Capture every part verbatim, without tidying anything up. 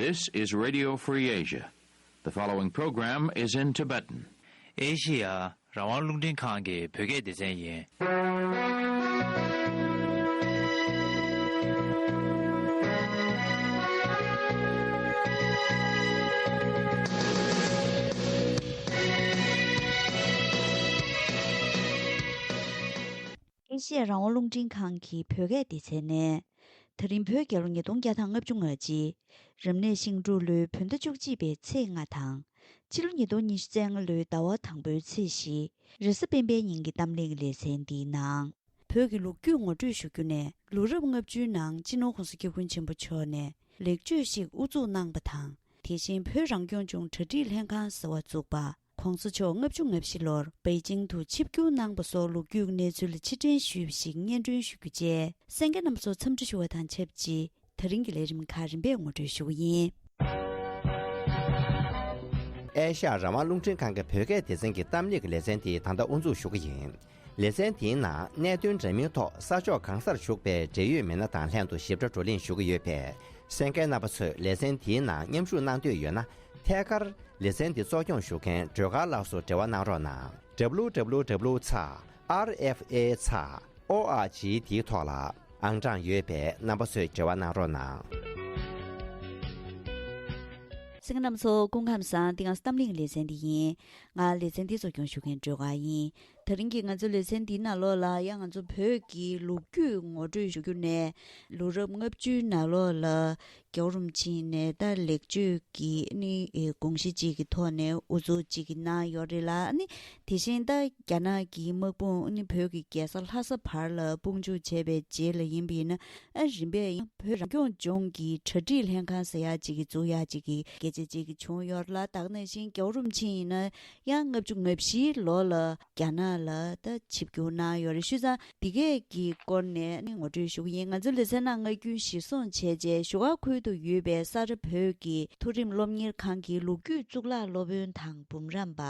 This is Radio Free Asia. The following program is in Tibetan. ཨེ་ཤི་ཡ་རང་དབང་རླུང་འཕྲིན་ཁང་གི་བོད་སྐད་སྡེ་ཚན་ཡིན། ཨེ་ཤི་ཡ་རང་དབང་རླུང་འཕྲིན་ཁང་གི་བོད་སྐད་སྡེ་ཚན་ནས། ད་རིང་བོད་རྒྱལ་ལོ་ཉིས་སྟོང་བརྒྱ་དང་ལྔ་བཅུ་ང་གཅིག་རབ་གནས་ཤིང་འབྲུག་ལོའི་བོད་ཟླ་བཅུ་གཅིག་པའི་ཚེས་ལྔ་དང་། ཕྱི་ལོ་ཉིས་སྟོང་ཉི་ཤུ་རྩ་ལྔ་ལོའི་ཟླ་བ་དང་པོའི་ཚེས་བཞི། རེས་གཟའ་སྤེན་པའི་ཉིན་གྱི་གཏམ་གླེང་ལེ་ཚན་འདིའི་ནང་། བོད་ཀྱི་ལོ་རྒྱུས་ངོ་སྤྲོད་ཞུ་རྒྱུ་ནས། ལོ་རབས་ལྔ་བཅུའི་ནང་སྤྱི་ནོར་༸གོང་ས་༸སྐྱབས་མགོན་ཆེན་པོ་མཆོག་ནས་ལེགས་བཅོས་ཤིག་དབུ་འཛུགས་གནང་པ་དང་། དེ་བཞིན་བོད་རང་སྐྱོང་ལྗོངས་གྲ་སྒྲིག་ལྷན་ཁང་ཟེར་བ་བཙུགས་པ། ༸གོང་ས་མཆོག་ལྔ་བཅུ་ང་བཞི་ལོར་པེ་ཅིང་དུ་ཆིབས་བསྒྱུར་གནང་པ་སོགས་ལོ་རྒྱུས་གནས་ཚུལ་ཕྱིར་དྲན་ཞུས་པ་ཞིག་སྙན་སྒྲོན་ཞུ་རྒྱུ་བཅས། གསན་མཁན་རྣམ་ཚོ་འཚམས་འདྲི་ཞུ་བ་དང་ཆབས་ཅིག་ད་རིང་གི་ལས་རིམ་ཁག་རིམ་པས་ངོ་སྤྲོད་ཞུ་གི་ཡིན། ཨེ་ཤ་ཡ་རང་དབང་རླུང་འཕྲིན་ཁང་གི་བོད་སྐད་སྡེ་ཚན་གྱི་གཏམ་གླེང་གི་ལེ་ཚན་དེ་ད་ལྟ་དབུ་འཛུགས་ཞུ་གི་ཡིན། ལེ་ཚན་དེའི་ནང་གནད་དོན་འདྲ་མིན་ཐོག་ས་ཕྱོགས་གང་སར་བཞུགས་པའི་འབྲེལ་ཡོད་མི་སྣ་དང་ལྷན་དུ་ཞིབ་ཕྲ་བགྲོ་གླེང་ཞུ་གི་ཡོད་པས། གསན་མཁན་རྣམ་པ་ཚོས་ལེ་ཚན་དེའི་ནང་མཉམ་ཞུགས་གནང་འདོད་ཡོད་ན། ཐད་ཀར་ལེ་ཚན་འདི་གཙོ་སྐྱོང་ཞུ་མཁན་སྒྲོལ་དཀར་ལགས་སུ་འབྲེལ་བ་གནང་རོགས་གནང་། W W W ཚེག་R F A ཚེག O R G དེའི་ཐོག་ལ་ཨང་གྲངས་ཡོད་པས་རྣམ་པ་ཚོས་འབྲེལ་བ་གནང་རོགས་གནང་། གསན་མཁན་རྣམ་པ་ཚོ་སྐུ་ཁམས་བཟང་། འདི་ང་ཚོ་གཏམ་གླེང་ལེ་ཚན་འདི་ཡིན། ང་ལེ་ཚན་འདི་གཙོ་སྐྱོང་ཞུ་མཁན་སྒྲོལ་དཀར་ཡིན། ད་རིང་གི་ང་ཚོ་ལེ་ཚན་འདིའི་ནང་ལོགས་ལ་ཡང་ང་ཚོ་བོད་ཀྱི་ལོ་རྒྱུས་ངོ་སྤྲོད་ཞུ་རྒྱུ་ནས། ལོ་རབས་ལྔ་བཅུའི་ནང་ལོགས་ལ་རྒྱལ་བ་རིན་པོ་ཆེ་ནས་ད་ལེགས་བཅོས་ཀྱི་ནི་དགོངས་གཞི་གཅིག་གི་ཐོག་ནས་དབུ་འཛུགས་གཅིག་གི་གནང་ཡོད་རེད་ལ། ཨ་ནི་དེ་བཞིན་ད་རྒྱ་ནག་གི་དམག་དཔུང་ཨ་ནི་བོད་ཀྱི་རྒྱལ་ས་ལྷ་ས་བར་ལ་དཔུང་འཇུག་བྱས་པའི་རྗེས་ལ་ཡིན་པ་ཡིན་ན། ཨ་རིམ་པས་ཡང་བོད་རང་སྐྱོང་ལྗོངས་ཀྱི་གྲ་སྒྲིག་ལྷན་ཁང་ཟེར་ཡག་གཅིག་གི་བཙུགས་ཡག་གཅིག་གི་སྐད་ཆ་གཅིག་གི་བྱུང་ཡོད་རེད་ལ། ད་ག་ནང་བཞིན་རྒྱལ་བ་རིན་པོ་ཆེ་ཡིན་ན་ཡང་ལྔ་བཅུ་ང་བཞིའི་ལོ་ལ་རྒྱ་ནག་ལ་ད་ཆིབས་བསྒྱུར་གནང་ཡོད་རེད། བྱས་ཙང་འདི་གས་ཀྱི་སྐོར་ནས་ནི་ངོ་སྤྲོད་ཞུ་གི་ཡིན། ང་ཚོའི་ལེ་ཚན་ནང་སྔ་རྒྱུན་གཞིར་བཟུང་བྱས་རྗེས་བཞུགས་སྒར་ཁུལ་དུ་ཡོད་པའི་ས་རཱ་བོད་ཀྱི་མཐོ་རིམ་སློབ་གཉེར་ཁང་གི་ལོ་རྒྱུས་གཙུག་ལག་སློབ་དཔོན་དང་འབུམ་རམས་པ་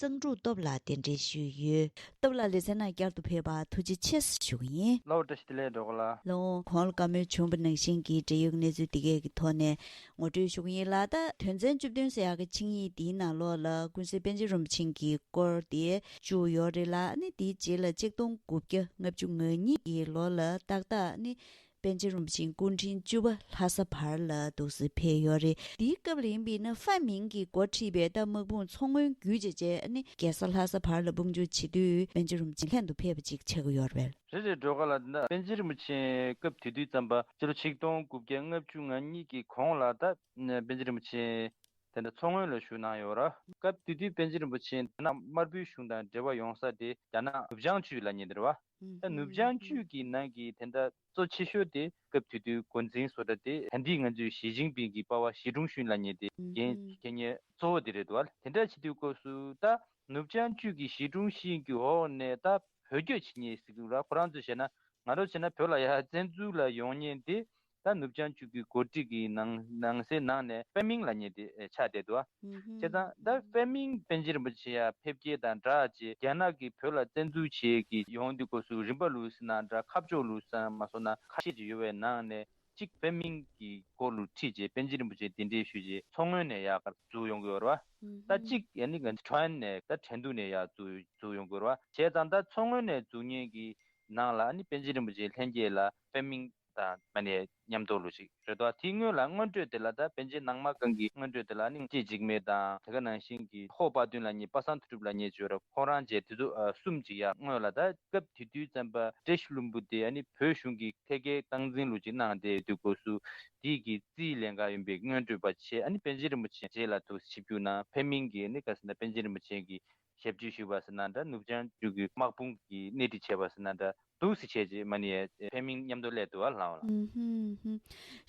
གཙང་ཕྲུག་སྟོབས་ལགས་གདན་འདྲེན་ཞུས་ཡོད། སྟོབས་ལགས་ལེ་ཚན་ནང་བསྐྱར་དུ་ཕེབས་པར་ཐུགས་རྗེ་ཆེ་ཞུ་གི་ཡིན། ལགས་འོ། བཀྲ་ཤིས་བདེ་ལེགས་སྒྲོལ་དཀར་ལགས། ལགས་འོ། གོང་ལ་བཀའ་མོལ་བྱུང་བ་ནང་བཞིན་གྱི་འབྲེལ་ཡོད་གནས་ཚུལ་འདི་གས་ཀྱི་ཐོག་ནས་ངོ་སྤྲོད་ཞུ་གི་ཡིན་ལ། ད་དོན་ཚན་བཅུ་བདུན་ཟེར་ཡག་གི་ཆིངས་ཡིག་འདིའི་ནང་ལོགས་ལ་ཀུན་གཟིགས་པཎ་ཆེན་རིན་པོ་ཆེ་གི་སྐོར་དེ་བཅུག་ཡོད་རེད་ལ། ཨ་ནི་དེའི་རྗེས་ལ་ཆིག་སྟོང་དགུ་བརྒྱ་ལྔ་བཅུ་ང་གཉིས་ཀྱི་ལོ་ལ་ཏག་ཏག་ཨ་ནི་པཎ་ཆེན་རིན་པོ་ཆེ་སྐུ་ཕྲེང་བཅུ་པ་ལྷ་ས་བར་ལ་འདུག་སེ་ཕེབས་ཡོད་རེད། དེའི་སྐབས་ལ་ཡིན་པས་ན་ཧྥ་མིང་གིས་འགོ་ཁྲིད་པའི་ད་དམག་དཔུང་མཚོ་སྔོན་བརྒྱུད་བྱས་རྗེས་ཨ་ནི་རྒྱལ་ས་ལྷ་ས་བར་ལ་དཔུང་འཇུག་བྱེད་དུས་པཎ་ཆེན་རིན་པོ་ཆེ་ལྷན་དུ་ཕེབས་པ་ཅིག་ཆགས་ཀྱི་ཡོད་རེད། རེད་རེད། སྒྲོལ་དཀར་ལགས། འདི་ན་པཎ་ཆེན་རིན་པོ་ཆེ་སྐབས་དེ་དུས་ཙམ་པ་སྤྱི་ལོ་ཆིག་སྟོང་དགུ་བརྒྱ་ལྔ་བཅུ་ང་གཉིས་ཀྱི་གོང་ལ་ད་པཎ་ཆེན་རིན་པོ་ཆེ་དེ་འདྲ་མཚོ་སྔོན་ལ་བཞུགས་གནང་ཡོད་ར། སྐབས་དེ་དུས་པཎ་ཆེན་རིན་པོ་ཆེ་རྒྱ་ནག་དམར་པོའི་གཞུང་དང་འབྲེལ་བ་ཡོང་ས་དེ་རྒྱ་ནག་ནུབ་བྱང་ཆུས་ལབ་མཁན་དེ་རེད་བ། ད་ནུབ་བྱང་ཆུས་ཀྱི་ནང་གི་དེ་འདྲ་གཙོ་ཆེ་ཤོས་དེ་སྐབས་དེ་དུས་འགོ་འཛིན་བཟོ་གྲྭ་དེ་ད་ལྟའི་ང་ཚོའི་ཞི་ཅིན་ཕིང་གི་པ་ཕ་ཞི་ཀྲུང་ཞུན་ལབ་མཁན་དེ་འགན་འཁྱེར་མཁན་གཙོ་བོ་དེ་རེད་འདུག་བ། དེ་འདྲ་བྱེད་དུས་སྐབས་སུ་ད་ནུབ་བྱང་ཆུས་ཀྱི་ཞི་ཀྲུང་ཞུན་གྱི་འོག་ནས་ད་བོད་སྐྱོད་བྱེད་མཁན་ཟེར་གྱི་འདུག་ར། ཁོ་རང་ཚོས་བཤད་ན། ང་རང་བྱས་ན་བོད་ལ་ཡར་བཙན་འཛུལ་ལ་ཡོང་མཁན་དེ་ད་ནུབ་བྱང་ཆུས་ཀྱི་འགོ་ཁྲིད་ཀྱི་ནང་ནང་གསེས་ནང་ནས་ཧྥེ་མིང་ལབ་མཁན་དེ་ཆགས་བསྡད་འདུག་བ། བྱས་ཙང་ད་ཧྥེ་མིང་པཎ་ཆེན་རིན་པོ་ཆེ་ཡར་ཕེབས་སྐྱེལ་དང་སྦྲགས་བྱས་རྒྱ་ནག་གིས་བོད་ལ་བཙན་འཛུལ་བྱེད་ཀྱི་ཡོང་དུས་སྐབས་སུ་རིམ་པ་ལུགས་སུ་ན་འདྲ་ཁ་ཕྱོགས་ལུགས་སུ་མ་སོང་ན་ཁ་ཤས་ཅིག་ཡོད་པའི་ནང་ནས་གཅིག་ཧྥེ་མིང་གི་སྐོར་ལུ་ཁྲིད་རྗེས་པཎ་ཆེན་རིན་པོ་ཆེ་གདན་འདྲེན་ཞུས་རྗེས་མཚོ་སྔོན་ནས་ཡར་འཛུལ་ཡོང་གི་ཡོད་རེད་བ། ད་གཅིག་ཡ་ནི་ང་ཚོ་ཁྲོན་ནས་ད་ཁྲེང་ཏུའུ་ནས་ཡར་འཛུལ་འཛུལ་ཡོང་གི་ཡོད་རེད་བ། བྱས་ཙང་ད་མཚོ་སྔོན་ནས་འཛུལ་མཁན་གྱི་ནང་ལ་ཨ་ནི་པཎ་ཆེན་རིན་པོ་ཆེ་ལྷན་རྒྱས་ལ་པད་མིང་དང་མ་ནས་མཉམ་དུ་ལོ་ཞིག་རེད་དོ། དེའི་སྔོན་ལ་སྔོན་འགྲོ་དེ་ལ་ད་པཎ་ཆེན་ནང་མ་གང་གི་སྔོན་འགྲོ་དེ་ལ་ནི་སྐྱིད་འཇིགས་མེད་དང་དེ་ག་ནང་བཞིན་གྱི་ཧོ་དཔལ་སྟོན་ལབ་མཁན་པ་སངས་དོན་གྲུབ་ལབ་མཁན་ཅིག་ཡོད་རེད། ཁོང་རང་བཅས་དེ་ཚོ་གསུམ་ཅིག་ཡར་སྔོན་ལ་ད་སྐབས་དེ་དུས་ཙམ་པ་བཀྲ་ཤིས་ལྷུན་པོ་དེ་ཨ་ནི་བོད་གཞུང་གི་ཐད་ཀའི་སྟངས་འཛིན་ལོ་ཅིག་གནང་བསྡད་དུས་སྐབས་སུ་དེའི་གི་རྩིས་ལེན་ག་ཡོད་པའི་སྔོན་འགྲོ་པ་བྱས་ཨ་ནི་པཎ་ཆེན་རིན་པོ་ཆེ་རྗེས་ལ་ཐུགས་ཆིབས་བསྒྱུར་གནང་ཕེབས་མིན་གྱི་ཨ་ནི་ག་ཟེར་ན་པཎ་ཆེན་རིན་པོ་ཆེ་གི་ཞབས་ཕྱི་ཞུས་པ་ཟེར་ན་འདྲ། ནུབ་བྱང་ཆུས་ཀྱི་དམག་དཔུང་གི་སྣེ་ཁྲིད་བྱས་པ་ཟེར་ན་འདྲ། འདུག་སེ་བྱས་རྗེས་མ་ནི་ཕན་མིང་མཉམ་དུ་སླེབས་འདུག་བ་ལགས་འོ་ལགས། ཨུམ་ཧུམ་ཧུམ།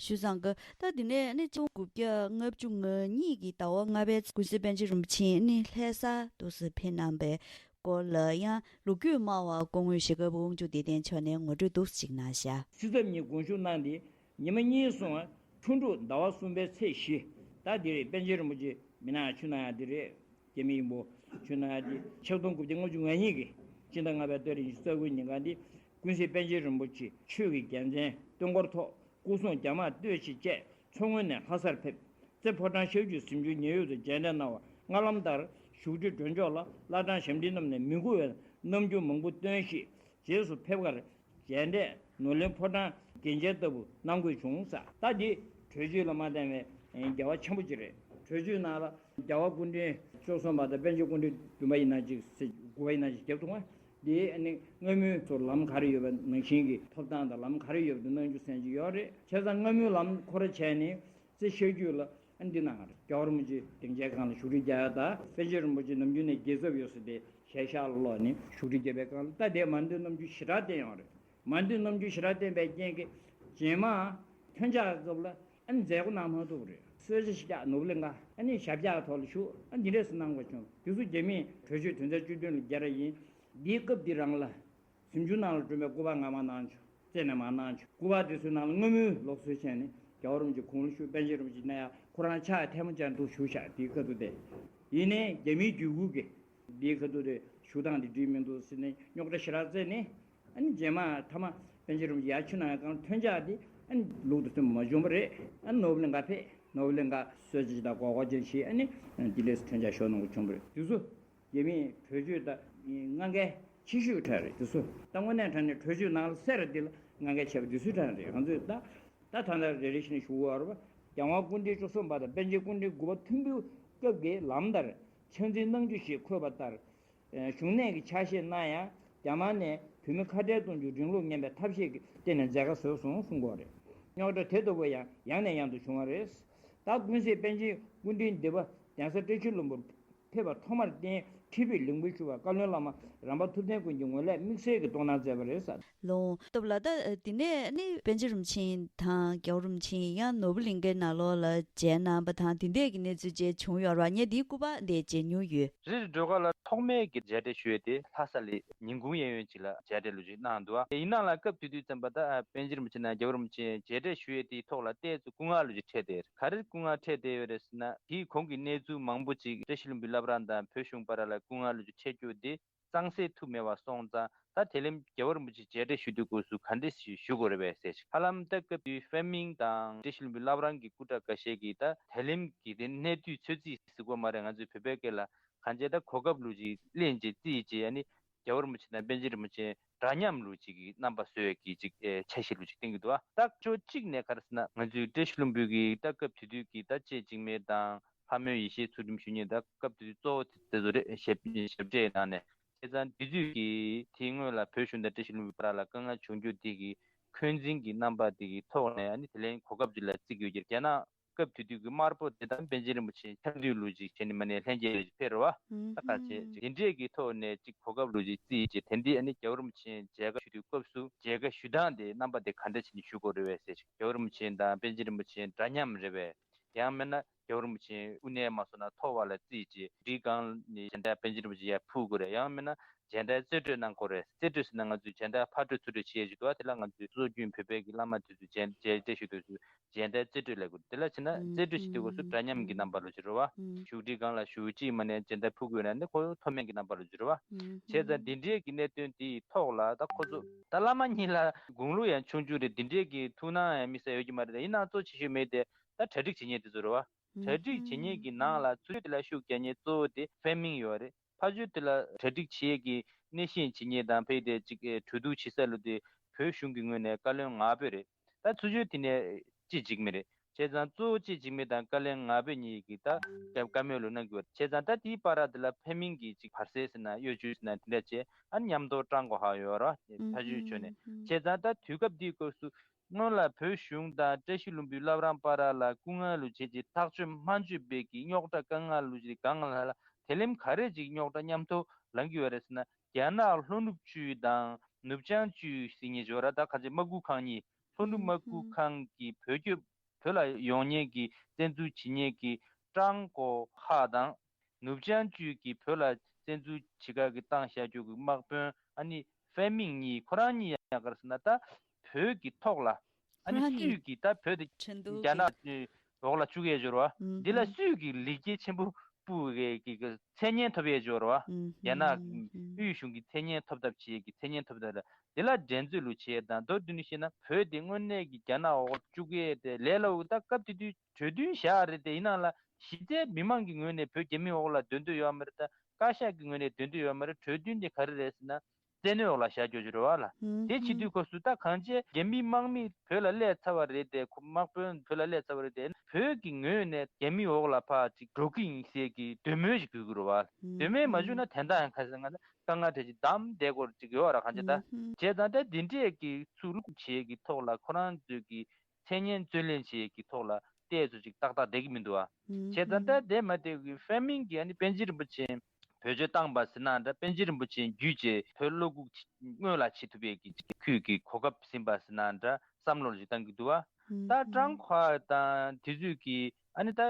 ཞུ་ཙང་ཀ་ད་འདི་ནས་ནི་ཆིག་སྟོང་དགུ་བརྒྱ་ལྔ་བཅུ་ང་གཉིས་ཀྱི་ཟླ་བ་ལྔ་པའི་ཀུན་གཟིགས་པཎ་ཆེན་རིན་པོ་ཆེ་ནི་ལྷ་ས་འདུག་སེ་ཕེབས་གནང་པའི་སྐོར་ལ་ཡང་ལོ་རྒྱུས་སྨྲ་བ་སྐུ་ངོ་ཞྭ་སྒབ་དབང་ཕྱུག་བདེ་ལྡན་མཆོག་ནས་ངོ་སྤྲོད་འདུག་སེ་ཅིག་གནང་བཞག་སྲིད་ཚབ་གཉིས་དགོངས་ཞུ་གནང་སྟེ། ཉི་མ་གཉིས་སོང་བ། ཁྲུང་ཁྲུང་ཟླ་བ་གསུམ་པའི་ཚེས་བཞི། ད་འདི་རེད། པཎ་ཆེན་རིན་པོ་ཆེ་མི་ནག་ཆུ་ནང་ཡ་འདི་རེད། རྒྱ་མི་ཡིན་པོ་ཆུ་ནང་ཡ་འདི་ཆིག་སྟོང་དགུ་བརྒྱ་ལྔ་བཅུ་ང་གཉིས་ཀྱི་སྤྱི་ཟླ་ལྔ་པའི་ཏ་རིག་ཉི་ཤུ་རྩ་དགུའི་ཉིན་གང་འདི་ཀུན་གཟིགས་པཎ་ཆེན་རིན་པོ་ཆེ་ཆོས་ཀྱི་རྒྱལ་མཚན་སྟོན་འཁོར་ཐོག་སྐུ་སྲུང་རྒྱ་དམག་གཏོས་ཆེ་བཅས་མཚོ་སྔོན་ནས་ལྷ་སར་ཕེབས། རྩེ་ཕོ་བྲང་ཤར་རྒྱུད་གཟིམ་ཆུང་ཉེ་འོག་ཏུ་མཇལ་འཕྲད་གནང་བ། སྔར་ལམ་ལྟར་བཞུགས་ཁྲི་སྒྲོལ་མཆོག་ལ་བླ་བྲང་ཞབས་འབྲིང་རྣམས་ནས་མི་མགུ་བའི་རྣམ་འགྱུར་མང་པོ་སྟོན་ཞིང་། རྗེས་སུ་ཕེབས་ཁར་མཇལ་འཕྲད་ནོར་གླིང་ཕོ་བྲང་གི་མཇལ་འཕྲད་ལྟ་བུ་གནང་དགོས་བྱུང་ཟེར། ད་འདི་གྲོས་ཆོད་ལ་མ་བརྟེན་པའི་རྒྱལ་བ་ཆེན་པོ་ཅིག་རེད། གྲོས་ཆོད་ནང་ལ་རྒྱལ་བ་སྐུ་ཕྲེང་བཅུ་གསུམ་པ་དང་པཎ་ཆེན་སྐུ་ཕྲེང་བདུན་པ་ཡིན་ན་ཅིག་ཟེར། དགུ་པ་ཡིན་ན་ཅིག་རྒྱབ་ཐུབ་པ། འདི་ནི་སྔ་མོའི་ཚོ་ལམ་ག་རེ་ཡོད་པ་ནང་བཞིན་གྱི་ཐོབ་ཐང་དང་ལམ་ག་རེ་ཡོད་པ་དེ་གནང་རྒྱུ་ཟེར་གྱི་ཡོད་རེད། བྱས་ཙང་སྔ་མོའི་ལམ་ཁོ་ར་བྱས་ནས་རྩེ་ཤར་རྒྱུད་ལ་ཨ་འདི་གནང་བ་རེད། རྒྱལ་བ་རིན་པོ་ཆེ་སྡིངས་ཆའི་སྒང་ལ་བཞུགས་ཁྲི་རྒྱག་ཡ་དང་། པཎ་ཆེན་རིན་པོ་ཆེ་ནམ་རྒྱུན་ནས་དགྱེས་ཚབ་ཡོད་ཟེར་ཏེ་ཞལ་ཤར་ལ་སློག་ནས་བཞུགས་ཁྲི་རྒྱག་པའི་སྒང་ལ། ད་དེ་མ་འདོད་རྣམ་འགྱུར་ཞེ་དྲག་བསྟན་ཡོད་རེད། མ་འདོད་རྣམ་འགྱུར་ཞེ་དྲག་བསྟན་པའི་རྐྱེན་གྱིས་རྗེས་མ་ཐོན་ཕྱག་སྐབས་ལ་ཨ་ནི་མཛད་སྒོ་གནང་མ་ཐུབ་པ་རེད། གསོལ་ཇ་ཞིག་བཅག། ནོར་བུ་གླིང་ཁ་ཨ་ནི་ཞབས་བཅགས་ཐོག་ལ་བཞུགས། ཨ་འདི་འདྲས་སུ་གནང་དགོས་བྱུང་། དེ་ཚོ་རྒྱ་མིས་གྲོས་ཆོད་དོན་ཚན་བཅུ་བདུན་ལ་བརྒྱབ་པ་ཡིན། འདིའི་སྐབས་འདི་རང་ལ་གཟིམ་ཆུང་ནང་ལ་བསྐྲུན་པའི་སྐུ་པར་ངོ་མ་གནང་བྱུང་། རྩེ་ནས་མར་གནང་བྱུང་། སྐུ་པར་དེ་ཚོའི་ནང་ལ་སྔ་མོའི་ལུགས་སྲོལ་བྱས་ནས་རྒྱལ་བ་རིན་པོ་ཆེ་དགུང་ལོ་བཞུགས། པཎ་ཆེན་རིན་པོ་ཆེ་གནང་ཡག་ཁོ་རང་ཕྱག་ཐལ་མོ་སྦྱར་འདུག་བཞུགས་ཤག། དེའི་ཁ་ཐུག་དེ་ཡིན་ནའི་རྒྱ་མིའི་བརྒྱུད་སྐུལ་གྱིས་འདིའི་ཁ་ཐུག་དེ་བཞུགས་སྟངས་དེ་འགྲིག་མི་འདུག་ཟེར་ནས་རྙོག་དྲ་ཞེ་དྲག་བརྩད་ནས། ཨ་ནི་རྗེས་མ་མཐའ་མ་པཎ་ཆེན་རིན་པོ་ཆེ་ཡར་ཆུ་ནང་ཡར་གང་ཐོན་ཕྱག་དེ་ཨ་ནི་ལུགས་དང་མཐུན་པ་མ་བྱུང་བ་རེད། ཨ་ནི་ནོར་བུ་གླིང་ཁ་ཕེབས། ནོར་བུ་གླིང་ཁ་གསོལ་ཇ་དང་གོ་གོ་ཅན་བྱས། ཨ་ནི་དེ་ལས་ཐོན་ཕྱག་ཞོགས་གནང་དགོས་བྱུང་བ་རེད། དེ་ཚོ་རྒྱ་མིའི་གྲོས་ཆོད་དང་དངངས་འགལ་ཆེ་ཤོས་ཁྲལ་རེད། དེ་ཚོ་ད་དངོས་གནས་དྲང་གནས་གྲོས་ཆོད་ནང་ལ་གསལ་ར་འདི་ལ་དངངས་འགལ་ཆེ་བ་དེ་ཚོའི་གྲས་རེད། ང་ཚོས་ད་ད་ད་ལྟ་རེ་རེ་བཞིན་ཞུ་དགོས་པ་རེད་པ། རྒྱལ་དབང་སྐུ་ཕྲེང་བཅུ་གསུམ་པ་དང་པཎ་ཆེན་སྐུ་ཕྲེང་དགུ་པ་མཐུན་པའི་སྐབས་ཀྱི་ལམ་ལྟར་ཕྱག་འཚལ་གནང་རྒྱུ་ཞེས་འཁོད་པ་ལྟར། ཨ་བཞུགས་གནས་ཀྱི་ཕྱག་བཞེས་གནང་ཡང་རྒྱ་དམར་ནས་བོད་མི་ཁ་བྲལ་གཏོང་རྒྱུའི་རིང་ལུགས་ངན་པའི་ཐབས་ཤེས་ཀྱིས་བརྟེན་ནས་མཛད་དཀའ་བཟོས་སོང་གསུང་གི་ཡོད་རེད། རྙོག་དྲ་དེ་ལྟ་བུ་ཡང་ཡང་ནས་ཡང་དུ་བྱུང་བ་རེད། ད་ཀུན་གཟིགས་པཎ་ཆེན་སྐུ་ཕྲེང་བདུན་པ་གདན་ས་བཀྲ་ཤིས་ལྷུན་པོར་ཕེབས་པ་ཐོག་མར་བརྟེན་ཁྲི་པའི་ལིང་བུ་ཞུ་བར་བཀའ་བློན་བླ་མ་རམ་པ་ཐུབ་བསྟན་ཀུན་གྱིས་ངོས་ལེགས་དམིགས་བསལ་གྱིས་གཏོང་གནང་མཛད་པ་རེད་ཟེར། ལོང་སྟབས་ལ་ད་དེ་ནས་ནི་པཎ་ཆེན་རིན་པོ་ཆེ་དང་རྒྱལ་བ་རིན་པོ་ཆེ་ཡང་ནོར་བུ་གླིང་ཁའི་ནང་ལོགས་ལ་མཇལ་གནང་པ་དང་དེ་འདྲས་ཀྱི་གནས་ཚུལ་བཅས་བྱུང་ཡོད་རེད་པ། ངས་འདིའི་སྐུ་པར་འདི་མཇལ་མྱོང་ཡོད། རེ་རེ་སྒྲོལ་དཀར་ལགས་ཐོག་མའི་གི་མཇལ་འཕྲད་ཞུ་ཡས་དེ་ལྷ་ས་ལ་ཉིན་གུང་གཡས་གཡོན་ཅིག་ལ་མཇལ་འཕྲད་ལོ་ཅིག་གནང་འདུག་པ། ཡིན་ནའང་ལ་སྐབས་དེ་དུས་ཙམ་པ་ད་པཎ་ཆེན་རིན་པོ་ཆེ་དང་རྒྱལ་བ་རིན་པོ་ཆེ་མཇལ་འཕྲད་ཞུ་ཡས་དེའི་ཐོག་ལ་ཏོག་ཙམ་སྐུ་ངལ་ལོ་ཅིག་འཕྲད་བསྡད་ཡོད་རེད། ག་རེ་སྐུ་ངལ་འཕྲད་བསྡད་ཡོད་རེད་ཟེར་ན། དེའི་གོང་གི་གནས་ཚུལ་མང་པོ་ཅིག་བཀྲ་ཤིས་ལྷུན་པོའི་བླ་བྲང་དང་བོད་གཞུང་བར་ལ་སྐུ་ངལ་ལོ་ཅིག་འཕྲད་རྒྱུ་དེ་གཙང་སེལ་ཐུབ་མེད་པ་སོང་ཙང་། ད་དེ་ལམ་རྒྱལ་བ་རིན་པོ་ཆེ་མཇལ་འཕྲད་ཞུ་དུས་སྐབས་སུ་ག་འདྲས་ཞིག་ཞུ་དགོས་རེད་པས་ཟེར། ཧ་ལམ་ད་སྐབས་དེའི་ཧྥེ་མིང་དང་བཀྲ་ཤིས་ལྷུན་པོའི་བླ་བྲང་གི་སྐུ་དྲག་འགའ་ཤས་ཀྱིས་ད་དེ་ལམ་གྱི་དེ་གནད་བསྡུས་ཚོད་རྩིས་ཟེར་དགོས་མ་རེད། ང་ཚོའི་བོད་པའི་སྐད་ལ་གང་བྱས་ད་གོ་སྐབས་ལོ་ཅིག་ལེན་བྱས་རྩིས་བྱས། ཨ་ནི་རྒྱལ་བ་རིན་པོ་ཆེ་དང་པཎ་ཆེན་རིན་པོ་ཆེ་འདྲ་མཉམ་ལོ་ཅིག་གི་རྣམ་པ་བཟོ་ཡས་ཀྱི་ཅིག་ཨེ་འཆར་གཞི་ལོ་ཅིག་བཏིང་གི་འདུག་པ། ད་ཕྱོགས་གཅིག་ནས་ག་རེ་ཟེར་ན། ང་ཚོའི་བཀྲ་ཤིས་ལྷུན་པོའི་གི་ད་སྐབས་དེ་དུས་ཀྱི་ད་ཆེ་འཇིགས་མེད་དང་ལྷ་མོའི་ཡེ་ཤེས་ཚུལ་ཁྲིམས་ཞུ་མཁན་ད་སྐབས་དེ་དུས་གཙོ་བོ་དེ་ཚོ་རེད། ཞབས་ཞབས་གྲས་ནང་ནས། བྱས་ཙང་དེ་དུས་ཀྱི་དེའི་སྔོན་ལ་བོད་གཞུང་དང་བཀྲ་ཤིས་ལྷུན་པོའི་བར་ལ་དཀའ་ངལ་བྱུང་རྒྱུ་དེ་གི་འཁོན་འཛིན་གྱི་རྣམ་པ་དེ་གི་ཐོག་ནས། ཨ་ནི་དེ་ལན་གོ་སྐབས་ཅིག་ལ་བརྩི་གི་ཡོད་ཀྱི་རེད། རྒྱ་ནག་སྐབས་དེ་དུས་ཀྱི་དམར་པོ་དེ་དང་པཎ་ཆེན་རིན་པོ་ཆེ་འཆམ་མཐུན་ལུགས་ཅིག་བྱས་ནས་མ་ནས་ལྷན་རྒྱས་ལ་ཕེབས་རེད་པ། ད་ག་བྱས་ཅིག་དེ་འདྲས་ཀྱི་ཐོག་ནས་ཅིག་གོ་སྐབས་ལུགས་ཅིག་བརྩིས་བྱས། དེ་འདྲས་ཨ་ནི་རྒྱལ་བ་རིན་པོ་ཆེ་མཇལ་ཁ་ཞུ་དུས་སྐབས་སུ་མཇལ་ཁ་ཞུ་སྟངས་དེ་རྣམ་པ་དེ་ག་འདྲ་བྱས་ནས་ཞུ་དགོས་རེད་པས་ཟེར་ཅིག་རྒྱལ་བ་རིན་པོ་ཆེ་དང་པཎ་ཆེན་རིན་པོ་ཆེ་འདྲ་མཉམ་རེད་པས། ཡང་མིན་ན་རྒྱལ་བ་རིན་པོ་ཆེ་དབུ་ནས་མར་སོང་ན་མཐོ་བ་ལ་བརྩིས་བྱས། གྲི་གང་ནས་གཞན་དག་པཎ་ཆེན་རིན་པོ་ཆེ་ཡར་འཕུར་དགོས་རེད། ཡང་མིན་ན་གཞན་དག་རྩེ་གྲོལ་གནང་དགོས་རེད། རྩེ་གྲོལ་ཟེར་ན་ང་ཚོས་གཞན་དག་ཕར་གྲོལ་ཚུར་གྲོལ་བྱེད་ཡས་ཅིག་འདུག་པ། དེ་ལ་ང་ཚོས་སྲོལ་རྒྱུན་བོད་པའི་གི་བླ་མ་དེ་ཚོས་མཇལ་མཇལ་འཕྲད་ཞུ་དུས་སུ་གཞན་དག་རྩེ་གྲོལ་ལབ་དགོས། དེ་ལ་བྱས་ན་རྩེ་གྲོལ་ཞུ་དུས་སྐབས་སུ་འདྲ་མཉམ་གྱི་རྣམ་པ་ལོ་ཅིག་རེད་པ། བཞུགས་ཁྲི་སྒང་ལ་བཞུགས་གཅིག་མ་ནས་གཞན་དག་འཕུར་དགོས་ན་ནི་ཁོ་མཐོ་དམན་གྱི་རྣམ་པ་ལོ་ཅིག་རེད་པ། བྱས་ཙང་འདི་འདྲའི་གི་གནད་དོན་དེའི་ཐོག་ལ་ད་ཁོ་ཚོ་ད་བླ་མ་གཉིས་ལ་དགུང་ལོ་ཡང་ཆུང་ཆུང་རེད། འདི་འདྲའི་གི་ཐུགས་སྣང་ཡང་དམིགས་བསལ་ཡོད་ཀྱི་མ་རེད། ཡིན་ནའང་གཙོ་ཆེ་ཤོས་མེད་དེ་ད་གྲ་སྒྲིག་བྱེད་མཁན་དེ་ཚོ་རེད་པ། གྲ་སྒྲིག་བྱེད་མཁན་གྱི་ནང་ལ་ཚུར་དེ་ལ་ཤུགས་རྒྱག་མཁན་གཙོ་བོ་དེ་ཧྥེ་མིང་ཡོད་རེད། ཕར་ཕྱོགས་དེ་ལ་གྲ་སྒྲིག་བྱེད་ཀྱི་སྣེ་ཤན་བྱེད་མཁན་དང་ཕ་གི་དེ་ཅིག་གྲོས་བསྡུར་བྱེད་ས་ལ་དེ་བོད་གཞུང་གི་ངོས་ནས་བཀའ་བློན་ང་ཕོད་རེད། ད་ཚུར་ཕྱོགས་དེ་ནས་ཅི་འཇིགས་མེད་རེད། བྱས་ཙང་གཙོ་བོ་ཅི་འཇིགས་མེད་དང་བཀའ་བློན་ང་ཕོད་གཉིས་ཀྱིས་ད་བཀའ་མོལ་ལོ་གནང་གི་ཡོད། བྱས་ཙང་ད་དེའི་བར་དེ་ལ་ཕ་མིང་གི་ཅིག་བར་སེལ་ཟེར་ན་གཡོ་ཇུས་ཟེར་ན་དེ་འདྲ་བྱས། ཨ་ནི་མཉམ་དུ་སྤྲང་དགོས་ཧ་ཡོད་ར། ཕ་ཇུས་ཆོས་ནས། བྱས་ཙང་ད་དུས་སྐབས་འདིའི་སྐབས་སུ་སྔོན་ལ་བོད་གཞུང་དང་བཀྲ་ཤིས་ལྷུན་པོའི་བླ་བྲང་བར་ལ་སྐུ་ངལ་ལོ་བྱས་ཀྱི་ཐག་གཅོད་མ་བྱས་པའི་གི་རྙོག་དྲ་དཀའ་ངལ་ལོ་ཅིག་གང་ལ་ལ་དེ་ལམ་ག་རེ་ཅིག་རྙོག་དྲ་མཉམ་དུ་ལངས་ཀྱི་ཡོད་རེད་ཟེར་ན། རྒྱ་ནག་ལྷོ་ནུབ་ཅུས་དང་ནུབ་བྱང་ཅུས་ཟེར་མཁན་ཅིག་ཡོད་ར། ད་ག་ཚོད་དམག་ཁུལ་ཁང་གཉིས། ལྷོ་ནུབ་དམག་ཁུལ་ཁང་གི་བོད་སྐྱོབ་བོད་ལ་ཡོང་མཁན་གྱི་བཙན་འཛུལ་བྱེད་མཁན་གྱི་ཀྲང་གོ་ཧ་དང་། ནུབ་བྱང་ཅུས་ཀྱི་བོད་ལ་བཙན་འཛུལ་བྱེད་ག་གི་བཏང་བཞག་རྒྱུ་གི་དམག་དཔོན་ཨ་ནི་ཧྥེ་མིང་གཉིས། ཁོ་རང་གཉིས་ཡང་ག་རེ་ཟེར་ན་ད་བོད་ཀྱི་ཐོག་ལ་ཨ་ནི་ཁོ་རང་གཉིས་སུས་ཀྱིས་ད་བོད་དེ་ཁྲིན་ཏུའུ་རྒྱ་གི་ནག་འོག་ལ་བཅུག་ཡས་འབྱོར་བ་འདི་ལ་སུས་ཀྱིས་ལེགས་སྐྱེས་ཆེན་པོ་ ཕྲུ་གུ་གི་གི་མཚན་སྙན་ཐོབ་ཡས་ཅིག་ཡོད་རེད་བ། ཨུམ། རྒྱ་ནག་ཨུམ། དབུས་གཞུང་གི་མཚན་སྙན་ཐོབ་ཐབས་བྱེད་ཀྱི་མཚན་སྙན་ཐོབ་ཐབས་ལ་དེ་ལ་འགྲན་རྩོད་ལུ་བྱེད་དང་མདོར་བསྡུས་ནས་བཤད་ན་བོད་དེ་དངོས་གནས་ཀྱི་རྒྱ་ནག་འོག་བཅུག་ཡས་དེ་ལས་སླ་བོ། ད་སྐབས་དེ་དུས་གྲོས་མཐུན་བཞག་རེད། དེ་ཡིན་ནའང་ལ་གཞི་རྩའི་མི་མང་གི་ངོས་ནས་བོད་རྒྱ་མིའི་འོག་ལ་སྡོད་འདོད་ཡོད་མ་རེད། ད་བཀའ་ཤག་གི་ངོས་ནས་སྡོད་འདོད་ཡོད་མ་རེད། གྲོས་མཐུན་དེ་ག་རེ་རེད་ཟེར་ན། བཙན་གནོན་འོག་ལ་བཞག་རྒྱུ་ཅིག་རེད་བ་ལ། ཧུམ་དེ་བྱེད་དུས་ཧུམ། སྐབས་སུ་ད་གང་བྱས་རྒྱ་མིའི་དམག་མི་བོད་ལ་སླེབས་ཚར་བ་རེད་དེ། ཁོ་དམག་དཔོན་བོད་ལ་སླེབས་ཚར་བ་རེད་དེ། བོད་ཀྱི་ངོས་ནས་རྒྱ་མིའི་འོག་ལ་ཕར་ཅིག་འགྲོ་གི་ཡིན་ཟེར་གྱི་འདོད་མོས་ཤིག་གྱོན་དགོས་རེད་བ། ཧུམ་འདོད་མོས་མ་ཧུམ། བྱུང་ན་དེ་འདྲ་ཡང་ཁ་སང་ང་ཚོ་དཀའ་ངལ་འཕྲད་ཅིག་བསྡམས་བསྡད་དགོས་ཅིག་ཡོད་ར། གང་བྱས་ད། ཧུམ་ཧུམ། བྱས་ཙང་ད་འདི་འདྲས་ཀྱི་ཚུར་ལོག་བྱེད་ཀྱི་ཐོག་ལ་ཁོ་རང་ཚོས་ཀྱི་མཚན་སྙན་རྩོད་ལེན་བྱེད་ཀྱི་ཐོག་ལ་ཏོག་ཙམ་ཅིག་ཏག་ཏག་བསྡད་ཀྱི་མི་འདུག་བ། ཧུམ་བྱས་ཙང་ད་ཧུམ། དེ་མ་བསྡད་གི་ཧྥེ་མིང་གིས་ཨ་ནི་པཎ་ཆེན་རིན་པོ་ཆེ་བེད་སྤྱོད་བཏང་པ་ཟེར་ན་འདྲ། པཎ་ཆེན་རིན་པོ་ཆེ་བརྒྱུད་བྱས་བོད་བློ་འགུག་སྔོན་ལ་བྱེད་ཐུབ་པའི་གི་ཁུལ་གྱི་གོ་སྐབས་ཟིན་པ་ཟེར་ན་འདྲ། བསམ་བློ་ཞིག་བཏང་གི་འདུག་བ། ཧུམ་ད་ཧུམ། ཀྲང་གོ་ཧྭ་དང་དེ་ཚོས་ཀྱི་ཨ་ནི་ད་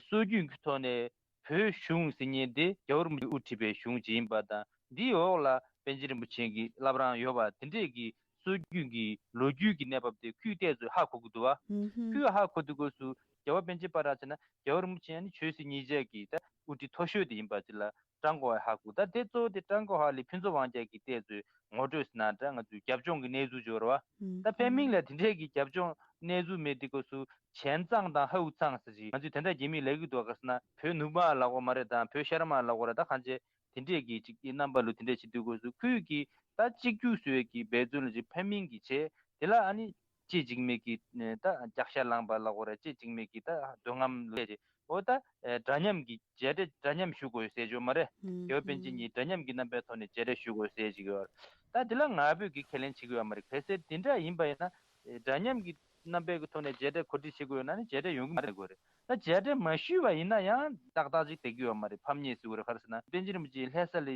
སྲོལ་རྒྱུན་གྱི་ཐོག་ནས་བོད་གཞུང་ཟེར་མཁན་དེ་རྒྱལ་བ་རིན་པོ་ཆེས་དབུ་ཁྲིད་པའི་གཞུང་ཅིག་ཡིན་པ་དང་། འདིའི་འོག་ལ་པཎ་ཆེན་རིན་པོ་ཆེ་གི་བླ་བྲང་ཡོད་པ་དེ་འདྲས་ཀྱི་སྲོལ་རྒྱུན་གྱི་ལོ་རྒྱུས་ཀྱི་གནས་བབ་དེ་ཁོས་ཏོག་ཙམ་ཧ་གོ་གི་འདུག་བ། ཧུམ་ཧུམ། ཁོས་ཧ་གོ་དུས་སྐབས་སུ་རྒྱལ་བ་པཎ་ཆེན་པ་ར་ཟེར་ན་རྒྱལ་བ་རིན་པོ་ཆེ་ཨ་ནི་ཆོས་སྲིད་གཉིས་ཆར་གྱི་ད་དབུ་ཁྲིད་མཐོ་ཤོས་དེ་ཡིན་པ་ཅིག་ལ་ཀྲང་གོ་ཧྭས་ཧ་གོ། ད་དེ་གཙོ་བོ་དེ་ཀྲང་གོ་ཧྭ་ལས་ཕུན་ཚོགས་དབང་རྒྱལ་གྱིས་ཏོག་ཙམ་ངོ་སྤྲོད་ཟེར་ན་འདྲ། ང་ཚོའི་རྒྱབ་ལྗོངས་ཀྱི་གནས་ཚུལ་ཅིག་ཡོད་རེད་བ། ཧུམ་ད་ཧྥེ་མིང་ལ་དེ་འདྲས་ཀྱི་རྒྱབ་ལྗོངས་གནས་ཚུལ་མེད་དུས་སྐབས་སུ་ཆན་ཙང་དང་ཧའུ་ཙང་ཟེར་ཅིག་ང་ཚོས་དེ་འདྲ་རྒྱ་མིས་ལབ་ཀྱི་འདུག་ག་ཟེར་ན། བོད་ནུབ་དམག་ལབ་དགོས་མ་རེད་དང་བོད་ཤར་དམག་ལབ་དགོས་རེད། ད་གང་བྱས་དེ་འདྲས་ཀྱི་ཅིག་གི་རྣམ་པ་ལུ་དེ་འདྲས་བྱེད་དུས་སྐབས་སུ་ཁོས་ཀྱིས་ད་གཅིག་གྱུར་བཟོ་ཡས་ཀྱི་འབད་བརྩོན་ལ་ཅིག་ཕན་མིན་གྱི་བྱས། དེ་ལ་ཨ་ནི་ཅི་འཇིགས་མེད་ཀྱི་ད་རྒྱགས་ཤ་ལངས་པ་ལབ་དགོས་རེད། ཅི་འཇིགས་མེད་ཀྱི་ད་འདོད་རྔམ་ལས་ཅིག་འོ་ད་འདྲ་མཉམ་གྱི་མཇལ་འཕྲད་འདྲ་མཉམ་ཞུ་དགོས་ཟེར་ཅིག་ཡོད་མ་རེད། ཧུམ་རྒྱལ་བ་པཎ་ཆེན་ཧུམ། གྱིས་འདྲ་མཉམ་གྱི་རྣམ་པའི་ཐོག་ནས་མཇལ་འཕྲད་ཞུ་དགོས་ཟེར་ཅིག་ཡོད་རེད། ད་དེ་ལ་ང་ཕོད་ཀྱིས་ཁས་ལེན་བྱེད་ཀྱི་ཡོད་མ་རེད། གལ་སྲིད་དེ་འདྲ་ཡིན་པ་ཡིན་ན་འདྲ་མཉམ་གྱི་རྣམ་པའི་གི་ཐོག་ནས་མཇལ་འཕྲད་གོ་སྒྲིག་བྱེད་དགོས་ཡོད་ན་ནི་མཇལ་འཕྲད་ཡོང་གི་མ་རེད་དགོས་རེད། ད་མཇལ་འཕྲད་མ་ཞུས་པ་ཡིན་ན་ཡང་ཏག་ཏག་ཅིག་བསྡད་ཀྱི་ཡོད་མ་རེད། ཕམ་ཉེས་ཟེར་དགོས་རེད། ག་རེ་ཟེར་ན་པཎ་ཆེན་རིན་པོ་ཆེ་ལྷ་ས་ལ་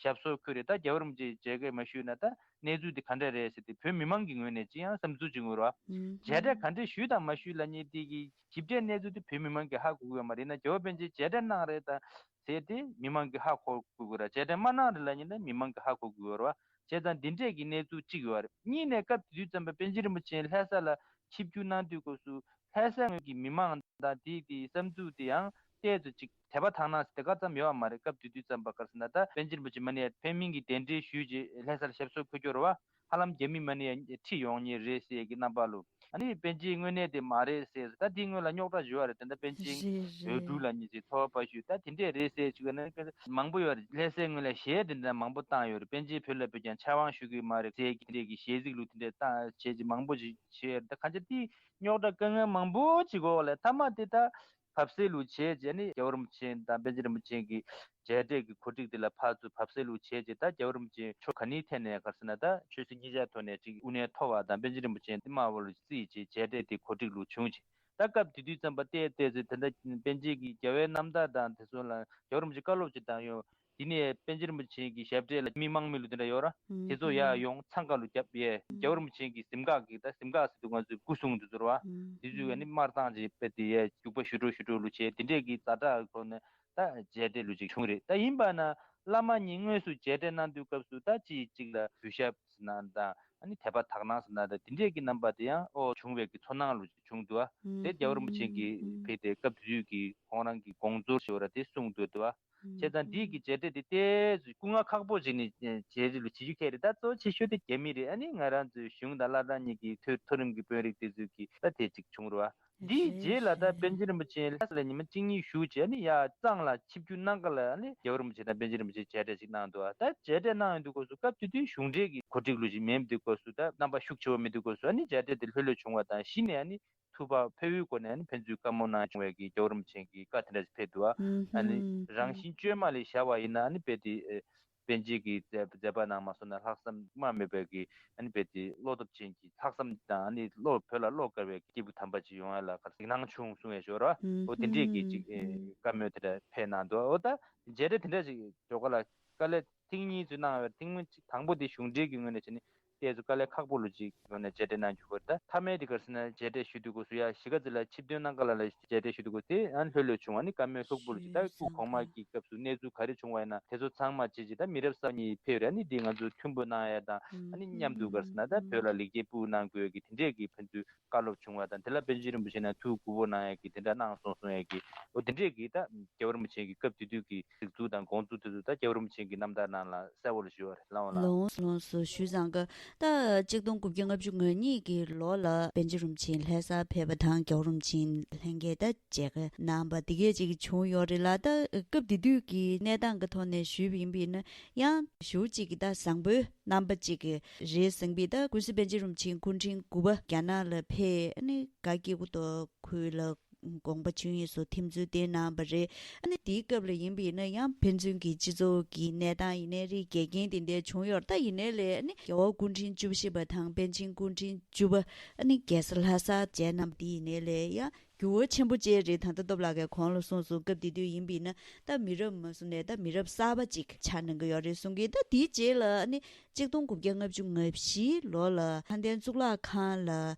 ཞབས་སོར་འཁོད་རེད། ད་རྒྱལ་བ་རིན་པོ་ཆེ་མཇལ་ཁ་མ་ཞུས་ན་ད་གནས་ཚུལ་དེ་ག་འདྲ་རེད་ཟེར་ཏེ་བོད་མི་མང་གི་ངོས་ནས་ཅི་ཡང་བསམ་ཚུལ་ཅིག་ཡོང་གི་རེད་བ། མཇལ་འཕྲད་ག་འདྲ་ཞུས་དང་མ་ཞུས་ལབ་མཁན་དེ་གི་ཞིབ་ཕྲའི་གནས་ཚུལ་དེ་བོད་མི་མང་གིས་ཧ་གོ་གི་ཡོད་མ་རེད། ཡིན་ན་རྒྱལ་བ་པཎ་ཆེན་མཇལ་འཕྲད་གནང་རེད་ད་ཟེར་ཏེ་མི་མང་གིས་ཧ་གོ་དགོས་ཀྱི་རེད། མཇལ་འཕྲད་མ་གནང་རེད་ལབ་མཁན་ད་མི་མང་གིས་ཧ་གོ་དགོས་ཀྱི་ཡོད་རེད་བ། བྱས་ཙང་འདི་འདྲས་ཀྱི་གནས་ཚུལ་གཅིག་ཡོད་རེད། གཉིས་ནས་སྐབས་དེ་དུས་ཙམ་པ་པཎ་ཆེན་རིན་པོ་ཆེ་ལྷ་ས་ལ་ཆིབས་བསྒྱུར་གནང་དུས་སྐབས་སུ་ལྷ་ས་ངོས་ཀྱི་མི་མང་དང་དེའི་དེའི་བསམ་ཚུལ་དེ་ཡང་ཏོག་ཙམ་ཅིག་དད་པ་དག་སྣང་ཟེར་དེ་ག་ཙམ་ཡོད་པ་མ་རེད། སྐབས་དེ་དུས་ཙམ་པ་ག་རེ་ཟེར་ན་ད་པཎ་ཆེན་རིན་པོ་ཆེ་མ་ནི་ཡ་ཕེ་མིང་གི་གདན་འདྲེན་ཞུས་རྗེས་ལྷ་སར་ཞབས་སོར་འཁོད་རྒྱུ་རེད་བ། ཧ་ལམ་རྒྱ་མི་མ་ནི་ཡ་ཁྲིད་ཡོང་མཁན་རེད་ཟེར་གྱི་རྣམ་པ་ལུ། ཨ་ནི་པཎ་ཆེན་དངོས་གནས་དེ་མ་རེད་ཟེར། ད་དེའི་སྔོན་ལ་རྙོག་དྲ་བྱུང་བ་རེད། དེ་འདྲ་པཎ་ཆེན་རེད་འོས་བསྡུ་རེད། ལབ་མཁན་ཟེར་ཚོར་བ་ཞུས། ད་དེ་འདྲས་རེད་ཟེར་བྱུང་བ་ན་མང་པོ་ཡོད་རེད། ལྷ་སའི་ངོས་ལ་གཞས་དེ་འདྲ་མང་པོ་བཏང་ཡོད་རེད། པཎ་ཆེན་བོད་ལ་ཕེབས་ཀྱང་ཕྱག་དབང་ཞུ་གི་མ་རེད་ཟེར་གྱི་དེ་འདྲས་ཀྱི་གཞས་ཚིག་ལུ་དེ་འདྲས་བཏང་བྱས་ཀྱི་མང་པོ་ཞིག་བྱས་ཡོད་རེད། ད་གང་ཅི་དེ་རྙོག་དྲ་དཀའ་ངལ་མང་པོ་ཅིག་འོག་ལ་མཐའ་མ་དེ་ད་བབས་སེལ་ལུ་བྱས་རྗེས་ནི་རྒྱལ་བ་རིན་པོ་ཆེ་དང་པཎ་ཆེན་རིན་པོ་ཆེ་གི་མཇལ་འཕྲད་ཀྱི་གོ་སྒྲིག་དེ་ལ་ཕར་ཚུར་བབས་སེལ་ལུ་བྱས་རྗེས་ད་རྒྱལ་བ་རིན་པོ་ཆེ་ཕྱོགས་ག་ནིའི་ཐད་ནས་ག་རེ་ཟེར་ན་ད་ཆོས་སྲིད་གཉིས་ཆར་ཐོག་ནས་ཅིག་དབུ་ནས་མཐོ་བ་དང་པཎ་ཆེན་རིན་པོ་ཆེ་དེ་དམའ་བ་ལུ་བརྩིས་རྗེས་མཇལ་འཕྲད་དེ་གོ་སྒྲིག་ལུ་བྱུང་རྗེས་ད་སྐབས་དེ་དུས་ཙམ་པ་ཏོག་ཙམ་དེ་འདྲ་པཎ་ཆེན་གྱི་རྒྱལ་བའི་རྣམ་ཐར་དང་དེ་ཚོ་ལ་རྒྱལ་བ་རིན་པོ་ཆེ་བཀའ་སློབ་ཅིག་བཏང་ཡོད། དེ་ནས་པཎ་ཆེན་རིན་པོ་ཆེ་གི་ཞབས་གྲས་ལ་མི་དམངས་མི་ལུ་དེ་འདྲ་ཡོད་ར། དེ་ཚོ་ཡར་ཡོང་འཚང་ཁ་ལུ་རྒྱབ་ཡས། རྒྱལ་བ་རིན་པོ་ཆེ་གི་གཟིམ་འགག་གི་ད་གཟིམ་འགག་ཟེར་དུས་ང་ཚོས་སྐུ་གསུང་དེ་ཚོ་ར་བ། དེ་ཚོས་ཨ་ནི་དམར་གཏང་ཅིག་དཔེ་དེ་ཡས་རྒྱུག་པ་ཞུ་འགྲོ་ཞུ་འགྲོ་ལུ་བྱས། དེ་འདྲས་ཀྱི་ཛ་དྲག་ཁོ་ནས་ད་མཇལ་འཕྲད་ལུ་ཅིག་བྱུང་རེད། ད་ཡིན་པ་ན་བླ་མ་གཉིས་དངོས་སུ་མཇལ་འཕྲད་གནང་དུས་སྐབས་སུ་ད་ཅིག་ཅིག་ལ་གུས་ཞབས་ཟེར་ན་དང་ཨ་ནི་དད་པ་དག་སྣང་ཟེར་ན་དང་དེ་འདྲས་ཀྱི་རྣམ་པ་དེ་ཡང་ཨོ་བྱུང་བའི་གི་ཚོར་སྣང་ལུ་ཅིག་བྱུང་འདུག་བ། དེ་རྒྱལ་བ་རིན་པོ་ཆེ་གིས་ཕེབས་ཏེ་སྐབས་དེ་དུས་ཀྱི་ཁོང་རང་གི་དགོངས་རྫོགས་ཞེས་པ་ར་དེ་གསུངས་འདུག་འདུག་བ། བྱས་ཙང་འདི་གི་མཇལ་འཕྲད་འདི་ཏོག་ཙམ་སྐུ་ངལ་ཁག་པོ་ཅིག་ནི་བྱས་རྗེས་ལུ་བྱེད་རྒྱུ་ཁེལ་རེད། ད་གཙོ་ཆེ་ཤོས་དེ་རྒྱ་མི་རེད། ཨ་ནི་ང་རང་ཚོའི་གཞུང་དང་བླ་བྲང་གཉིས་ཀྱི་མཐོ་མཐོ་རིམ་གྱི་དཔོན་རིགས་དེ་ཚོས་ཀྱི་ད་དེ་ཅིག་བྱུང་རེད་བ། འདིའི་རྗེས་ལ་ད་པཎ་ཆེན་རིན་པོ་ཆེ་ལྷ་ས་ལ་ཉི་མ་གཅིག་གཉིས་བཞུགས་རྗེས་ཨ་ནི་ཡར་གཙང་ལ་ཆིབས་བསྒྱུར་གནང་ག་ལ་ཨ་ནི་རྒྱལ་བ་རིན་པོ་ཆེ་དང་པཎ་ཆེན་རིན་པོ་ཆེ་མཇལ་འཕྲད་ཅིག་གནང་འདུག་བ། ད་མཇལ་འཕྲད་གནང་ཡོང་དུས་སྐབས་སུ་སྐབས་དེ་དུས་གཞུང་འབྲེལ་གྱི་གོ་སྒྲིག་ལུ་ཅིག་མེད་དུས་སྐབས་སུ་ད་རྣམ་པ་ཤུགས་ཆེ་བ་མེད་དུས་སྐབས་སུ་ཨ་ནི་མཇལ་འཕྲད་དེ་ལྷོད་ལྷོད་བྱུང་བ་དང་གཞི་ནས་ཨ་ནི་ཐུགས་ཕར་འཕེར་བའི་སྒོ་ནས་ཨ་ནི་ཕན་ཚུན་བཀའ་མོལ་གནང་བྱུང་བའི་གི་རྒྱལ་བ་རིན་པོ་ཆེ་གི་བཀའ་དེ་འདྲ་ཞིག་ཕེབས་འདུག་བ། ཨ་ནི་རང་བཞིན་བཅོས་མ་ལས་བཞག་པ་ཡིན་ན་ཨ་ནི་དཔེ་དེ་ཨེ་པཎ་ཆེན་གྱི་མཛད་མཛད་པ་ནང་མ་སོང་ན་ལྷག་བསམ་རྨ་མེད་པའི་གི་ཨ་ནི་དཔེ་དེ་བློ་སྟོབས་ཅན་གྱི་ལྷག་བསམ་དང་ཨ་ནི་བློ་བོད་ལ་བློ་དཀར་བའི་སྐྱེས་བུ་དམ་པ་ཅིག་ཡོང་ཡ་ལ་ག་རེ་ཟེར་གྱི་སྣང་བྱུང་གསུང་ཡ་ཞོར་བ། འོ་དེ་འདྲས་ཀྱི་ཅིག་ཨེ་བཀའ་མོལ་དེ་འདྲ་ཕེབས་གནང་འདུག་འོ་ད་མཇལ་འཕྲད་དེ་འདྲ་ཅིག་འགྲོ་ག་ལ་དཀའ་ལས་ཐེངས་གཉིས་ཚུར་གནང་བའི་ཐེངས་མ་གཅིག་དང་པོ་དེ་གཞུང་འབྲེལ་གྱི་ངོས་ནས་བྱས་ནས། ཁྱེད་ཚོ་དཀའ་ལས་ཁག་པོ་ལོ་ཅིག་ཡོང་ནས་མཇལ་འཕྲད་གནང་རྒྱུ་གོ་རེད། ད་མཐའ་མའི་དེ་གར་སོང་ན་མཇལ་འཕྲད་ཞུ་དུས་སྐབས་སུ་ཡ་གཞིས་ཀ་རྩེ་ལ་ཆིབས་བསྟན་གནང་ག་ལ་ལ་མཇལ་འཕྲད་ཞུ་དུས་སྐབས་དེ་ཨ་ནི་ལྷོད་ལྷོད་བྱུང་བ་ནི་བཀའ་མོལ་ལྷུག་པོ་ལོ་ཅིག་ད་སྐུ་གོང་མ་གི་སྐབས་སུ་གནས་ཚུལ་ག་རེ་བྱུང་བ་ཡིན་ན་དེ་ཚོ་ཚང་མ་བྱས་ཅིག་ད་མི་རབས་གསར་རྙིང་ཕེབས་རེད། ཨ་ནི་དེ་ང་ཚོ་མཐུན་པོ་གནང་ཡ་དང་ཨ་ནི་མཉམ་དུ་གར་སོང་ན་ད་བོད་ལ་ལེགས་སྐྱེས་ཕུལ་གནང་དགོས་ཀྱི་དེ་འདྲས་ཀྱི་ཕན་ཚུན་བཀའ་སློབ་བྱུང་བ་དང་། དེ་ལ་པཎ་ཆེན་རིན་པོ་ཆེ་ནས་ཐུགས་མགུ་སྐོར་གནང་ཡ་གི་དེ་འདྲ་གནང་སོང་གསུང་ཡ་གི་འོ་དེ་འདྲས་ཀྱི་ད་རྒྱལ་བ་རིན་པོ་ཆེ་གི་སྐབས་དེ་དུས་ཀྱི་གཟིགས་ཚུལ་དང་དགོངས་ཚུལ་དེ་ཚོ་ད་རྒྱལ་བ་རིན་པོ་ཆེ་གི་རྣམ་ཐར་ནང་ལ་གསལ་བོ་ལ་ཞུ་བ་རེད། ལགས་འོང་ལགས། ལགས་སོ། ཞུས་ཙང་གི་ད་གཅིག་སྟོང་དགུ་བརྒྱ་ལྔ་བཅུ་ང་གཉིས་ཀྱི་ལོ་ལ་པཎ་ཆེན་རིན་པོ་ཆེ་ལྷ་སར་ཕེབས་པ་དང་རྒྱལ་བ་རིན་པོ་ཆེ་ལྷན་རྒྱས་ད་མཇལ་ཁ་གནང་བ་དེ་གས་ཅིག་བྱུང་ཡོད་རེད་ལ། ད་སྐབས་དེ་དུས་ཀྱི་གནས་སྟངས་ཀྱི་ཐོག་ནས་ཞུས་པ་ཡིན་པས་ན་ཡང་ཞུ་གཅིག་གི་ད་བཟང་པོའི་རྣམ་པ་གཅིག་གི་རེད་ཟེར་བས། ད་ཀུན་གཟིགས་པཎ་ཆེན་རིན་པོ་ཆེ་སྐུ་ཕྲེང་དགུ་པ་རྒྱ་ནག་ལ་ཕེབས་ཨ་ནི་ག་སྐྱེ་དགུ་ཐོག་ཁུལ་ལ་དགོངས་པ་ཆོས་དབྱིངས་སུ་ཐིམ་ཚུལ་བསྟན་གནང་བ་རེད། ཨ་ནི་དེའི་སྐབས་ལ་ཡིན་པས་ན་ཡང་ཕན་ཚུན་གྱི་སྤྱི་ཚོགས་ཀྱི་གནས་སྟངས་ཡིན་ནའི་རེད། འགལ་རྐྱེན་དེ་འདྲ་བྱུང་ཡོད་རེད། ད་ཡིན་ནའི་ལས་ཨ་ནི་རྒྱལ་བ་སྐུ་ཕྲེང་བཅུ་བཞི་པ་དང་པཎ་ཆེན་སྐུ་ཕྲེང་བཅུ་པ་ཨ་ནི་རྒྱལ་ས་ལྷ་སར་མཇལ་གནང་བ་དེ་ཡིན་ནའི་ལས་ཡང་འགྱུར་བ་ཆེན་པོ་ཅིག་རེད། ད་ལྟ་སྟོབས་ལགས་ཀྱིས་གོང་ལ་གསུངས་སོང་། སྐབས་དེ་དུས་ཡིན་པས་ན་ད་མི་རབས་མ་སུ་ནས་ད་མི་རབས་གསར་པ་ཅིག་ཆགས་གནང་གི་ཡོད་རེད་གསུང་གི། ད་དེའི་རྗེས་ལ་ཨ་ནི་གཅིག་སྟོང་དགུ་བརྒྱ་ལྔ་བཅུ་ང་བཞིའི་ལོ་ལ་ལྷ་ལྡན་གཙུག་ལག་ཁང་ལ་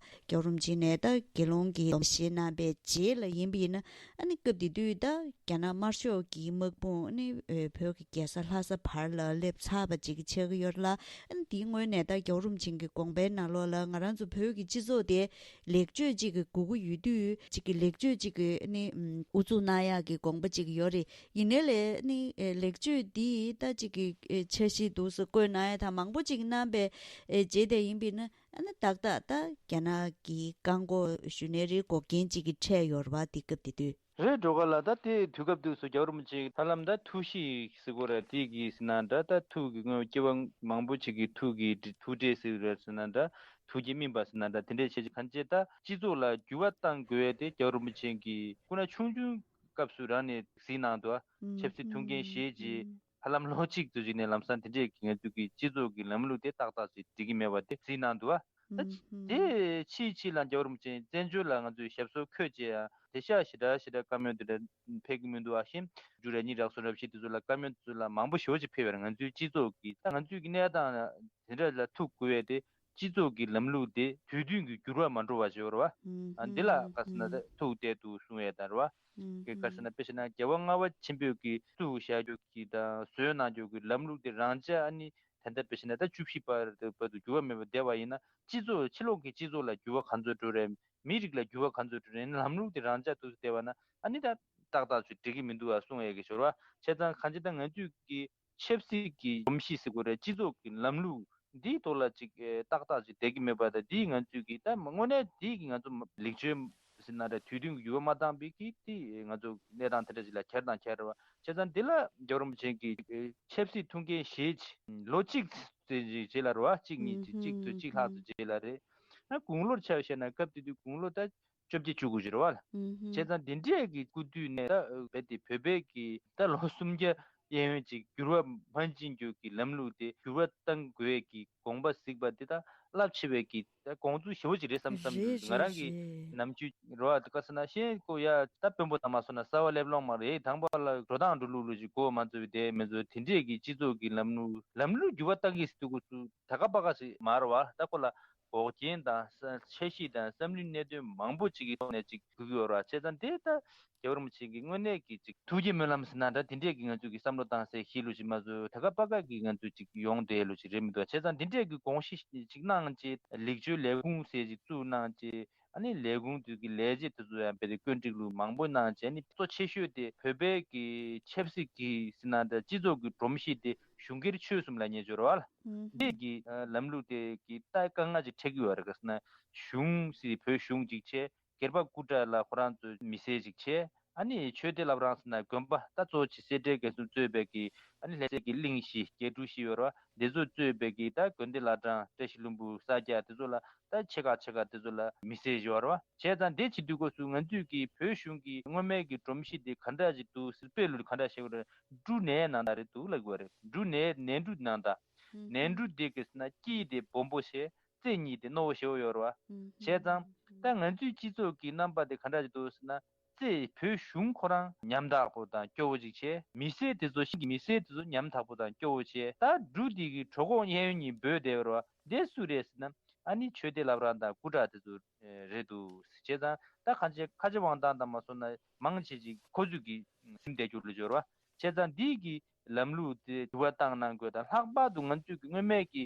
རྒྱལ་བ་རིན་པོ་ཆེ་ནས་ད་དགེ་སློང་གི་སྡོམ་བཞེས་གནང་པའི་རྗེས་ལ་ཡིན་པས་ན་ཨ་ནི་སྐབས་དེ་དུས་ད་རྒྱ་ནག་དམར་ཤོག་གི་དམག་དཔུང་ཨ་ནི་བོད་ཀྱི་རྒྱལ་ས་ལྷ་ས་བར་ལ་སླེབས་ཚར་བ་ཅིག་ཆགས་ཀྱི་ཡོད་རེད་ལ། ཨ་ནི་དེའི་སྔོན་ནས་ད་རྒྱལ་བ་རིན་པོ་ཆེ་གི་དགོངས་པའི་ནང་ལོགས་ལ་ང་རང་ཚོ་བོད་ཀྱི་སྤྱི་ཚོགས་དེ་ལེགས་བཅོས་ཅིག་གི་དགོས་ཀྱི་ཡོད་དུས་ཅིག་གི་ལེགས་བཅོས་ཅིག་གི་ཨ་ནི་ཨུ་ཚུགས་གནང་ཡག་གི་དགོངས་པ་ཅིག་ཡོད་རེད། ཡིན་ནའི་ལས་ནི་ལེགས་བཅོས་འདི་ད་ཅིག་གི་འཆར་གཞི་འདུག་སེ་བཀོད་གནང་ཡ་དང་མང་པོ་ཅིག་གནང་པའི་རྗེས་དེ་ཡིན་པས་ན་ཨ་ནི་ཏག་ཏག་ད་རྒྱ་ནག་གི་བཀག་འགོག་ཞུ་ནའི་རེད། འགོག་རྐྱེན་ཅིག་གི་འཕྲད་ཡོད་རེད་བ་དེ་སྐབས་དེ་དུས། རེད་འགྲོ་ག་ལ་ད་དེ་དུས་སྐབས་དུས་སུ་རྒྱལ་བ་རིན་པོ་ཆེ་ཧ་ལམ་ད་ཐུགས་གཤིས་ཟེར་དགོས་རེད། དེ་གི་ཟེར་ན་འདྲ་ད་ཐུགས་ཀྱི་དངོས་སྐྱེ་བ་མང་པོ་ཅིག་གི་ཐུགས་ཀྱི་ཐུགས་འདྲེས་ཟེར་རེད་ཟེར་ན་འདྲ་ཐུགས་བསྐྱེད་སྨིན་པ་ཟེར་ན་འདྲ་དེ་འདྲས་བྱས་ཀྱི་གང་ཅི་ད་སྤྱི་ཚོགས་ལ་འགྱུར་བ་གཏང་དགོས་ཡ་དེ་རྒྱལ་བ་རིན་པོ་ཆེ་གི་སྐུ་ན་ཆུང་ཆུང་སྐབས་སུ་རང་ནས་གཟིགས་གནང་འདུག་ཆབ་སྲིད་ཐུགས་འགན་བཞེས་རྗེས་ཧ་ལམ་ལོ་གཅིག་ཙམ་ཞིག་ནས་ལམ་སང་དེ་འདྲས་ཀྱི་ང་ཚོའི་གི་སྤྱི་ཚོགས་ཀྱི་ལམ་ལུགས་དེ་ཏག་ཏག་ཅིག་འགྲིག་གི་མེད་པ་དེ་གཟིགས་གནང་འདུག་ད་དེ་ཕྱིས་ཕྱིས་ལ་རྒྱལ་བ་རིན་པོ་ཆེ་བཙན་བྱོལ་ལ་ང་ཚོའི་ཞབས་སོར་འཁོད་རྗེས་ཡང་དེ་ཤ་ཞེ་དྲག་ཞེ་དྲག་བཀའ་མོལ་དེ་འདྲ་ཕེབས་ཀྱི་མི་འདུག་པ་ཤིན་ཇུ་ར་ཉི་རག་སོ་རབ་ཤི་དེ་ཚོ་ལ་བཀའ་མོལ་དེ་ཚོ་ལ་མང་པོ་ཞེ་པོ་ཅིག་ཕེབས་པར་ང་ཚོའི་སྤྱི་ཚོགས་ཀྱི་ད་ང་ཚོའི་གི་གནས་སྟངས་དེ་འདྲ་ལ་ཐུག་དགོས་པས་དེ་སྤྱི་ཚོགས་ཀྱི་ལམ་ལུགས་དེ་དུས་བསྟུན་གྱི་འགྱུར་བ་མ་འགྲོ་བ་ཞིག་ཡོད་རེད་བ། ཨ་འདི་ལ་ག་ཟེར་ན་ད་ཐུགས་གཏད་འདུག་གསུང་ཡས་དང་རེད་བ། ག་ཟེར་ན་དཔེ་བཞག་ན་རྒྱལ་བ་ལྔ་པ་ཆེན་པོས་ཀྱི་བཙུགས་བཞག་རྒྱུ་གི་དང་བཟོས་གནང་རྒྱུ་གི་ལམ་ལུགས་དེ་རང་ཅག་ཨ་ནི་ད་ལྟ་དཔེ་བཞག་ན་ད་བཅུ་བཞི་པ་བར་དུ་འགྱུར་བ་མེད་པར་བསྡད་པ་ཡིན་ན་སྤྱི་ཚོགས་ཕྱི་ལོགས་ཀྱི་སྤྱི་ཚོགས་ལ་འགྱུར་བ་ག་ཚོད་འགྲོ་རེད། མི་རིགས་ལ་འགྱུར་བ་ག་ཚོད་འགྲོ་རེད། ལམ་ལུགས་དེ་རང་ཅག་ཏུ་བསྡད་པ་ན་ཨ་ནི་ད་ཏག་ཏག་ཚོད་འགྲིག་གི་མི་འདུག་ཨ་གསུང་ཡས་ཀྱི་ཞོར་བ་བྱས་ཙང་གང་ཅི་ད་ང་ཚོས་ཀྱི་ཆབ་སྲིད་ཀྱི་སྒྲོམ་གཞི་ཟེར་དགོས་རེད། སྤྱི་ཚོགས་ཀྱི་ལམ་ལུགས་འདིའི་ཐོག་ལ་ཅིག་ཨེ་ཏག་ཏག་ཅིག་བསྡད་ཀྱི་མེད་པ་དང་འདིས་ང་ཚོས་ཀྱི་ད་དངོས་གནས་འདིས་ཀྱི་ང་ཚོ་ལེགས་བཅོས་ཟེར་ན་འདྲ་དུས་བསྟུན་གྱི་འགྱུར་བ་མ་བཏང་བའི་ཀྱི་དེ་ང་ཚོ་གནས་སྟངས་དེ་འདྲ་ཞིག་ལ་འཁྱེར་དང་འཁྱེར་བ་བྱས་ཙང་འདི་ལ་རྒྱལ་བ་རིན་པོ་ཆེ་གིས་ཨེ་ཆབ་སྲིད་ཐུགས་འགན་བཞེས་ལོ་གཅིག་ཙམ་ཞིག་རྗེས་ལ་རེད་བ། གཅིག་གཉིས་ཀྱི་གཅིག་ཙམ་གཅིག་ལྷག་ཙམ་རྗེས་ལ་རེད། ཨ་དགུང་ལོར་ཆ་བཞག་ན་སྐབས་དེ་དུས་དགུང་ལོ་ད་བཅོ་བརྒྱད་བཅུ་དགུ་ཞིག་རེད་བ། བྱས་ཙང་འདི་འདྲས་ཀྱི་སྐུ་དུས་ནས་ད་རྦད་དེ་བོད་པའི་གི་ད་ལོ་སུམ་བརྒྱ་གཡས་གཡོན་ཅིག་འགྱུར་བ་མ་ཕྱིན་རྒྱུ་གི་ལམ་ལུགས་དེ་འགྱུར་བ་གཏང་དགོས་ཀྱི་དགོངས་པ་གཟིགས་པ་འདི་ད་རླབས་ཆེ་བའི་གི་ད་དགོངས་ཚུལ་ཞེ་པོ་ཅིག་རེད་བསམ་བསམ་ང་རང་གི་ནམ་རྒྱུན་རེད་བ། ག་ཟེར་ན་ཤེས་ཀོ་ཡ་ད་དཔོན་པོ་དང་མ་སོང་ན་གསར་བ་སླེབས་ལོང་མ་རེད། དང་པོ་ལ་འགྲོ་སྟངས་འགྲོ་ལུགས་ལུགས་ཅིག་གོ་མ་ཚོད་པའི་དེ་མི་ཚོ་དེ་འདྲས་ཀྱི་སྤྱི་ཚོགས་ཀྱི་ལམ་ལུགས་ལམ་ལུགས་འགྱུར་བ་གཏང་གི་སི་ཏུ་གུ་སུ་ད་ག་པ་ག་ཞིག་མ་རེད་བ། ད་ཁོ་ལ་འགོག་རྐྱེན་དང་ས་འཆར་གཞི་དང་བསམ་བློའི་གནད་དོན་མང་པོ་ཅིག་གི་ཐོག་ནས་ཅིག་དགོས་ཀྱི་ཡོད་རེད་བ། བྱས་ཙང་དེ་ད་རྒྱལ་བ་རིན་པོ་ཆེ་གི་དངོས་གནས་ཀྱི་ཅིག་ཐུགས་ཀྱི་སྨོན་ལམ་ཟེར་ན་འདྲ་དེ་འདྲས་ཀྱི་ང་ཚོས་ཀྱི་བསམ་བློ་བཏང་སའི་གཞི་ལུགས་ཅིག་མ་བཟོ་ད་ག་པ་ག་གི་ང་ཚོས་ཅིག་ཡོང་བསྡད་ལུགས་ཅིག་རེད་མི་འདུག་བྱས་ཙང་དེ་འདྲས་ཀྱི་དགོངས་གཞི་ཅིག་གནང་བྱས་ལེགས་བཅོས་ལས་ཁུངས་ཟེར་ཅིག་བཙུགས་གནང་བྱས། ཨ་ནི་ལས་ཁུངས་དེ་གི་ལས་བྱེད་དེ་ཚོ་ཡང་དཔེ་དེ་བཀོད་སྒྲིག་ལུགས་མང་པོ་གནང་བྱས་ནི་གཙོ་ཆེ་ཤོས་དེ་བོད་པའི་གི་ཆབ་སྲིད་ཀྱི་ཟེར་ན་འདྲ་སྤྱི་ཚོགས་ཀྱི་སྒྲོམ་གཞི་དེ་གཞུང་སྒེར་ཆོས་གསུམ་ལ་ཉེ་སྦྱོར་བ་ལ། འདི་གི་ལམ་ལུགས་དེ་གི་ལྟ་དཀའ་ངལ་ཅིག་འཕྲད་ཀྱི་ཡོད་རེད། ག་ཟེར་ན་གཞུང་སྲིད་བོད་གཞུང་ཅིག་བྱས། སྒེར་པ་སྐུ་དྲག་ལ་ཁོ་རང་ཚོ་མི་སེར་ཅིག་བྱས། ཨ་ནི་ཆོས་སྡེ་བླ་བྲང་ཟེར་ན་དགོན་པ་ད་གཙོ་ཆེ་སེ་འབྲས་དགེ་གསུམ་གཙོས་པའི་གི་ཨ་ནི་ལྷ་སའི་གི་གླིང་བཞི་རྒྱས་འབྲུག་བཞི་ཡོད་རེད་བ། འདི་ཚོ་གཙོས་པའི་གི་ད་དགོན་སྡེ་བླ་བྲང་བཀྲ་ཤིས་ལྷུན་པོ་ས་སྐྱ་དེ་ཚོ་ལ་ད་ཆེ་ཁག་ཆེ་ཁག་དེ་ཚོ་ལ་མི་སེར་ཡོད་རེད་བ། བྱས་ཙང་འདི་བྱེད་དུས་སྐབས་སུ་ང་ཚོས་གི་བོད་གཞུང་གི་སྔོན་མའི་གི་སྒྲོམ་གཞི་དེ་ག་འདྲ་ཞིག་འདུག་ཟེར་དཔེ་ལུགས་ག་འདྲ་ཞིག་རེད། འབྲུ་ནས་ནང་ད་རེད་འདུག་ལབ་དགོས་རེད། འབྲུ་ནས་ནས་འབྲུ་ནང་ད་ནས་འབྲུ་དེ་གི་ཟེར་ན་དཀྱིལ་དེ་སྦོམ་པོ་བྱས། རྩེ་གཉིས་དེ་རྣོ་བོ་ཞེ་བོ་ཡོད་རེད་བ། བྱས་ཙང་ད་ང་ཚོའི་སྤྱི་ཚོགས་ཀྱི་རྣམ་པ་དེ་ག་འདྲ་ཞིག་འདུག་ཟེར་ན། རྩེ་བོད་གཞུང་ཁོ་རང་ཉམ་ཐག་པོ་དང་སྐྱོ་བོ་ཅིག་བྱས། མི་སེར་དེ་ཚོ་ཤིང་གི་མི་སེར་དེ་ཚོ་ཉམ་ཐག་པོ་དང་སྐྱོ་བོ་བྱས། ད་འབྲུ་དེ་གི་གྲོད་ཁོག་གཡས་གཡོན་གཉིས་སྦོས་བསྡད་པ་རེད་བ། དེ་སུ་རེད་ཟེར་ན། ཨ་ནི་ཆོས་སྡེ་བླ་བྲང་དང་སྐུ་དྲག་དེ་ཚོ་རེད་འདུག། བྱས་ཙང་ད་གང་ཅི་ཁ་ཆེ་དབང་ཐང་དང་མ་སོང་ན་མང་ཆེ་ཅིག་ཁོ་ཚོས་ཀྱིས་ཟིན་བསྡད་རྒྱུ་ལ་སྦྱོར་བ། བྱས་ཙང་འདི་གི་ལམ་ལུགས་དེ་འགྱུར་བ་བཏང་གནང་དགོས་དང་། ལྷག་པར་དུ་ང་ཚོས་ཀྱི་སྔོན་མའི་གི་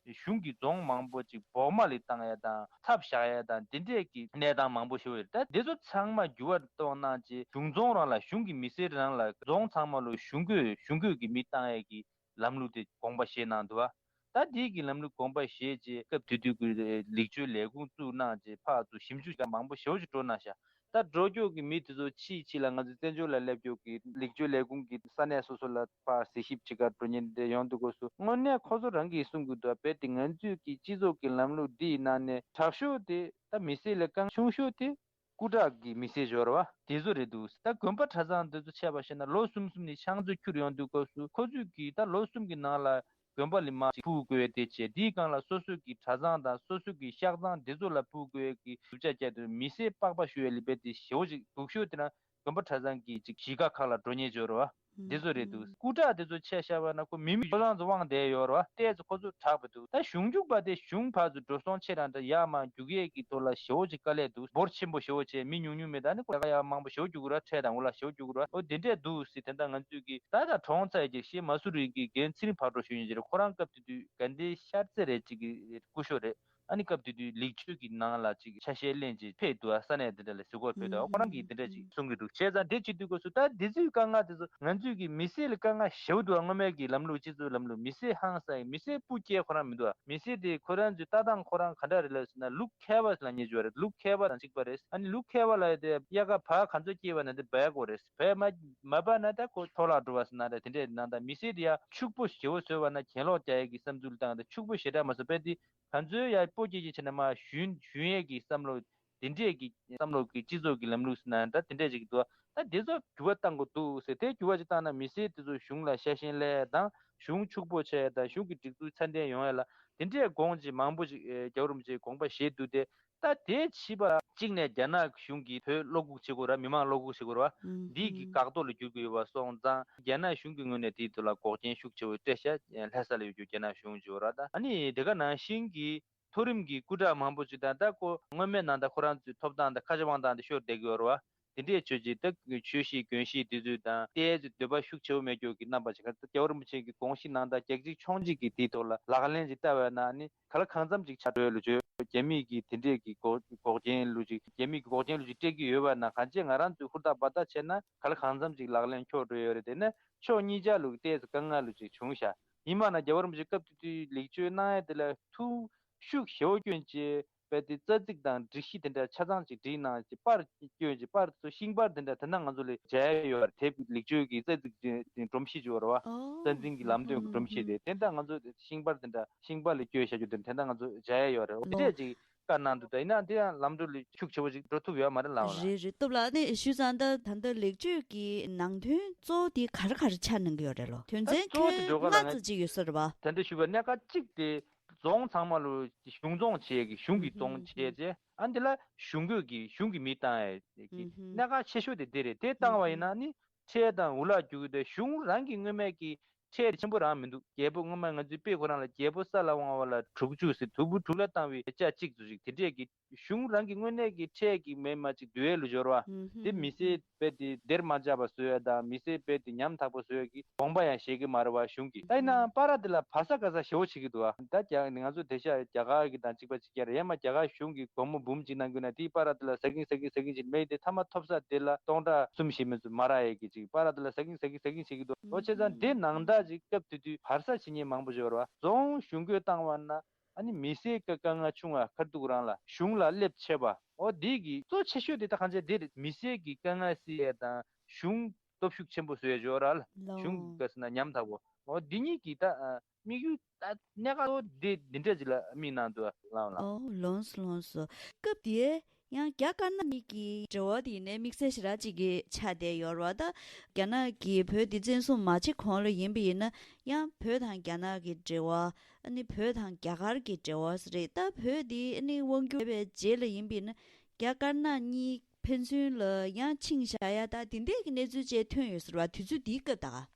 གཞུང་གི་རྫོང་མང་པོ་ཅིག་བོགས་མ་ལི་བཏང་ཡ་དང་ཚབ་བཞག་ཡ་དང་དེ་འདྲས་ཀྱི་གནས་སྟངས་མང་པོ་ཞིག་ཡོད་རེད། ད་དེ་ཚོ་ཚང་མ་འགྱུར་བ་གཏོང་གནང་བྱས། གཞུང་རྫོང་རང་ལ་གཞུང་གི་མི་སེར་རང་ལ་རྫོང་ཚང་མ་ལོ་གཞུང་གི་གཞུང་གི་མི་བཏང་ཡ་གི་ལམ་ལུགས་དེ་དགོངས་པ་བཞེས་གནང་འདུག་བ། ད་དེའི་གི་ལམ་ལུགས་དགོངས་པ་བཞེས་རྗེས་སྐབས་དེ་དུས་ཀྱི་ལེགས་བཅོས་ལས་ཁུངས་བཙུགས་གནང་རྗེས་ཕར་ཚུར་ཞིབ་འཇུག་བྱ་མང་པོ་ཞེ་པོ་ཅིག་འགྲོ་གནང་ཤག། ད་འགྲོ་རྒྱུ་གི་མི་དེ་ཚོ་ཕྱིས་ཕྱིས་ལ་ང་ཚོ་བཙན་བྱོལ་ལ་སླེབས་རྒྱུ་གི་ལེགས་བཅོས་ལས་ཁུངས་ཀྱི་ས་གནས་སོ་སོ་ལ་ཕར་གཟིགས་ཞིབ་བྱེད་གར་འགྲོ་མཁན་དེ་ཡོང་དུས་སྐབས་སུ་དངོས་གནས་ཁོ་ཚོ་རང་གིས་གསུང་གི་འདུག་བ། རྦད་དེ་ང་ཚོས་ཀྱི་སྤྱི་ཚོགས་ཀྱི་ལམ་ལུགས་འདི་ཡི་ནང་ནས་དྲག་ཤོས་དེ་ད་མི་སེར་ལས་རྐང་ཆུང་ཤོས་དེ། སྐུ་དྲག་གི་མི་སེར་འབྱོར་བ་དེ་ཚོ་རེད་འདུག། ད་དགོན་པ་གྲྭ་ཚང་དེ་ཚོ་ཆད་པ་བྱས་ན་ལོ་གསུམ་གསུམ་ནས་ཕྱག་མཛོད་འཁྱུར་ཡོང་དུས་སྐབས་སུ་ཁོ་ཚོས་ཀྱིས་ད་ལོ་གསུམ་གྱི་ནང་ལ་དགོན་པ་ལ་མར་ཅིག་ཕུལ་དགོས་པའི་དེ་བྱས། དེའི་སྒང་ལ་སོ་སོ་གི་གྲྭ་ཚང་དང་སོ་སོ་གི་ཤག་ཚང་དེ་ཚོ་ལ་ཕུལ་དགོས་ཀྱི་སྒྲུབ་ཆ་བཅའ་དུས་མི་སེར་པགས་པ་བཤུ་བའི་ལི་པའི་དེ་ཞེ་པོ་ཅིག་སྡུག་ཤོས་དེ་ན་དགོན་པ་གྲྭ་ཚང་གི་ཅིག་གཞིས་ཀ་ཁག་ལ་འགྲོ་ཉེན་འབྱོར་བ། འདི་ཚོ་རེད་འདུག། སྐུ་དྲག་འདི་ཚོ་ཆ་བཞག་པ་ན་ཁོ་མི་མི་ཁོ་རང་ཚོ་དབང་བསྡད་ཡོད་རེད་བ། ཏོག་ཙམ་ཁོ་ཚོ་དྲག་པ་འདུག། ད་གཞུང་རྒྱུག་པ་དེ་གཞུང་ཕར་ཚུར་འགྲོ་སོང་ཆེ་རང་འདྲ་ཡར་མར་རྒྱུག་ཡས་ཀྱི་ཐོག་ལ་ཞེ་པོ་ཅིག་དཀའ་ལས་འདུག། འབོར་ཆེན་པོ་ཞེ་པོ་བྱས། མི་ཉུང་ཉུང་མེད། ད་ནི་ཁོ་ལ་ཡར་མང་པོ་ཞེ་པོ་རྒྱུག་ར། འཕྲལ་དང་འུ་ལ་ཞེ་པོ་རྒྱུག་ར། ཨོ་དེ་འདྲས་འདུག་ཟེར། དེ་འདྲ་ང་ཚོས་ཀྱི་ད་ད་གྲོངས་ཚར་ཡས་ཀྱི་ཤེས་མ་སུ་རི་གི་རྒན་ཚེ་རིང་ཕག་གྲུ་ཞུ་ཡིན་ཅི་རེད། ཁོ་རང་སྐབས་དེ་དུས་དགའ་ལྡན་ཤར་རྩེ་རེད་ཅིག་གི་སྐུ་ཞབས་རེད། ཨ་ནི་སྐབས་དེ་དུས་ལེགས་བཅོས་ཀྱི་ནང་ལ་ཅིག་ཆ་ཤས་ལེན་ཅིག་ཕེབས་འདུག་ཨ། ས་གནས་དེ་འདྲ་ལ་གཟིགས་སྐོར་ཕེབས་འདུག་ཨ། ཁོ་རང་གིས་དེ་འདྲ་ཅིག་གསུང་གི་འདུག། བྱས་ཙང་དེ་བྱེད་དུས་སྐབས་སུ་ད་དེ་ཚོའི་དཀའ་ངལ་དེ་ཚོ་ང་ཚོས་ཀྱི་མི་སེར་ལ་དཀའ་ངལ་ཞེ་པོ་འདུག་ཨ། སྔོན་མའི་གི་ལམ་ལུགས་སྤྱི་ཚོགས་ལམ་ལུགས་མི་སེར་ཧང་སང་ཡིན། མི་སེར་སྤུ་རྒྱལ་ཁོ་རང་མི་འདུག་ཨ། མི་སེར་དེ་ཁོ་རང་ཚོའི་ལྟ་སྟངས་ཁོ་རང་ག་འདྲ་རེད་ལབ་ཟེར་ན་ལུག་ཁལ་པ་ལ་ཉེ་འཇོག་རེད། ལུག་ཁལ་པ་དང་གཅིག་པ་རེད། ཨ་ནི་ལུག་ཁལ་པ་ལ་དེ་དབྱར་ཁ་བག་ག་ཚོད་སྐྱེས་པ་ན་དེ་འབག་དགོས་རེད། འབག་མ་མ་འབག་ན་ད་ཁོ་འཕྲོ་བརླག་འགྲོ་བ་ཟེར་ན་རེད། དེ་འདྲས་ནང་ད་མི་སེར་དེ་ཡ་ཕྱུག་པོ་ཞེ་པོ་བཟོས་པ་ན་གྱེན་ལོག་རྒྱག་ཡས་ཀྱི་བསམ་ཚུལ་བཏང་། ད་ཕྱུག་པོ་ཞེ་དྲག་མ་བཟོ་བས་དེ། ང་ཚོའི་ཡ་སྤོ་སྐྱེས་ཀྱི་ཆེད་ནས་མར་ཞུན་ཞུན་ཡས་ཀྱི་བསམ་བློ་དེ་འདྲས་ཀྱི་བསམ་བློ་གི་སྤྱི་ཚོགས་ཀྱི་ལམ་ལུགས་ཟེར་ན་ད་དེ་འདྲས་ཅིག་འདུག། ད་དེ་ཚོ་འགྱུར་བ་གཏང་དགོས་འདུག་ཟེར། དེ་འགྱུར་བ་ཅིག་བཏང་ན་མི་སེར་དེ་ཚོ་གཞུང་ལ་ཤ་ཞེན་སླེབས་དང་གཞུང་ཕྱུག་པོ་ཆགས་ཡ་དང་གཞུང་གི་སྒྲིག་འཛུགས་ཚད་ལྡན་ཡོང་ཡ་ལ་དེ་འདྲས་དགོངས་ཅིག་མང་པོ་ཅིག་ཨེ་རྒྱལ་བ་རིན་པོ་ཆེས་དགོངས་པ་བཞེས་འདུག་སྟེ། ད་དེ་ཕྱིས་པ་གཅིག་ནས་རྒྱ་ནག་གཞུང་གིས་བོད་བློ་འགུག་བྱེད་དགོས་ར། མི་མང་བློ་འགུག་བྱེད་དགོས་ར། འདི་གི་འགག་ཐོག་ལ་འགྱུར་གྱི་ཡོད་པ་སོང་ཙང་རྒྱ་ནག་གཞུང་གི་ངོས་ནས་དེའི་ཐོག་ལ་འགོག་རྐྱེན་ཤུགས་ཆེ་བོ་སྤྲད་ཤག། ལྷ་ས་ལ་ཡོད་རྒྱུ་རྒྱ་ནག་གཞུང་བྱེད་དགོས་ར། ད་ཨ་ནི་དེ་ག་ནང་བཞིན་གྱི་མཐོ་རིམ་གྱི་སྐུ་དྲག་མང་པོ་ཅིག་དང་། ད་ཁོ་སྔོན་མའི་ནང་ད་ཁོ་རང་ཚོའི་ཐོབ་ཐང་དང་ཁ་ཆེ་དབང་ཐང་དེ་ཤོར་བསྡད་ཀྱི་ཡོད་རེད་བ། དེ་འདྲས་ཆོས་ཅིག་ད་ཆོས་གཞིས་དགོན་གཞིས་དེ་ཚོའི་དང་ཏོག་ཙམ་འདོད་པ་ཤུགས་ཆེ་བོ་མེད་རྒྱུ་གི་རྣམ་པ་ཅིག་ག་རྒྱལ་བ་རིན་པོ་ཆེ་གི་དགོངས་གཞི་ནང་ད་རྒྱལ་སྤྱིའི་ཕྱོགས་སྒྲིག་གི་དེའི་ཐོག་ལ་ལག་ལེན་ཅིག་བསྟར་བ་ན་ནི་ག་ལ་གང་འཚམ་ཅིག་ཆགས་འགྲོ་ཡ་ལོ་ཆོས་རྒྱ་མིས་ཀྱི་དེ་འདྲས་ཀྱི་འགོག་འགོག་རྐྱེན་ལུགས་ཅིག་རྒྱ་མིས་ཀྱི་འགོག་རྐྱེན་ལུགས་ཅིག་སྤྲད་ཀྱི་ཡོད་པ་ན་གང་ཅི་ང་རང་ཚོས་ཧུར་ཐག་འབད་ཐག་བྱས་ན་ག་ལ་གང་འཚམ་ཅིག་ལག་ལེན་འཁྱོག་འགྲོ་ཡ་ཡོད་རེད། དེ་ནས་ཕྱོགས་གཉིས་ཆ་ལུགས་ཏོག་ཙམ་དཀའ་ངལ་ལུགས་ཅིག་བྱུང་ཤག། ཡིན་པ་ན་རྒྱལ་བ་རིན་པོ་ཆེ་སྐབས་དེ་དུས་ལེགས་བཅོས་གནང་ཡ་དེ་ལ་ཐུགས་ཤུགས་ཞེ་པོ་བསྐྱོན་བྱས། དཔེ་དེ་རྩ་ཚིག་དང་སྒྲིག་གཞི་དེ་འདྲ་ཆ་ཚང་ཅིག་བསྒྲིགས་གནང་བྱས་པར་བསྐྱོན་བྱས། པར་དེ་ཚོ་ཤིང་པར་དེ་འདྲ་དེ་འདྲ་ང་ཚོ་ལ་མཇལ་ཡ་ཡོད་རེད། དེབ་ལེགས་བཅོས་ཀྱི་རྩ་ཚིག་དེ་སྒྲོམ་གཞི་ཅིག་ཡོད་རེད་བ། ཨོ། རྩ་འཛིན་གྱི་ལམ་སྟོན་གྱི་སྒྲོམ་གཞི་དེ་དེ་འདྲ་ང་ཚོ་ཤིང་པར་དེ་འདྲ་ཤིང་པར་ལ་བསྐྱོན་བཞག་རྒྱུ་དེ་འདྲ་དེ་འདྲ་ང་ཚོ་མཇལ་ཡ་ཡོད་རེད། ཨོ། དེ་འདྲས་ཅིག་བཀའ་གནང་འདུག། ད་ཡིན་ན་དེ་ཡང་ལམ་འགྲོ་ལ་ཤུགས་ཆེ་བོ་ཅིག་འགྲོ་ཐུབ་ཡོད་མ་རེད་ལགས་ལ། རེད་རེད། སྟོབས་ལགས་ནས་ཞུས་ཙང་ད་ད་ལྟ་ལེགས་བཅོས་ཀྱི་ནང་དོན་གཙོ་བོ་དེ་ག་རེ་ག་རེ་ཆགས་གནང་གི་ཡོད་རེད་ལོ། དོན་ད་ཚན་གཙོ་བོ་དེ་ཁྱོན་འགྲོ་ག་ལ་ལྔ་ང་ཙམ་ཅིག་ཡོད་ས་རེད་བ། ད་འདྲ་ཞུས་པ་གནད་འགག་གཅིག་དེ། རྫོང་ཚང་མ་ལོ་གཞུང་རྫོང་བྱས་ཀྱི་གཞུང་གི་རྫོང་བྱས་རྗེས་ཨ་འདི་ལ་གཞུང་སྒོས་ཀྱི་གཞུང་གི་མི་བཏང་ཡས་ཀྱི་གནད་འགག་ཆེ་ཤོས་དེ་འདི་རེད། དེ་བཏང་བ་ཡིན་ན་ནི་ཁྲལ་དང་འུ་ལག་རྒྱུག་གི་དེ་གཞུང་རང་གི་སྔོན་མའི་གི་ཁྲལ་ཆེན་པོ་རང་མི་འདུག། རྒྱལ་པོ་སྔོན་མ་ང་ཚོའི་དཔེ་ཁོ་རང་ལ་རྒྱལ་པོ་ས་ལ་དབང་བ་ལ་དྲུག་ཅུ་ཟེར་དུམ་བུ་དྲུག་ལ་བཏང་བའི་ཆ་གཅིག་ཙམ་ཞིག་དེ་འདྲས་ཀྱི་གཞུང་རང་གི་དངོས་གནས་ཀྱི་ཁྲལ་གྱི་མེད་མ་ཅིག་བསྡུ་ཡས་ལུ་སྦྱོར་བ། དེ་མི་སེར་རྦད་དེ་སྡེར་མ་འཇགས་པ་བཟོ་ཡ་དང་མི་སེར་རྦད་དེ་ཉམ་ཐག་པོ་བཟོ་ཡ་གི་དགོངས་པ་ཡང་བཞེས་ཀྱི་མ་རེད་བ་གཞུང་གིས། ད་ཡིན་ནའང་པར་དེ་ལ་བ་ས་ག་ས་ཞེ་པོ་བྱེད་ཀྱི་འདུག་བ། ད་རྒྱ་ང་ཚོ་དེང་སང་རྒྱ་གར་གྱི་དང་གཅིག་པ་གཅིག་རྐྱང་རེད། ཡང་མ་རྒྱ་གར་གཞུང་གིས་སྒོར་མོ་འབུམ་གཅིག་གནང་གི་ན་དེའི་པར་དེ་ལ་ཟ་གིན་ཟ་གིན་ཟ་གིན་བྱེད་མེད་དེ་མཐའ་མ་ཐོབ་ས་དེ་ལ་སྟོང་ཕྲག་གསུམ་བཞི་མི་ཚོ་མ་རག་ཡས་ཀྱི་ཅིག་པར་དེ་ལ་ཟ་གིན་ཟ་གིན་ཟ་གིན་བྱེད་ཀྱི་འདུག། འོ་བྱས་ཙང་དེ་ནང་ལྟར་ཅིག་སྐབས་དེ་དུས་བར་ས་བྱེད་མཁན་མང་པོ་ཡོད་རེད་བ། རྫོང་གཞུང་སྒོས་བཏང་བ་ན། ཨ་ནི་མི་སེར་གྱི་དཀའ་ངལ་ཆུང་བ་ཁར་ཐུག་རང་ལ་གཞུང་ལ་སླེབས་ཆེ་བ། འོ་འདི་གི་གཙོ་ཆེ་ཤོས་དེ་ད་གང་ཅི་འདི་རེད། མི་སེར་གྱི་དཀའ་ངལ་སེལ་ཡས་དང་གཞུང་སྟོབས་ཤུགས་ཆེན་པོ་བཟོ་ཡས་ཡོད་ར་ལ། ལོ། གཞུང་གི་སྐབས་སུ་ན་ཉམ་ཐག་པོ། འོ་འདི་གཉིས་ཀྱི་ད་དམིགས་ཡུལ་ད་གནད་འགག་གཙོ་བོ་འདི་འདི་འདྲ་ཅིག་ལ་དམིགས་གནང་འདུག་ལགས་ལ། ཨོ་ལོངས་སོ་ལོངས་སོ། སྐབས་དེའི་ཡང་རྒྱ་དཀར་ནག་གཉིས་ཀྱི་འབྲེལ་བ་དེ་ཡིན་ནའི་དམིགས་བསལ་ཞེ་དྲག་ཅིག་གི་ཆགས་བསྡད་ཡོད་རེད་བ། ད་རྒྱ་ནག་གིས་བོད་འདི་བཙན་བཟུང་མ་བྱེད་གོང་ལ་ཡིན་པ་ཡིན་ན་ཡང་བོད་དང་རྒྱ་ནག་གི་འབྲེལ་བ། ཨ་ནི་བོད་དང་རྒྱ་གར་གྱི་འབྲེལ་བ་རེད། ད་བོད་འདི་ཨ་ནི་དབང་བསྒྱུར་བའི་རྗེས་ལ་ཡིན་པ་ཡིན་ན་རྒྱ་དཀར་ནག་གཉིས་ ཕན་ཚུན་ལ་ཡང་ཆིངས་བཞག་ཡ་ད་དེ་འདྲས་ཀྱི་གནས་ཚུལ་བཅས་ཐོན་ཡོད་ཟེར་བ་དུས་ཚོད་འདིའི་སྐབས་ད།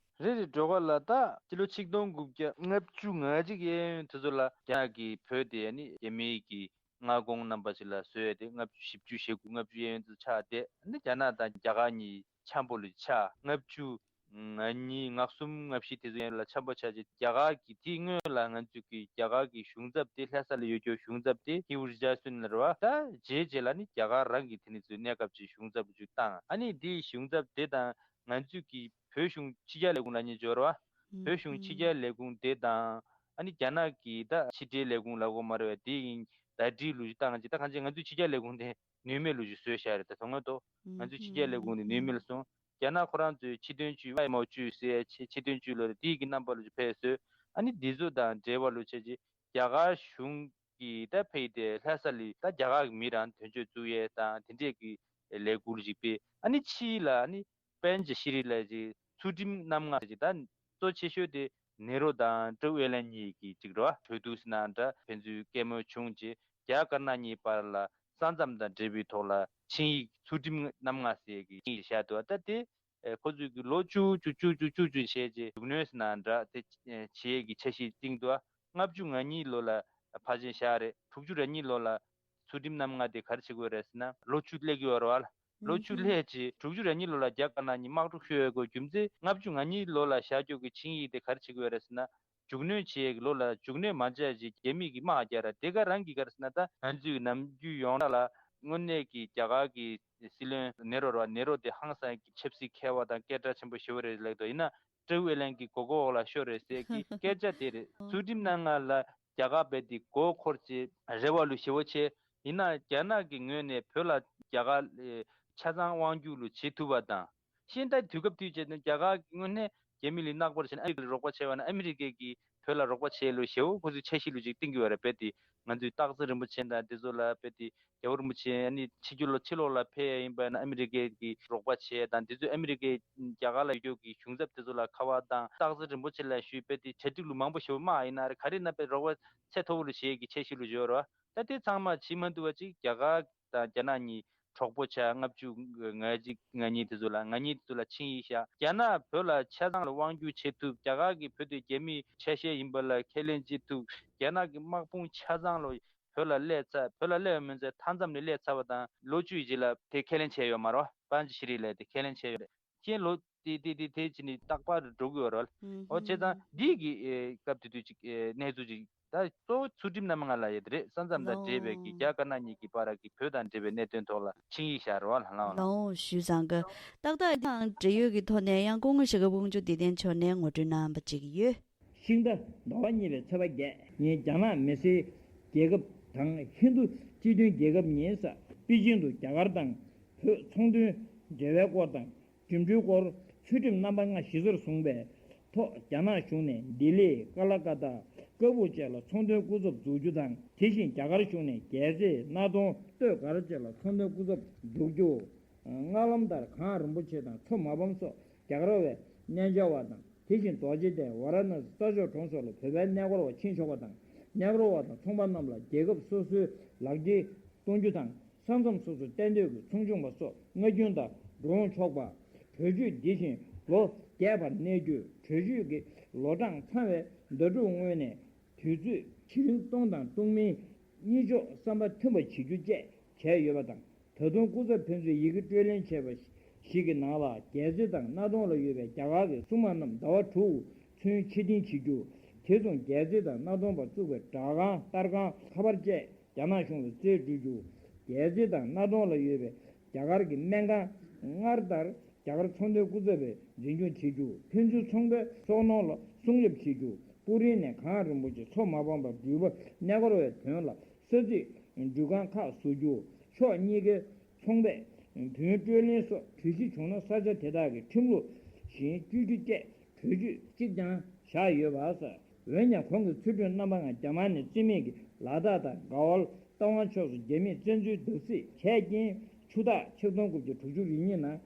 རེད་རེད། སྒྲོལ་དཀར་ལགས། ད་ཕྱི་ལོ་ཆིག་སྟོང་དགུ་བརྒྱ་ལྔ་བཅུ་ང་གཅིག་གཡས་གཡོན་དེ་ཚོ་ལ་རྒྱ་ནག་གིས་བོད་དེ་ནི་རྒྱ་མིའི་གི་མངའ་ཁོངས་རྣམ་པ་ཞིག་ལ་བཟོས་ཏེ་ལྔ་བཅུ་བཞི་བཅུ་ཞེ་དགུ་ལྔ་བཅུ་གཡས་གཡོན་དུ་ཆགས་ཏེ་ནི་རྒྱ་ནག་དང་རྒྱ་གར་གཉིས་འཆམ་པོ་ལ་ཆགས། ལྔ་བཅུ་ང་གཉིས་ང་གསུམ་ང་བཞི་དེ་ཚོ་ཡན་ལ་འཆམ་པོ་ཆགས་རྗེས་རྒྱ་གར་གྱི་དེའི་སྔོན་ལ་ང་ཚོས་ཀྱི་རྒྱ་གར་གྱི་གཞུང་ཚབ་དེ་ལྷ་ས་ལ་ཡོད་རྒྱུ་གཞུང་ཚབ་དེ་ཧེ་ཝུ་རི་ཇཱ་སོན་ལ་རེད་བ། ད་རྗེས་རྗེས་ལ་ནི་རྒྱ་གར་རང་གི་དེ་ནི་ཚོའི་གནས་སྐབས་ཀྱི་གཞུང་ཚབ་ཅིག་བཏང་། ཨ་ནི་དེའི་གཞུང་ཚབ་དེ་དང་ང་ཚོས་ཀྱི་བོད་གཞུང་ཕྱི་རྒྱལ་ལས་ཁུངས་ལ་ཉེ་འབྱོར་བ། བོད་གཞུང་ཕྱི་རྒྱལ་ལས་ཁུངས་དེ་དང་ཨ་ནི་རྒྱ་ནག་གི་ད་ཕྱི་འབྲེལ་ལས་ཁུངས་ལ་གོ་མ་རེད་བས། དེ་ཡིན་ད་དྲིལ་ལུགས་ཤིག་བཏང་ཅིག་ད་གང་ཅི་ང་ཚོའི་ཕྱི་རྒྱལ་ལས་ཁུངས་དེ་ནུས་མེད་ལུགས་ཤིག་བཟོས་བཞག་རེད། ད་དོན་དངོས་ཐོག་ང་ཚོའི་ཕྱི་རྒྱལ་ལས་ཁུངས་དེ་ནུས་མེད་ལ་སོང་། རྒྱ་ནག་ཁོ་རང་ཚོའི་ཕྱི་དོན་ཅུས་ཝའི་མའོ་ཅུས་ཟེར་ཕྱི་དོན་ཅུས་ལོ་རེད། དེ་ཡི་གི་རྣམ་པ་ལུགས་ཤིག་ཕེབས་བཟོས། ཨ་ནི་འདི་ཚོ་དང་འབྲེལ་བ་ལུགས་བྱས་ཅིག་རྒྱ་གར་གཞུང་གི་ད་ཕེབས་ཏེ་ལྷ་ས་ལི་ད་རྒྱ་གར་གི་མི་རང་དོན་གཅོད་བཙུགས་ཡས་དང་དེ་འདྲས་ཀྱི་ལས་འགུལ་ཞིག་སྤེལ། ཨ་ནི་ཕྱིའི་ལ་ཨ་ནི་པན་ཇ་ཤི་རི་ལ་ཅིག་ཚུལ་ཁྲིམས་རྣམ་ལྔ་ཅིག་ད་གཙོ་ཆེ་ཤོས་དེ་ནེ་རོ་དང་ཀྲོའུ་ཨེ་ལན་གཉིས་ཀྱི་ཅིག་རེད་བ། གྲོས་བསྡུར་ཟེར་ན་འདྲ་ཕན་ཚུན་སྐད་མོལ་བྱུང་རྗེས་རྒྱ་དཀར་ནག་གཉིས་བར་ལ་ས་མཚམས་དང་འབྲེལ་བའི་ཐོག་ལ་ཆིངས་ཡིག་ཚུལ་ཁྲིམས་རྣམ་ལྔ་ཟེར་གྱི་ཆིངས་ཡིག་བཞག་འདུག་ད་དེ་ཨེ་ཁོ་ཚོས་ཀྱི་ལོ་བཅུ་བཅུ་བཅུ་བཅུ་བཅུ་བཅུ་བྱས་རྗེས་མཇུག་སྣོན་ཟེར་ན་འདྲ་དེ་ཨེ་བྱེད་ཡས་ཀྱི་འཆར་གཞི་བཏིང་འདུག་ལྔ་བཅུ་ང་གཉིས་ལོ་ལ་ཕར་ཕྱིན་བཞག་རེད། དྲུག་ཅུ་རེ་གཉིས་ལོ་ལ་ཚུལ་ཁྲིམས་རྣམ་ལྔ་དེ་ག་རེ་བྱེད་དགོས་རེད་ཟེར་ན་ལོ་བཅུ་སླེབས་ཀྱི་ཡོད་རེད་བ། ལོ་བཅུ་ལྷག་ཅིག་དྲུག་ཅུ་རེ་གཉིས་ལོ་ལ་རྒྱ་དཀར་ནག་གཉིས་དམག་འཁྲུག་ཤོར་ཡོད་སྐོར་རྒྱུ་མཚན་ལྔ་བཅུ་ང་གཉིས་ལོ་ལ་བཞག་རྒྱུ་གི་ཆིངས་ཡིག་དེ་ག་རེ་བྱེད་དགོས་རེད་ཟེར་ན། མཇུག་སྣོན་བྱེད་ཡས་ཀྱི་ལོ་ལ་མཇུག་སྣོན་མ་བྱས་ཅིག་རྒྱ་མི་གི་དམག་རྒྱག་ར་དེ་ག་རང་གི་ག་རེ་ཟེར་ན་ད་ང་ཚོའི་ནམ་རྒྱུན་ཡོངས་གྲགས་ལ་དངོས་གནས་ཀྱི་རྒྱ་གར་གྱི་སྲིད་བློན་ནེ་རོ་ར་ནེ་རོ་དེ་ཧང་སང་གི་ཆབ་སྲིད་མཁས་པ་དང་སྐད་གྲགས་ཆེན་པོ་ཞེ་པོ་རེད་ལབ་འདུག་ཡིན་ན་ཀྲོའུ་ཨེ་ལན་གྱི་མགོ་སྐོར་འོག་ལ་ཤོར་རེད་ཟེར་གྱི་སྐད་ཆ་དེ་རེད། ཚུལ་ཁྲིམས་རྣམ་ལྔ་ལ་རྒྱ་གར་རྦད་དེ་མགོ་འཁོར་ཅེས་རེ་བ་ལུ་ཞེ་པོ་ཆེ། ཡིན་ན་རྒྱ་ནག་གི་ངོས་ནས་བོད་ལ་རྒྱ་གར་ཆ་ཚང་དབང་སྒྱུར་ལུ་བྱེད་ཐུབ་པ་དང་། ཤིན་ཏུ་དུས་སྐབས་དུས་བྱས་ནས་རྒྱ་གར་གྱི་ངོས་ནས་རྒྱ་མི་ལ་ནག་པོར་བྱས་ནས་ཨ་མི་རི་ཀ་ལ་རོགས་པ་བྱས་པ་ན་ཨ་མི་རི་ཀ་གིས་བོད་ལ་རོགས་པ་བྱས་ལུ་ཞེ་པོ་ཁོ་ཚོས་འཆར་གཞི་ལུ་ཅིག་བཏིང་གི་ཡོད་རེད། རྦད་དེ་ང་ཚོའི་སྟག་འཚེར་རིན་པོ་ཆེ་དང་དེ་ཚོ་ལ་རྦད་དེ་རྒྱལ་བ་རིན་པོ་ཆེ་ཨ་ནི་ཕྱི་རྒྱལ་ལ་ཕྱི་ལོགས་ལ་ཕེབས་ཡ་ཡིན་པ་ན་ཨ་མི་རི་ཀའི་གི་རོགས་པ་བྱས་དང་དེ་ཚོས་ཨ་མི་རི་ཀའི་རྒྱ་གར་ལ་ཡོད་རྒྱུ་གི་གཞུང་ཚབ་དེ་ཚོ་ལ་ཁ་པར་དང་སྟག་འཚེར་རིན་པོ་ཆེ་ལ་ཞུས་རྦད་དེ་གྲ་སྒྲིག་ལུ་མང་པོ་ཞེ་པོ་མ་ཡིན་ན་རེད་ག་རེ་ན་རྦད་རོགས་པ་ཚད་མཐོ་པོ་ལུ་བྱེད་ཀྱི་འཆར་གཞི་ལུ་ཡོད་རེད་བ། ད་དེ་ཚང་མ་བྱེད་མ་ཐུབ་པ་ཅིག་རྒྱ་གར་དང་རྒྱ་ནག་གཉིས་གྲོགས་པོ་ཆགས། ལྔ་བཅུ་ང་གཅིག་ང་གཉིས་དེ་ཚོ་ལ་ང་གཉིས་དེ་ཚོ་ལ་ཆིངས་ཡིག་བཞག་རྒྱ་ནག་བོད་ལ་ཆ་ཚང་ལ་དབང་སྒྱུར་བྱེད་ཐུབ། རྒྱ་གར་གྱིས་བོད་དེ་རྒྱ་མིའི་ཆ་ཤས་ཡིན་པ་ལ་ཁས་ལེན་བྱེད་ཐུབ། རྒྱ་ནག་གི་དམག་དཔུང་ཆ་ཚང་ལ་བོད་ལ་སླེབས་ཚར། བོད་ལ་སླེབས་པ་མིན་ཚེ་མཐའ་མཚམས་ནས་སླེབས་ཚར་བ་དང་ལོ་བཅུའི་རྗེས་ལ་དེ་ཁས་ལེན་བྱས་ཡོད་མ་རེད་བ། པན་ཇ་ཤི་རི་ལ་དེ་ཁས་ལེན་བྱས་ཡོད་རེད། ཁྱེད་ལོ་དེ་དེ་དེ་དེ་ཅི་ནི་རྟག་པར་འགྲོ་གི་ཡོད་རེད། ཨོ་བྱས་ཙང་འདི་གི་ཨེ་སྐབས་དེ་དུས་ཅིག་ཨེ་གནས་ཚུལ་ཅིག་ད་གཙོ་བོ་ཚུལ་ཁྲིམས་རྣམ་ལྔ་ལ་ཡོད་རེད། ས་མཚམས་དང་འབྲེལ་བའི་གི་རྒྱ་དཀར་ནག་གཉིས་ཀྱི་བར་གྱི་བོད་དང་འབྲེལ་བའི་གནད་དོན་ཐོག་ལ་ཆིངས་ཡིག་བཞག་རེད་བ་ལགས། ལགས་འོང་ཞུས་ཙང་གི་ཏག་ཏག་དང་འབྲེལ་ཡོད་ཀྱི་ཐོག་ནས་ཡང་སྐུ་ངོ་ཞྭ་སྒབ་དབང་ཕྱུག་བདེ་ལྡན་མཆོག་ནས་ངོ་སྤྲོད་གནང་བ་ཅིག་ཡོད། ཤིང་རྟ་ཟླ་བ་གཉིས་པའི་ཚེས་པ་བརྒྱད་ཉིན་རྒྱ་ནག་མི་སེར་རྒྱལ་ཁབ་དང་ཧིན་རྡུ་སྤྱི་མཐུན་རྒྱལ་ཁབ་གཉིས་ས་པེ་ཅིང་དུ་རྒྱ་གར་དང་བོད་ཚོང་དོན་འབྲེལ་བའི་སྐོར་དང་། འགྲིམ་འགྲུལ་སྐོར་ཚུལ་ཁྲིམས་རྣམ་པ་ལྔ་གཞི་རྩར་བཟུང་བའི་ཐོག་རྒྱ་ནག་གཞུང་ནས་ལྡི་ལི་ཀ་ལ་ཀ་ཏ་ཀ་སྦུག་བཅས་ལ་ཚོང་དོན་སྐུ་ཚབ་འཛུགས་རྒྱུ་དང་། དེ་བཞིན་རྒྱ་གར་གཞུང་ནས་རྒྱལ་རྩེ་སྣར་ཐོང་སྟོད་སྒར་བཅས་ལ་ཚོང་དོན་སྐུ་ཚབ་འཛུགས་རྒྱུ། སྔར་ལམ་ལྟར་གངས་རིན་པོ་ཆེ་དང་མཚོ་མ་ཕམ་སོགས་རྒྱ་གར་བའི་གནས་མཇལ་བ་དང་། དེ་བཞིན་རྡོ་རྗེ་གདན་ཝཱ་ར་ཎ་སི་ས་ཕྱོགས་གྲོང་སོགས་ལ་བོད་པའི་གནས་སྐོར་བ་ཕྱིན་ཆོག་པ་དང་། གནས་སྐོར་བ་དང་ཚོང་པ་རྣམས་ལ་རྒྱལ་ཁབ་སོ་སོའི་ལག་འཁྱེར་གཏོང་རྒྱུ་དང་། ས་མཚམས་སོ་སོར་གཏན་སྡོད་ཀྱི་ཚོང་ཆུང་བ་སོགས་སྔ་རྒྱུན་ལྟར་འགྲོ་འོང་ཆོག་པ། གྲོས་ཆོད་འདི་བཞིན་ལོ་བརྒྱད་བར་གནས་རྒྱུ། གྲོས་ཆོད་ཀྱི་ལོ་གྲངས་ཚང་བའི་ཟླ་དྲུག་སྔོན་ནས་དུས་ཚོད་ཕྱིར་གཏོང་དང་གཏོང་མིན་གཉིས་ཕྱོགས་བསམ་པ་མཐུན་པ་བྱེད་རྒྱུ་བཅས་བྱས་ཡོད་པ་དང་། ད་དུང་སྐུ་ཚབ་ཕན་ཚུན་ཡི་གེ་སྤྲོད་ལེན་བྱས་པ་ཞིག་གི་ནང་ལ། རྒྱལ་རྩེ་དང་སྣར་ཐོང་ལ་ཡོད་པའི་རྒྱ་གར་གྱི་སྲུང་དམག་རྣམས་ཟླ་བ་དྲུག་ཚུན་ཕྱིར་འཐེན་བྱེད་རྒྱུ། དེ་མཚུངས་རྒྱལ་རྩེ་དང་སྣར་ཐོང་བར་བཙུགས་པའི་སྦྲག་ཁང་ལྟར་ཁང་ཁ་པར་བཅས་རྒྱ་ནག་གཞུང་ལ་སྩལ་འགྲོ་རྒྱུ། རྒྱལ་རྩེ་དང་སྣར་ཐོང་ལ་ཡོད་པའི་རྒྱ་གར་གྱི་སྨན་ཁང་སྔར་ལྟར་རྒྱ་གར་ཚོང་དོན་སྐུ་ཚབ་པས་འཛིན་སྐྱོང་བྱེད་རྒྱུ། ཕན་ཚུན་ཚོང་པའི་སོ་ནོར་ལ་སྲུང་སྐྱོབ་བྱེད་རྒྱུ། སྤུ་རིང་ནས་གངས་རིན་པོ་ཆེ་མཚོ་མ་ཕམ་པར་འགྲུལ་པ་གནས་སྐོར་བའི་དོན་ལ་ས་ཚིགས་འགྲུལ་ཁང་ཁག་བཟོ་རྒྱུ། ཕྱོགས་གཉིས་ཀའི་ཚོང་པས་བུན་སྤྲོད་ལེན་སོགས་གྲོས་གཞི་བྱུང་ན་ས་ཆ་དེ་དག་གི་ཁྲིམས་ལུགས་བཞིན་སྤྱོད་རྒྱུ་བཅས་གྲོས་ཆོད་གཅིག་ཀྱང་བཞག་ཡོད་པ་ཟེར། འོན་ཀྱང་ཁོང་གིས་ཚུལ་ཁྲིམས་རྣམ་པ་ལྔ་རྒྱ་དམར་ནས་བརྩི་མེད་ཀྱི་ལ་དྭགས་དང་མགར་ཝལ་རྟ་དབང་ཕྱོགས་སུ་རྒྱ་མིས་བཙན་འཛུལ་བརྡབ་གསིག་བྱས་རྐྱེན་ཆུ་སྟག་ཆིག་སྟོང་དགུ་བརྒྱ་དྲུག་ཅུ་རེ་གཉིས་ནང་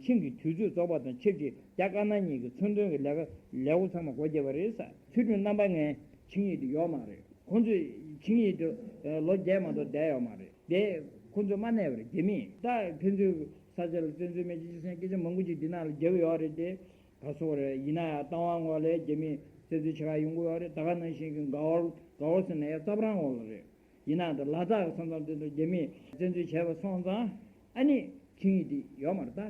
ཆིངས་ཀྱི་དུས་ཚོད་རྫོགས་པ་དང་ཆབས་ཅིག་རྒྱ་དཀར་ནག་གཉིས་ཀྱི་མཚོན་དོན་གྱི་ལས་ཀ་ལས་འགུལ་ཚང་མ་སྒོ་བརྒྱབ་པ་རེད་ཟེར། ཚུལ་ཁྲིམས་རྣམ་པ་ལྔའི་ཆིངས་ཡིག་དེ་ཡོད་མ་རེད། ཁོང་ཚོས་ཆིངས་ཡིག་དེ་ལོ་བརྒྱད་མ་གཏོགས་བསྡད་ཡོད་མ་རེད། དེ་ ཁོང་ཚོ་མ་གནས་པར་རྒྱ་མིས་ད་ཕན་ཚུན་ས་ཆ་ལ་བཙན་འཛུལ་མེད་ཅེས་སོགས་སྐད་ཆ་མང་པོ་ཅིག་འདི་ནང་ལ་བརྒྱབ་ཡོད་རེད་དེ། ག་སོགས་རེད། ཡིན་ན་ཡང་རྟ་དབང་ངོས་ལ་རྒྱ་མིས་བཙན་འཛུལ་བྱེད་ག་ཡོང་གི་ཡོད་རེད། ད་ག་ནང་བཞིན་གྱི་མགར་ཝལ་མགར་ཝལ་ཟེར་ན་ཡང་རྩ་བ་རང་འོག་ལ་རེད། ཡིན་ནའང་ད་ལ་དྭགས་ཀྱི་ས་མཚམས་དེ་ཚོ་རྒྱ་མིས་བཙན་འཛུལ་བྱས་པ་སོང་ཙང་ཨ་ནི་ཆིངས་ཡིག་དེ་ཡོད་མ་རེད། ད་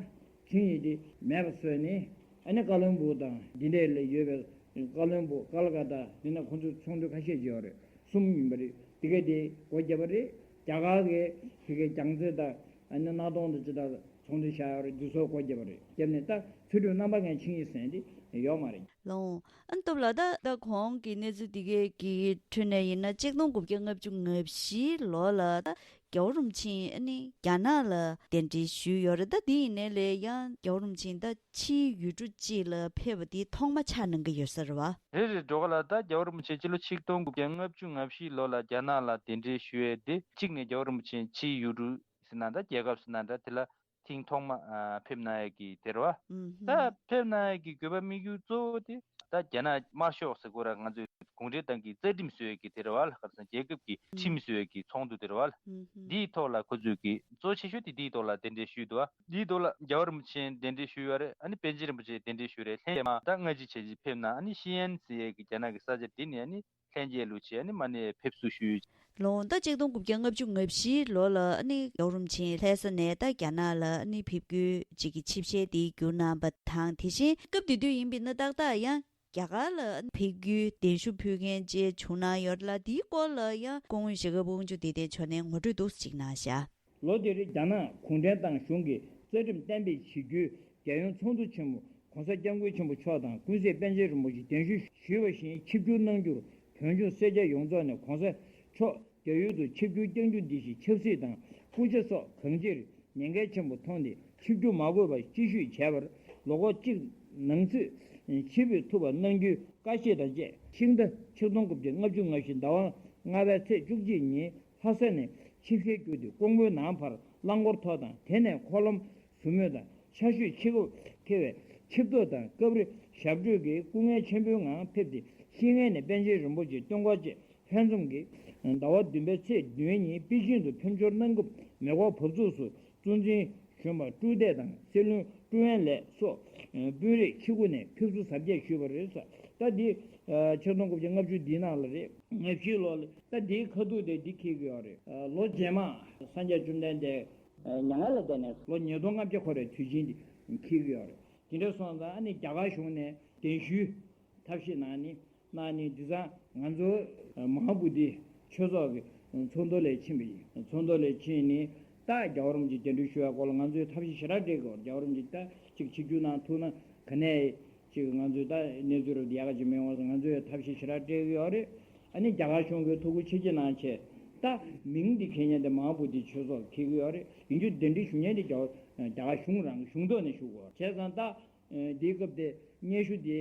ཆིངས་ཡིག་དེ་མེད་པ་བཟོས་ནས་ཨ་ནི་ཀ་ལོན་སྦུག་དང་འདི་འདྲས་ལ་ཡོད་པའི་ཀ་ལོན་སྦུག་ཀལ་ཀ་ཏ་འདི་ན་ཁོང་ཚོ་ཚོགས་འདུ་ཁ་ཤས་ཅིག་ཡོད་རེད། གསུམ་ཡིན་པ་རེད། དེ་ག་དེ་སྒོ་བརྒྱབ་པ་རེད། རྒྱ་གར་གྱིས་དེ་གའི་རྒྱལ་རྩེ་དང་ཨ་ནི་སྣར་ཐང་དང་ཅི་དང་ཚོགས་འདུ་བཞག་ཡོད་རེད། འདི་ཚོ་སྒོ་བརྒྱབ་པ་རེད། བརྒྱབ་ནས་ད་ཚུལ་ཁྲིམས་རྣམ་པ་ལྔའི་ཆིངས་ཡིག་ཟེར་འདི་ཡོད་མ་རེད། ལོང་། ཨ་ནི་སྟོབས་ལགས། ད་ད་གོང་གི་གནས་ཚུལ་འདི་གའི་གི་ཁྲོད་ནས་ཡིན་ན་གཅིག་སྟོང་དགུ་བརྒྱ་ལྔ་བཅུ་ང་བཞི་ལོ་ལ་ད་རྒྱལ་བ་རིན་པོ་ཆེ་ཨ་ནི་རྒྱ་ནག་ལ་གདན་འདྲེན་ཞུས་ཡོད་རེད། ད་འདི་ཡིན་ནའི་ལས་ཡང་རྒྱལ་བ་རིན་པོ་ཆེ་ད་ཕྱིའི་ཡུལ་གྲུ་གཅིག་ལ་ཕེབས་པ་འདི་ཐོག་མ་ཆགས་གནང་གི་ཡོད་ས་རེད་བ། རེད་རེད། སྒྲོལ་དཀར་ལགས། ད་རྒྱལ་བ་རིན་པོ་ཆེ་སྤྱི་ལོ་ཆིག་སྟོང་དགུ་བརྒྱ་ལྔ་བཅུ་ང་བཞི་ལོ་ལ་རྒྱ་ནག་ལ་གདན་འདྲེན་ཞུས་ཡས་དེ་གཅིག་ནས་རྒྱལ་བ་རིན་པོ་ཆེ་ཕྱིའི་ཡུལ་གྲུ་ཟེར་ན་འདྲ། རྒྱལ་ཁབ་ཟེར་ན་འདྲ། དེ་ལ་ཐེངས་ཐོག་མ་ཨ་ཕེབས་གནང་ཡས་ཀྱི་དེ་རེད་བ། ཨུམ་ཧུམ། ད་ཕེབས་གནང་ཡས་ཀྱི་དགོས་པ་དམིགས་ཡུལ་གཙོ་བོ་དེ་ད་རྒྱ་ནག་དམར་ཤོག་ཟེར་དགོས་ར། ང་ཚོའི་གུང་ཁྲན་ཏང་གི་རྩ་ཁྲིམས་བཟོ་ཡས་ཀྱི་དེ་རེད་བ་ལ། ག་རེ་ཟེར་ན་རྒྱལ་ཁབ་ཀྱི་ཁྲིམས་བཟོ་ཡས་ཀྱི་ཚོགས་འདུ་དེ་རེད་བ་ལ། ཨུམ་ཧུམ། འདིའི་ཐོག་ལ་ཁོ་ཚོས་ཀྱི་གཙོ་ཆེ་ཤོས་དེ་འདིའི་ཐོག་ལ་གདན་འདྲེན་ཞུས་འདུག་བ། འདིའི་ཐོག་ལ་རྒྱལ་བ་རིན་པོ་ཆེ་གདན་འདྲེན་ཞུས་ཡོད་རེད། ཨ་ནི་པཎ་ཆེན་རིན་པོ་ཆེ་གདན་འདྲེན་ཞུས་རེད། ལྷན་རྒྱས་མ་ད་སྔ་ཕྱི་བྱས་ཅིག་ཕེབས་གནང་། ཨ་ནི་ཤི་ཨན་ཟེར་ཡས་ཀྱི་རྒྱ་ནག་གི་ས་ཆ་དེ་ནས་ཨ་ནི་ལྷན་རྒྱས་ལོ་ཆེ་ཨ་ནི་མ་ནས་ཕེབས་བསུ་ཞུས། ལོ་ད་ཆིག་སྟོང་དགུ་བརྒྱ་ལྔ་བཅུ་ང་བཞི་ལོ་ལ་ཨ་ནི་རྒྱལ་བ་རིན་པོ་ཆེ་ལྷ་ས་ནས་ད་རྒྱ་ནག་ལ་ཨ་ནི་ཕེབས་རྒྱུའི་ཅིག་གི་ཆིབས་ཞལ་དེ་བསྒྱུར་གནང་བ་དང་། དེ་བཞིན་སྐབས་དེ་དུས་ཡིན་པས་ན་ཏག་ཏག་ཡང་རྒྱ་གར་ལ་ཕེབས་རྒྱུའི་གདན་ཞུ་ཕུལ་མཁན་བཅས་བྱུང་གནང་ཡོད་ལ། དེའི་སྐོར་ལ་ཡང་སྐུ་ངོ་ཞྭ་སྒབ་དབང་ཕྱུག་བདེ་ལྡན་མཆོག་ནས་ངོ་སྤྲོད་འདུག་སེ་ཅིག་གནང་བཞག། ལོ་དེར་རྒྱ་ནག་གུང་ཁྲན་ཏང་གཞུང་གི་རྩ་ཁྲིམས་གཏན་འབེབས་བྱེད་རྒྱུའི་རྒྱལ་ཡོངས་ཚོགས་འདུ་ཆེན་མོ་༸གོང་ས་༸སྐྱབས་མགོན་ཆེན་པོ་མཆོག་དང་ཀུན་གཟིགས་པཎ་ཆེན་རིན་པོ་ཆེ་གདན་ཞུ་ཞུས་པ་བཞིན་ཆིབས་བསྒྱུར་གནང་རྒྱུར་བོད་ལྗོངས་སེར་སྐྱ་ཡོངས་རྫོགས་ནས་༸གོང་ས་མཆོག་རྒྱ་ཡུལ་དུ་ཆིབས་བསྒྱུར་བསྐྱང་རྒྱུ་འདི་ཞིག་ཆབ་སྲིད་དང་སྤུན་ཆ་སོགས་གང་ཅིར་ཉེན་ཁ་ཆེན་པོ་མཐོང་སྟེ་ཆིབས་བསྒྱུར་མ་དགོས་པར་སྐྱིད་ཤོས་བྱས་པར་ལོ་འཁོར་གཅིག་ནང་ཚུད་ཆིབས་ཕུད་ཐུབ་པ་གནང་རྒྱུའི་བཀའ་བཞེས་དང་བཅས། ཤིང་རྟ་ཆིག་སྟོང་དགུ་བརྒྱ་ལྔ་བཅུ་ང་བཞི་ཟླ་བ་ལྔ་པའི་ཚེས་བཅུ་གཅིག་ཉིན་ལྷ་ས་ནས་ཆིབས་ཞལ་བསྒྱུར་ཏེ་ཀོང་པོའི་ནང་ཕར་རླངས་འཁོར་ཐོག་དང་། དེ་ནས་འཁོར་ལམ་ཟུར་མོས་དང་ཆར་ཞོད་ཆེ་སྐབས་འཁེལ་བའི་ཆིབས་ཐོག་དང་སྐབས་རེ་ཞབས་བྲོ་གི་སྐུ་ངལ་ཆེན་པོའི་ངང་ཕེབས་ཏེ། ཤེས་ངེས་ནས་པཎ་ཆེན་རིན་པོ་ཆེ་སྟོན་ཁ་བཅས་ལྷན་འཛོམས་ཀྱིས་ཟླ་བ་བདུན་པའི་ཚེས་བདུན་ཉིན་པེ་ཅིང་དུ་ཕེབས་འབྱོར་གནང་སྐབས་མེ་འཁོར་བབས་ཚུགས་སུ་གཙོ་འཛིན་གཞོན་པ་ཀྲུའུ་ཏེ་དང་སྲིད་བློན་ཀྲུའུ་ཨེན་ལེ་སོགས་དཔོན་རིགས་ཆེ་ཁུར་ནས་ཕེབས་བསུ་གཟབ་རྒྱས་ཞུས་པ་རེད། ད་འདི་ཆིག་སྟོང་དགུ་བརྒྱ་ལྔ་བཅུ་འདིའི་ནང་ལ་རེད། ང་བཞི་ལོ་ལ་ད་འདིའི་ཁ་ཐུག་དེ་འདི་འཁེལ་གྱི་ཡོད་རེད། ལོ་རྗེས་མ་སངས་རྒྱས་བཅོམ་ལྡན་འདས་མྱ་ངན་ལས་འདས་ནས་ལོ་ཉིས་སྟོང་ལྔ་བརྒྱ་འཁོར་བའི་དུས་ཆེན་འདི་འཁེལ་གྱི་ཡོད་རེད། དེ་འདྲ་སོང་ཙང་ཨ་ནི་རྒྱ་གར་གཞུང་ནས་གདན་ཞུའི་ཐབས་ཤེས་གནང་ནི་གནང་ནི་འདི་ཚང་ང་ཚོ་མ་ཧཱ་བོ་དྷི་ཆོས་ཚོགས་ཀྱི་ཚོགས་འདུ་ལ་ཕྱིན་པ་ཡིན། ཚོགས་འདུ་ལ་ཕྱིན་ནི་ད་རྒྱལ་བ་རིན་པོ་ཆེ་གདན་འདྲེན་ཞུ་བའི་སྐོར་ལ་ང་ཚོས་ཐབས་ཤེས་ཞེ་དྲག་སྤྲད་དགོས། རྒྱལ་བ་རིན་པོ་ཆེ་ད་ཅིག་ཆིབས་བསྒྱུར་གནང་ཐུབ་ན་ག་ནས་ཅིག་ང་ཚོས་ད་གནས་ཚུལ་རབ་ཡག་ག་ཅིག་མི་ཡོང་བ་སོགས་ང་ཚོས་ཐབས་ཤེས་ཞེ་དྲག་སྤྲད་ཀྱི་ཡོད་རེད། ཨ་ནི་རྒྱ་གར་གཞུང་གིས་ཐུགས་ཁུར་ཆེ་ཆེ་གནང་བྱས་ད་མིང་འདི་འཁྱེར་མཁན་དེ་མ་ཧཱ་བོ་དྷི་ཆོས་ཚོགས་འཁྱེར་གྱི་ཡོད་རེད། ཡིན་རྒྱུ་གདན་འདྲེན་ཞུ་མཁན་དེ་རྒྱ་གར་གཞུང་རང་གཞུང་ཐོག་ནས་ཞུ་དགོས། བྱས་ཙང་ད་འདིའི་སྐབས་དེ་སྙན་ཞུ་དེ་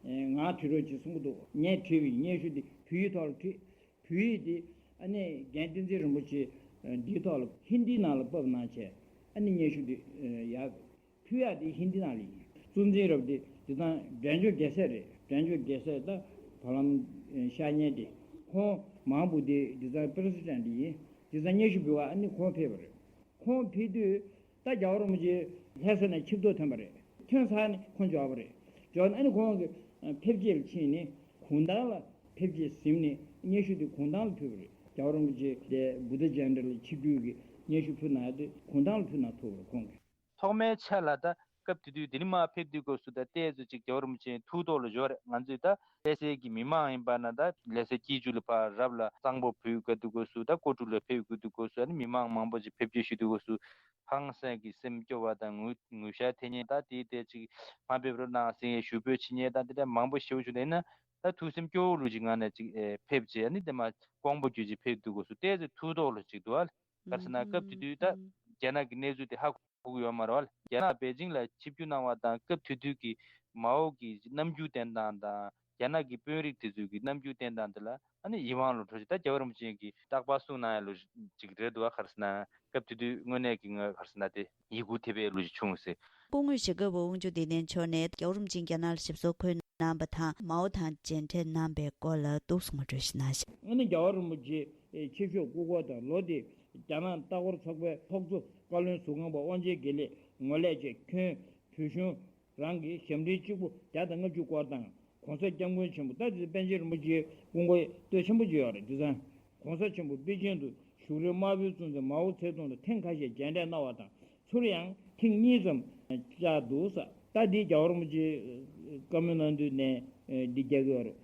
ང་བྲིས་རོགས་ཅེས་གསུང་གི་འདུག་ངས་བྲིས་པའི་སྙན་ཞུ་དེ་བོད་ཡིག་ཐོག་ལ་བྲིས། བོད་ཡིག་དེ་ཨ་ནི་རྒན་བསྟན་འཛིན་རིན་པོ་ཆེ་འདིའི་ཐོག་ལ་ཧིན་དིའི་ནང་ལ་ཕབ་གནང་བྱས་ཨ་ནི་སྙན་ཞུ་དེ་ཡར་ཕུལ་ཡག་དེ་ཧིན་དི་ནང་ལ་ཡིན། གཙོ་འཛིན་རབ་དེ་དེ་དང་འབྲས་ལྗོངས་རྒྱལ་སྲས་རེད། འབྲས་ལྗོངས་རྒྱལ་སྲས་ད་བར་ལམ་ཤར་མཁན་དེ་ཁོང་མ་ཧཱ་བོ་དྷི་དེ་དང་པི་རེ་སི་ཌེན་ཊི་ཡིན། དེ་དང་སྙན་ཞུ་ཕུལ་བ་ཨ་ནི་ཁོང་ཕེབས་པ་རེད། ཁོང་ཕེབས་དུས་ད་རྒྱལ་བ་རིན་པོ་ཆེ་ལྷ་ས་ནས་ཆིབས་ཐོག་ཐོན་པ་རེད། ཐོན་ཚར་ནས་ཁོང་འབྱོར་བ་རེད། འབྱོར་ནས་ཨ་ནི་ཁོང་གི་ཕེབས་རྗེས་ལ་ཕྱིན་ནས་གུང་ཐང་ལ་ཕེབས་རྗེས་ཟིན་ནས་སྙན་ཞུ་དེ་གུང་ཐང་ལ་ཕུལ་བ་རེད། རྒྱལ་བ་རིན་པོ་ཆེ་དེ་བུདྡྷ་ཇ་ཡན་ཏི་ལ་ཆིབས་བསྒྱུར་གྱི་སྙན་ཞུ་ཕུལ་གནང་ཡག་དེ་གུང་ཐང་ལ་ཕུལ་གནང་ཐུབ་པ་རེད་ཁོང་གིས། ཐོག་མའི་ཆ་ལ་ད་སྐབས་དེ་དུས་དེ་རིང་མར་ཕེབས་དུས་སྐབས་སུ་ད་ལྟའི་ཚོ་ཅིག་རྒྱལ་བ་རིན་པོ་ཆེ་ཐུགས་ཐོག་ལ་འབྱོར་རེད། ང་ཚོས་ད་ལྷ་སའི་གི་མི་མང་ཡིན་པ་ན་ད་ལྷ་སའི་སྐྱིད་ཆུ་ལ་ཕར་རབ་ལ་གཙང་པོ་བོད་དགའ་དུས་སྐབས་སུ་ད་ཀོ་ཀྲུག་ལ་ཕེབས་དགོས་དུས་སྐབས་སུ་ཨ་ནི་མི་མང་མང་པོ་ཅིག་ཕེབས་སྐྱེལ་ཞུ་དུས་སྐབས་སུ་ཧང་སངས་ཀྱི་སེམས་སྐྱོ་བ་དང་ངུ་ངུ་ཤག་འཐེན་མཁན་ད་དེའི་ཐད་ཅིག་མར་ཕེབས་རོགས་གནང་ཟེར་ཞུ་འབོད་བྱེད་མཁན་ད་དེ་འདྲ་མང་པོ་ཞེ་པོ་བྱུང་། དེ་ན་ད་ཐུགས་སེམས་སྐྱོ་བོ་ལུགས་ཅིག་ངང་ནས་ཅིག་ཨེ་ཕེབས་རྗེས་ཨ་ནི་དེ་མར་ཀོང་པོ་བརྒྱུད་ཅིག་ཕེབས་དུས་སྐབས་སུ་ལྟས་ཚེ་ཐུགས་དོགས་ལ་ཅིག་འདུག་ཨ། ག་རེ་ཟེར་ན་སྐབས་དེ་དུས་ད་རྒྱ་ནག་གི་གནས་ཚུལ་དེ་ཧ་གོ་གི་ཡོད་མ་རེད་བ། རྒྱ་ནག་པེ་ཅིང་ལ་ཆིབས་བསྒྱུར་གནང་བ་དང་སྐབས་དེ་དུས་ཀྱི་མའོ་གི་རྣམ་འགྱུར་བསྟན་སྟངས་དང་རྒྱ་ནག་གི་དཔོན་རིགས་དེ་ཚོའི་གི་རྣམ་འགྱུར་བསྟན་སྟངས་དེ་ལ་ཨ་ནི་ཡིད་དབང་འགྲོ་འདྲ་ཅིག་ད་རྒྱལ་བ་རིན་པོ་ཆེ་གིས་རྟག་པར་གསུང་གནང་ཡ་ལུགས་ཅིག་རེད་འདུག་བ། ག་རེ་ཟེར་ན་སྐབས་དེ་དུས་དངོས་གནས་ཀྱི་ངོས་ག་རེ་ཟེར་ན་དེ་ཡིད་འགུག་ཐེབས་པའི་ལུགས་ཅིག་བྱུང་ཟེར། སྐུ་ངོ་ཞྭ་སྒབ་དབང་ཕྱུག་བདེ་ལྡན་མཆོག་ནས་རྒྱལ་བ་རིན་པོ་ཆེ་རྒྱ་ནག་ལ་ཞབས་སོར་འཁོད་གནང་བ་དང་མའོ་དང་མཇལ་འཕྲད་གནང་པའི་སྐོར་ལ་ཏོག་ཙམ་ངོ་སྤྲོད་ཞིག་གནང་ཞིག་ཨ་ནི་རྒྱལ་བ་རིན་པོ་ཆེ་ ཆེ་ཤོས་སྐུ་འཁོར་དང་ལོ་དེའི་རྒྱ་ནག་ལྟ་སྐོར་ཚོགས་པའི་ཚོགས་གཙོ་བཀའ་བློན་ཟུར་ཁང་པ་དབང་ཆེན་དགེ་ལེགས་ངོ་ལེགས་བཅས་ཁྱོན་བོད་གཞུང་རང་གི་ཞབས་འདྲེན་གཅིག་པུ་བརྒྱ་དང་ལྔ་བཅུ་སྐོར་དང་༸གོང་ས་༸སྐྱབས་མགོན་ཆེན་པོ་ད་དེ་པཎ་ཆེན་རིན་པོ་ཆེའི་སྐུ་འཁོར་སྟོད་ཆེན་པོ་ཅིག་ཡོད་རེད། དེང་སང་༸གོང་ས་ཆེན་པོ་པེ་ཅིང་དུ་བཞུགས་རིང་དམར་པོའི་གཙོ་འཛིན་མའོ་ཙེ་ཏུང་དང་ཐེངས་ཁ་ཤས་མཇལ་འཕྲད་གནང་བ་དང་ཚུར་ཡང་ཐེངས་གཉིས་ཙམ་བཅར་འདུག་ས། ད་འདི་རྒྱལ་བ་རིན་པོ་ཆེ་བཀའ་མོལ་གནང་དུས་ནས་འདི་རྒྱག་གི་ཡོད་རེད།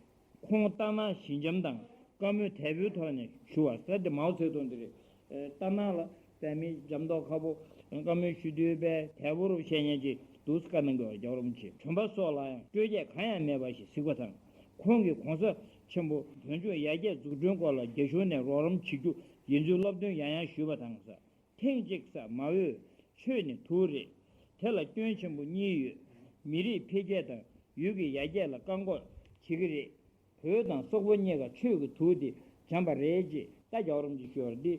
ཁོང་ལྟ་ན་ཞི་འཇམ་དང་བཀའ་མོལ་དལ་པོའི་ཐོག་ནས་ཞུ་བ་ཟེར་ཏེ་མའོ་ཙེ་ཏུང་འདི་རེད། ལྟ་ན་ལ་དཔེ་མི་འཇམ་མདོག་ཁ་པོ་བཀའ་མོལ་ཞུ་དུས་པས་དལ་པོ་རུ་བཤད་མཁན་ཅིག་འདུག་བཀའ་གནང་གི་ཡོད་རྒྱལ་བ་རིན་པོ་ཆེ། གྲོན་པ་སོགས་ལ་ཡང་སྤྲོད་སྐྱེད་གང་ཡང་མེད་པ་ཞིག་གཟིགས་པ་དང་། ཁོང་གིས་༸གོང་ས་ཆེན་པོ་བོད་ལྗོངས་ཡར་རྒྱས་འཛུགས་སྐྲུན་སྐོར་ལ་རྒྱ་གཞུང་ནས་རོགས་རམ་བྱེད་རྒྱུ་ཡིན་ཚུལ་སློབ་སྟོན་ཡང་ཡང་ཞུས་པ་དང་། ཐེངས་གཅིག་ས་མ་འོས། ཆོས་ནི་དུག་རེད། དེ་ལ་སྐྱོན་ཆེན་པོ་གཉིས་ཡོད། མི་རིགས་འཕེལ་རྒྱས་དང་ཡུལ་གྱི་ཡར་རྒྱས་ལ་བཀག་འགོག་བྱེད་ཀྱི་རེད། བོད་དང་སོག་པོ་གཉིས་ཀ་ཆོས་ཀྱི་དུག་དེ་འཇམ་པ་རེད་ཅེས་ད་རྒྱལ་བ་རིན་པོ་ཆེ་ཞུ་བར་འདི།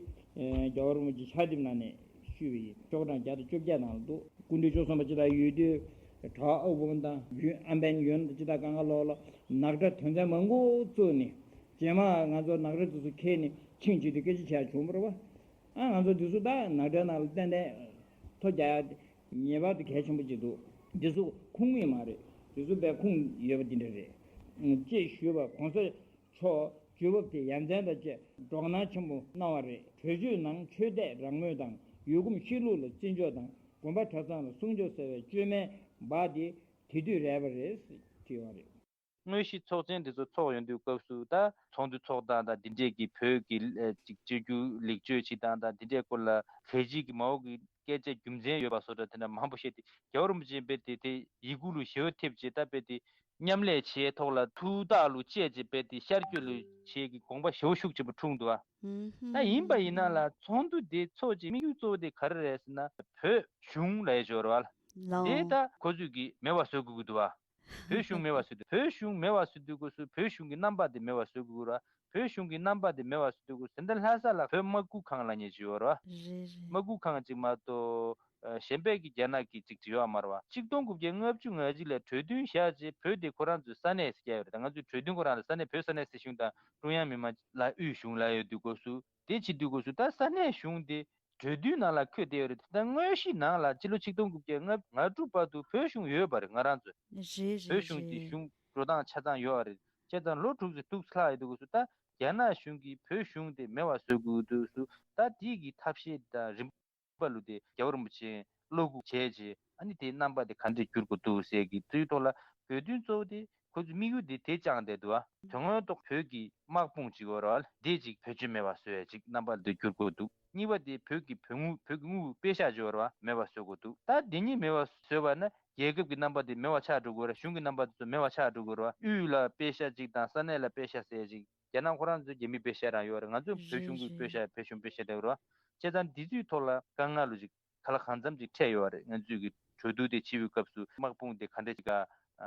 རྒྱལ་བ་རིན་པོ་ཆེ་ཕྱག་དེབ་ནང་ནས་ཞུས་པ་ཡིན། ཤོག་གྲངས་བརྒྱ་དང་བཅོ་བརྒྱད་ནང་ལ་འདུག་སྐུ་ཕྲེང་བཅུ་གསུམ་པ་ཅི་ལྟར་ཡོད་དུས། བྲག་ཨ་བོང་དང་ཡུལ་ཨམ་བན་ཡོན་དང་ཅི་ལྟར་གང་ག་ལོག་ལ་ནག་ཁྲ་དོན་ཚན་མང་པོ་བཙུགས་ནས་རྗེས་མ་ང་ཚོ་ནག་ཁྲ་དེ་ཚོ་འཁྱེར་ནས་ཆིངས་བྱེད་དུས་སྐད་ཆ་བྱས་བྱུང་བ་རེད་བ། ཨ་ང་ཚོ་འདི་ཚོ་ད་ནག་ཁྲའི་ནང་ལ་ཏན་ཏན་ཐོ་རྒྱག་ཡ་དེ་ངེས་པར་དུ་གལ་ཆེན་པོ་ཅིག་འདུག་འདི་ཚོ་ཁུངས་མེད་མ་རེད། འདི་ཚོ་དཔེ་ཁུངས་ཡོད་པ་འདི་འདྲ་རེད། ཅེས་ཞུས་པ་༸གོང་ས་མཆོག་བརྒྱུད་བབ་དེ་ཡ་མཚན་དང་བཅས་སྒྲོག་གནང་ཆེན་པོ་གནང་བ་རེད། གྲོས་ཆོད་ནང་ཆོས་དད་རང་མོས་དང་ཡུལ་གོམས་གཤིས་ལུགས་ལ་བརྩི་འཇོག་དང་དགོན་པ་གྲྭ་ཚང་ལ་སྲུང་སྐྱོབ་ཟེར་བའི་བཅོས་མིན་འབག་དེ་དེ་དུས་རེད་པ་རེད་ཅེས་ཡོད་རེད། དངོས་གཞི་ཚོགས་ཆེན་འདི་ཚོ་ཚོགས་ཡོང་དུས་སྐབས་སུ་ད་ཚོགས་འདུ་ཚོགས་སྟངས་དང་འདི་འདྲས་ཀྱི་བོད་ཀྱི་ཨ་ཅིག་སྤྱོད་རྒྱུ་ལེགས་བཅོས་བྱེད་སྟངས་དང་འདི་འདྲས་སྐོར་ལ་གལ་ཆེ་གི་མ་འོངས་ཀྱི་སྐད་ཆ་རྒྱུ་མཚན་ཡོད་པ་བཟོ་འདྲ་དེ་འདྲ་མང་པོ་བཤད་དེ་རྒྱལ་བ་རིན་པོ་ཆེ་རྦད་དེ་དེ་ཡི་གུ་ལུ་ཞེ་པོ་ཐེབས་བྱས་ད་རྦད་དེ་མཉམ་ལས་བྱས་ཐོག་ལ་ཐུགས་ཐག་ལུ་བཅད་བྱས་རྦད་དེ་ཤར་བསྐྱོད་ལུ་བྱས་ཀྱི་དགོངས་པ་ཞེ་པོ་ཤུགས་ཆེན་པོ་འཁྲུངས་འདུག་བ། ད་ཡིན་པ་ཡིན་ན་ལ་ཚོགས་འདུ་དེ་ཚོགས་ཀྱི་དམིགས་ཡུལ་གཙོ་བོ་དེ་ག་རེ་རེད་ཟེར་ན་བོད་གཞུང་ལ་ཡ་འབྱོར་བ་ལ་དེ་ད་ཁོ་ཚོས་ཀྱི་མེད་པ་བཟོ་དགོས་ཀྱི་འདུག་བ། བོད་གཞུང་མེད་པ་བཟོ་དུས་བོད་གཞུང་མེད་པ་བཟོ་དུས་སྐབས་སུ་བོད་གཞུང་གི་རྣམ་པ་དེ་མེད་པ་བཟོ་དགོས་ར། བོད་གཞུང་གི་རྣམ་པ་དེ་མེད་པ་བཟོ་དུས་སྐབས་སུ་དེ་འདྲ་ལྷ་ས་ལ་བོད་དམག་ཁུལ་ཁང་ལབ་མཁན་ཅིག་ཡོད་ར། རེད་རེད། དམག་ཁུལ་ཁང་ཅིག་མ་གཏོགས་ཨ་གཞན་པའི་གི་རྒྱ་ནག་གི་ཅིག་ཅིག་ཡོད་མ་རེད་བ། ཆིག་སྟོང་དགུ་བརྒྱ་ལྔ་བཅུ་ང་གཅིག་ལ་གྲོས་མཐུན་བཞག་རྗེས་བོད་དེ་ཁོ་རང་ཚོའི་ས་གནས་སུ་བསྐྱལ་ཡོད་རེད། ད་ང་ཚོའི་གྲོས་མཐུན་ཁོ་རང་ལ་ས་གནས་བོད་ས་གནས་སྲིད་གཞུང་དང་ཀྲུང་དབྱང་མི་དམངས་ལ་དབུས་གཞུང་ལ་ཡོད་དུས་སྐབས་སུ་དེ་བྱེད་དུས་སྐབས་སུ་ད་ས་གནས་གཞུང་དེ་གྲོས་མཐུན་ནང་ལ་འཁོད་བསྡད་ཡོད་རེད། ད་དངོས་གཞི་ནང་ལ་སྤྱི་ལོ་ཆིག་སྟོང་དགུ་བརྒྱ་ལྔ་བཅུ་ང་དྲུག་བར་དུ་བོད་གཞུང་ཡོད་པ་རེད། ང་རང་ཚོ་རེད་རེད་བོད་གཞུང་དེ་རེད། གཞུང་འགྲོ་སྟངས་ཆ་ཚང་ཡོད་རེད། བྱས་ཙང་ལོ་དྲུག་ཙམ་ཐུག་ཚར་ཡོད་དུས་སྐབས་སུ་ད་རྒྱ་ནག་གཞུང་གིས་བོད་གཞུང་དེ་མེད་པ་བཟོ་དགོས་དུས་སུ་ད་དེ་གི་ཐབས་ཤེས་དང་རིམ་པ་ལུ་དེ་རྒྱལ་བ་རིན་པོ་ཆེ་བློ་འགུག་བྱས་རྗེས་ཨ་ནི་དེའི་རྣམ་པ་དེ་ག་འདྲས་བསྒྱུར་དགོས་འདུག་ཟེར་གི་དུས་ཐོག་ལ་བོད་དོན་གཙོ་བོ་དེ་ཁོ་ཚོའི་དམིགས་ཡུལ་དེ་དེ་བཅངས་བསྡད་འདུག་ཨ། དོན་དངོས་ཐོག་བོད་ཀྱི་དམག་དཔུང་ཅིག་ཡོད་རེད་བ། དེ་ཅིག་བེད་སྤྱོད་མེད་པ་བཟོ་ཡ་ཅིག་རྣམ་པ་དེ་བསྒྱུར་དགོས་འདུག་གཉིས་པ་དེ་བོད་ཀྱི་བོད་དངུལ་བོད་ཀྱི་དངུལ་པེ་ཤག་ཅིག་ཡོད་རེད་བ། མེད་པ་བཟོ་དགོས་འདུག་ད་དེ་གཉིས་མེད་པ་བཟོས་པ་ན་རྒྱལ་ཁབ་ཀྱི་རྣམ་པ་དེ་མེད་པ་ཆགས་འགྲོ་གི་རེད། གཞུང་གི་རྣམ་པ་དེ་ཚོ་མེད་པ་ཆགས་འགྲོ་གི་རེད་བ། དབུས་ལ་པེ་ཤག་ཅིག་དང་ས་གནས་ལ་པེ་ཤག་ཟེར་ཅིག་རྒྱ་ནག་ཁོ་རང་ཚོའི་རྒྱ་མི་པེ་ཤག་རང་ཡོད་རེད། ང་ཚོ་བོད་གཞུང་གི་པེ་ཤག་བོད་གཞུང་པེ་ཤག་རེད་བ། བྱས་ཙང་འདི་ཚོའི་ཐོག་ལ་དཀའ་ངལ་ལོ་ཅིག་ག་ལ་གང་འཚམ་ཅིག་འཕྲད་ཡོད་རེད། ང་ཚོས་ཀྱི་གྲོས་བསྡུར་དེ་བྱེད་པའི་སྐབས་སུ་དམག་དཔུང་དེ་ག་འདྲ་ཅིག་ག་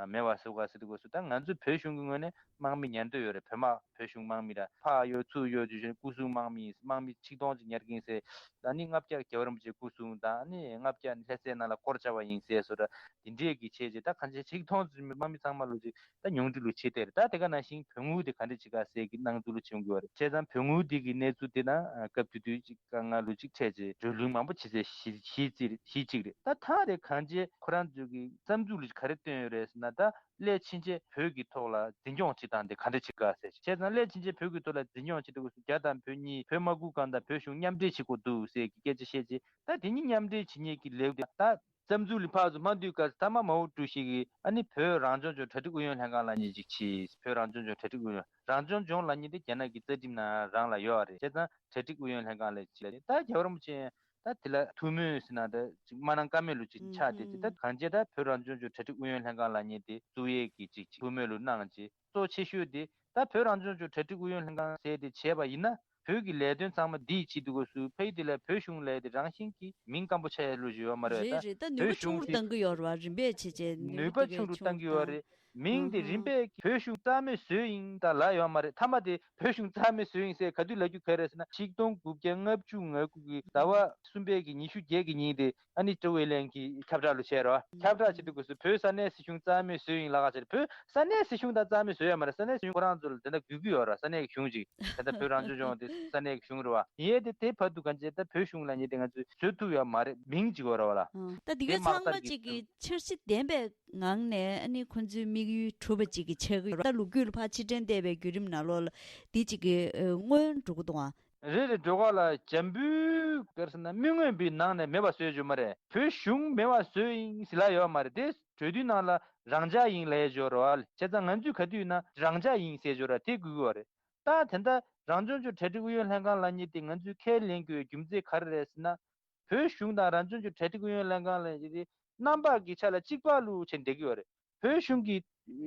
མེད་པ་བཟོ་ག་ཟེར་དུས་སྐབས་སུ་ད་ང་ཚོ་བོད་གཞུང་གི་ངོས་ནས་དམག་མི་ཉར་འདོད་ཡོད་རེད། བོད་དམག་བོད་གཞུང་དམག་མི་ར་ཕར་གཡུག་ཚུར་གཡུག་བྱས་ནས་སྐུ་སྲུང་དམག་མི་དམག་མི་ཆིག་སྟོང་ཅིག་ཉར་གིན་ཟེར། ད་ནི་ལྔ་བརྒྱ་རྒྱལ་བ་རིན་པོ་ཆེ་སྐུ་སྲུང་དང་ནི་ལྔ་བརྒྱ་ནི་ལྷ་སའི་ནང་ལ་སྐོར་བྱ་བ་ཡིན་ཟེར་སོ་ར། དེ་འདྲས་ཀྱི་བྱས་རྗེས་ད་གང་ཅི་ཆིག་སྟོང་ཙམ་དམག་མི་ཚང་མ་ལོ་ཅིག་ད་ཉུང་འཕྲི་ལོ་བྱེད་དེ་རེད། ད་དེ་ག་ནང་བཞིན་བོད་དངུལ་དེ་ག་འདྲས་བྱེད་ག་ཟེར་གི་སྣང་ཚུལ་ལོ་བྱེད་ཡོང་གི་ཡོད་རེད། བྱས་ཙང་བོད་དངུལ་དེ་གི་གནས་ཚུལ་དེ་ན་སྐབས་དེ་དུས་ཅིག་དཀའ་ངལ་ལོ་ཅིག་འཕྲད་རྗེས་བགྲོ་གླེང་མང་པོ་བྱེད་ཚེ་གཞི་གཞི་རྩིར་གཞི་གཅིག་རེད། ད་ཐག་རེ་གང་ཅི་ཁོ་རང་ཚོས་ཀྱི་བསམ་ཚུལ་ལོ་ཅིག་ག་རེ་བཏོན་ཡོད་རེད་ཟེར་ན། ད་སླད་ཕྱིན་ཆད་བོད་ཀྱི་ཐོག་ལ་འཛིན་སྐྱོང་བྱེད་སྟངས་དེ་ག་འདྲ་བྱེད་ག་ཟེར། བྱས་ཙང་སླད་ཕྱིན་ཆད་བོད་ཀྱི་ཐོག་ལ་འཛིན་སྐྱོང་བྱེད་དུས་སྐབས་སུ་རྒྱ་དང་བོད་གཉིས་བོད་དམག་ཁུལ་ཁང་དང་བོད་གཞུང་མཉམ་འབྲེལ་བྱེད་དགོས་འདུག་ཟེར་གྱི་སྐད་ཆ་བཤད་རྗེས་ད་དེ་གཉིས་མཉམ་འབྲེལ་བྱེད་མཁན་གྱི་ལེའུ་དེ་ད་བསམ་ཚུལ་ལ་ཕར་ཚུར་མ་འདུས་སྐབས་ཐ་མ་མའོ་ཀྲུའུ་ཞི་གིས་ཨ་ནི་བོད་རང་སྐྱོང་ལྗོངས་གྲ་སྒྲིག་ཨུ་ཡོན་ལྷན་ཁང་ལབ་མཁན་ཅིག་བྱས། བོད་རང་སྐྱོང་ལྗོངས་གྲ་སྒྲིག་ཨུ་ཡོན། རང་སྐྱོང་ལྗོངས་ལབ་མཁན་དེ་རྒྱ་ནག་གི་རྩ་ཁྲིམས་ནང་རང་ལ་ཡོད་རེད། བྱས་ཙང་གྲ་སྒྲིག་ཨུ་ཡོན་ལྷན་ཁང་ལབ་ཅིག་ལབ་རེད། ད་རྒྱལ་བ་རིན་པོ་ཆེ་ད་དེ་ལ་ཐུགས་སྨོན་ཟེར་ན་ད་ཅིག་མ་གནང་ཀ་མེད་ལོ་ཅིག་ཆགས་བསྡད་ཅིག་ད་གང་བྱས་ད་བོད་རང་སྐྱོང་ལྗོངས་གྲ་སྒྲིག་ཨུ་ཡོན་ལྷན་ཁང་ལབ་མཁན་དེ་བཙུགས་ཡས་ཀྱི་ཅིག་ཅིག་ཐུགས་སྨོན་ལོ་གནང་ཅིག་གཙོ་ཆེ་ཤོས་དེ་ད་བོད་རང་སྐྱོང་ལྗོངས་གྲ་སྒྲིག་ཨུ་ཡོན་ལྷན་ཁང་ཟེར་དེ་བྱས་པ་ཡིན་ན། བོད་ཀྱི་ལས་དོན་ཚང་མ་འདིའི་ཆེད་དུ་དགོས་སུ་ཕ་ཡི་དེ་ལ་བོད་གཞུང་ལས་དེ་རང་བཞིན་གྱིས་མིང་སྐམ་པོ་ཆགས་ཡ་ལོ་ཅིག་ཡོད་མ་རེད། རེད་ད་རེད། ད་ནུས་པ་ཆུང་རུ་གཏང་གི་ཡོད་རེད་བ། རིམ་པས་བྱས་བྱས་ནུས་པ་ཆུང་རུ་གཏང་གི་ཡོད་རེད། མིང་དེ་རིམ་པས་ཀྱི་བོད་གཞུང་རྩ་མེད་བཟོས་ཡིན་ད་ལབ་ཡོད་མ་རེད། མཐའ་མ་དེ་བོད་གཞུང་རྩ་མེད་བཟོས་ཡིན་ཟེར་ག་དུས་ལབ་རྒྱུ་ག་རེད་ཟེར་ན། ཆིག་སྟོང་དགུ་བརྒྱ་ལྔ་བཅུ་ང་དགུ་གི་ཟླ་བ་གསུམ་པའི་གི་ཉི་ཤུ་བརྒྱད་ཀྱི་ཉིན་དེ་ཨ་ནི་ཀྲོའུ་ཝེ་ལན་གྱི་ཁྱབ་བསྒྲགས་ལ་བྱས་རོགས། ཁྱབ་བསྒྲགས་བྱེད་དུས་སྐབས་སུ་བོད་ས་གནས་སྲིད་གཞུང་རྩ་མེད་བཟོས་ཡིན་ལབ་ག་བྱས། བོད་ས་གནས་སྲིད་གཞུང་དང་རྩ་མེད་བཟོས་ཡོད་མ་རེད། ས་གནས་སྲིད་གཞུང་ཁོ་རང་ཚོ་ལ་དེ་འདྲ་དགོས་ཀྱི་ཡོད་རེད། ས་གནས་ཀྱི་གཞུང་ཅིག་དེ་འདྲ་བོད་རང་སྐྱོང་ལྗོངས་དེ་ས་གནས་ཀྱི་གཞུང་རེད་བ། ཡིན་ཡས་དེ་དེ་བར་དུ་གང་བྱས་ད་བོད་གཞུང་ལབ་མཁན་དེ་ང་ཚོས་བཟོ་ཐུབ་ཡོད་མ་རེད། མིང་ཅིག་ཡོད་རེད་བ་ལ། ད་དེ་དེ་གའི་མ་ཚང་མ་ལྟར་གྱི་ཅིག་གི་འཆར་གཞི་ལྡན་པའི་ངང་ནས་ཨ་ནི་ཁོ་ཚོའི་དམིགས་ཡུལ་གྲུབ་པ་ཅིག་གི་ཆགས་ཀྱི་ཡོད་རེད། ད་ལོ་རྒྱུས་ལ་ཕར་ཕྱིར་དྲན་བལྟས་པའི་བརྒྱུད་རིམ་ནང་ལོགས་ལ་འདི་ཅིག་གི་ཨ་སྔོན་འགྲོ་གི་འདུག་ཨ། རེད་རེད། སྒྲོལ་དཀར་ལགས། འཇམ་པོའི་ག་རེ་ཟེར་ན་དམིགས་ངོས་པའི་ནང་ནས་མེད་པ་བཟོས་ཡོད་མ་རེད། བོད་གཞུང་མེད་པ་བཟོས་ཡིན་ཟེར་ལབ་ཡོད་མ་རེད། དེ་གྲོས་མཐུན་ནང་ལ་རང་འཇགས་ཡིན་ལབ་ཡས་ཅིག་ཡོད་རེད་བ། བྱས་ཙང་ང་ཚོས་ག་དུས་ཡིན་ན་རང་འཇགས་ཡིན་ཟེར་ཡས་ཅིག་ཡོད་རེད། དེ་དགོས་ཀྱི་ཡོད་རེད། ད་དེ་འདྲ་རང་སྐྱོང་ལྗོངས་གྲ་སྒྲིག་ཨུ་ཡོན་ལྷན་ཁང་ལབ་མཁན་དེ་ང་ཚོས་ཁས་ལེན་དགོས་རྒྱུ་མཚན་ག་རེ་རེད་ཟེར་ན། བོད་གཞུང་དང་རང་སྐྱོང་ལྗོངས་གྲ་སྒྲིག་ཨུ་ཡོན་ལྷན་ཁང་ལབ་མཁན་དེ་རྣམ་པ་གི་ཆ་ལ་གཅིག་པ་ལུགས་བྱས་བསྡད་ཀྱི་ཡོད་རེད། བོད་གཞུང་གི་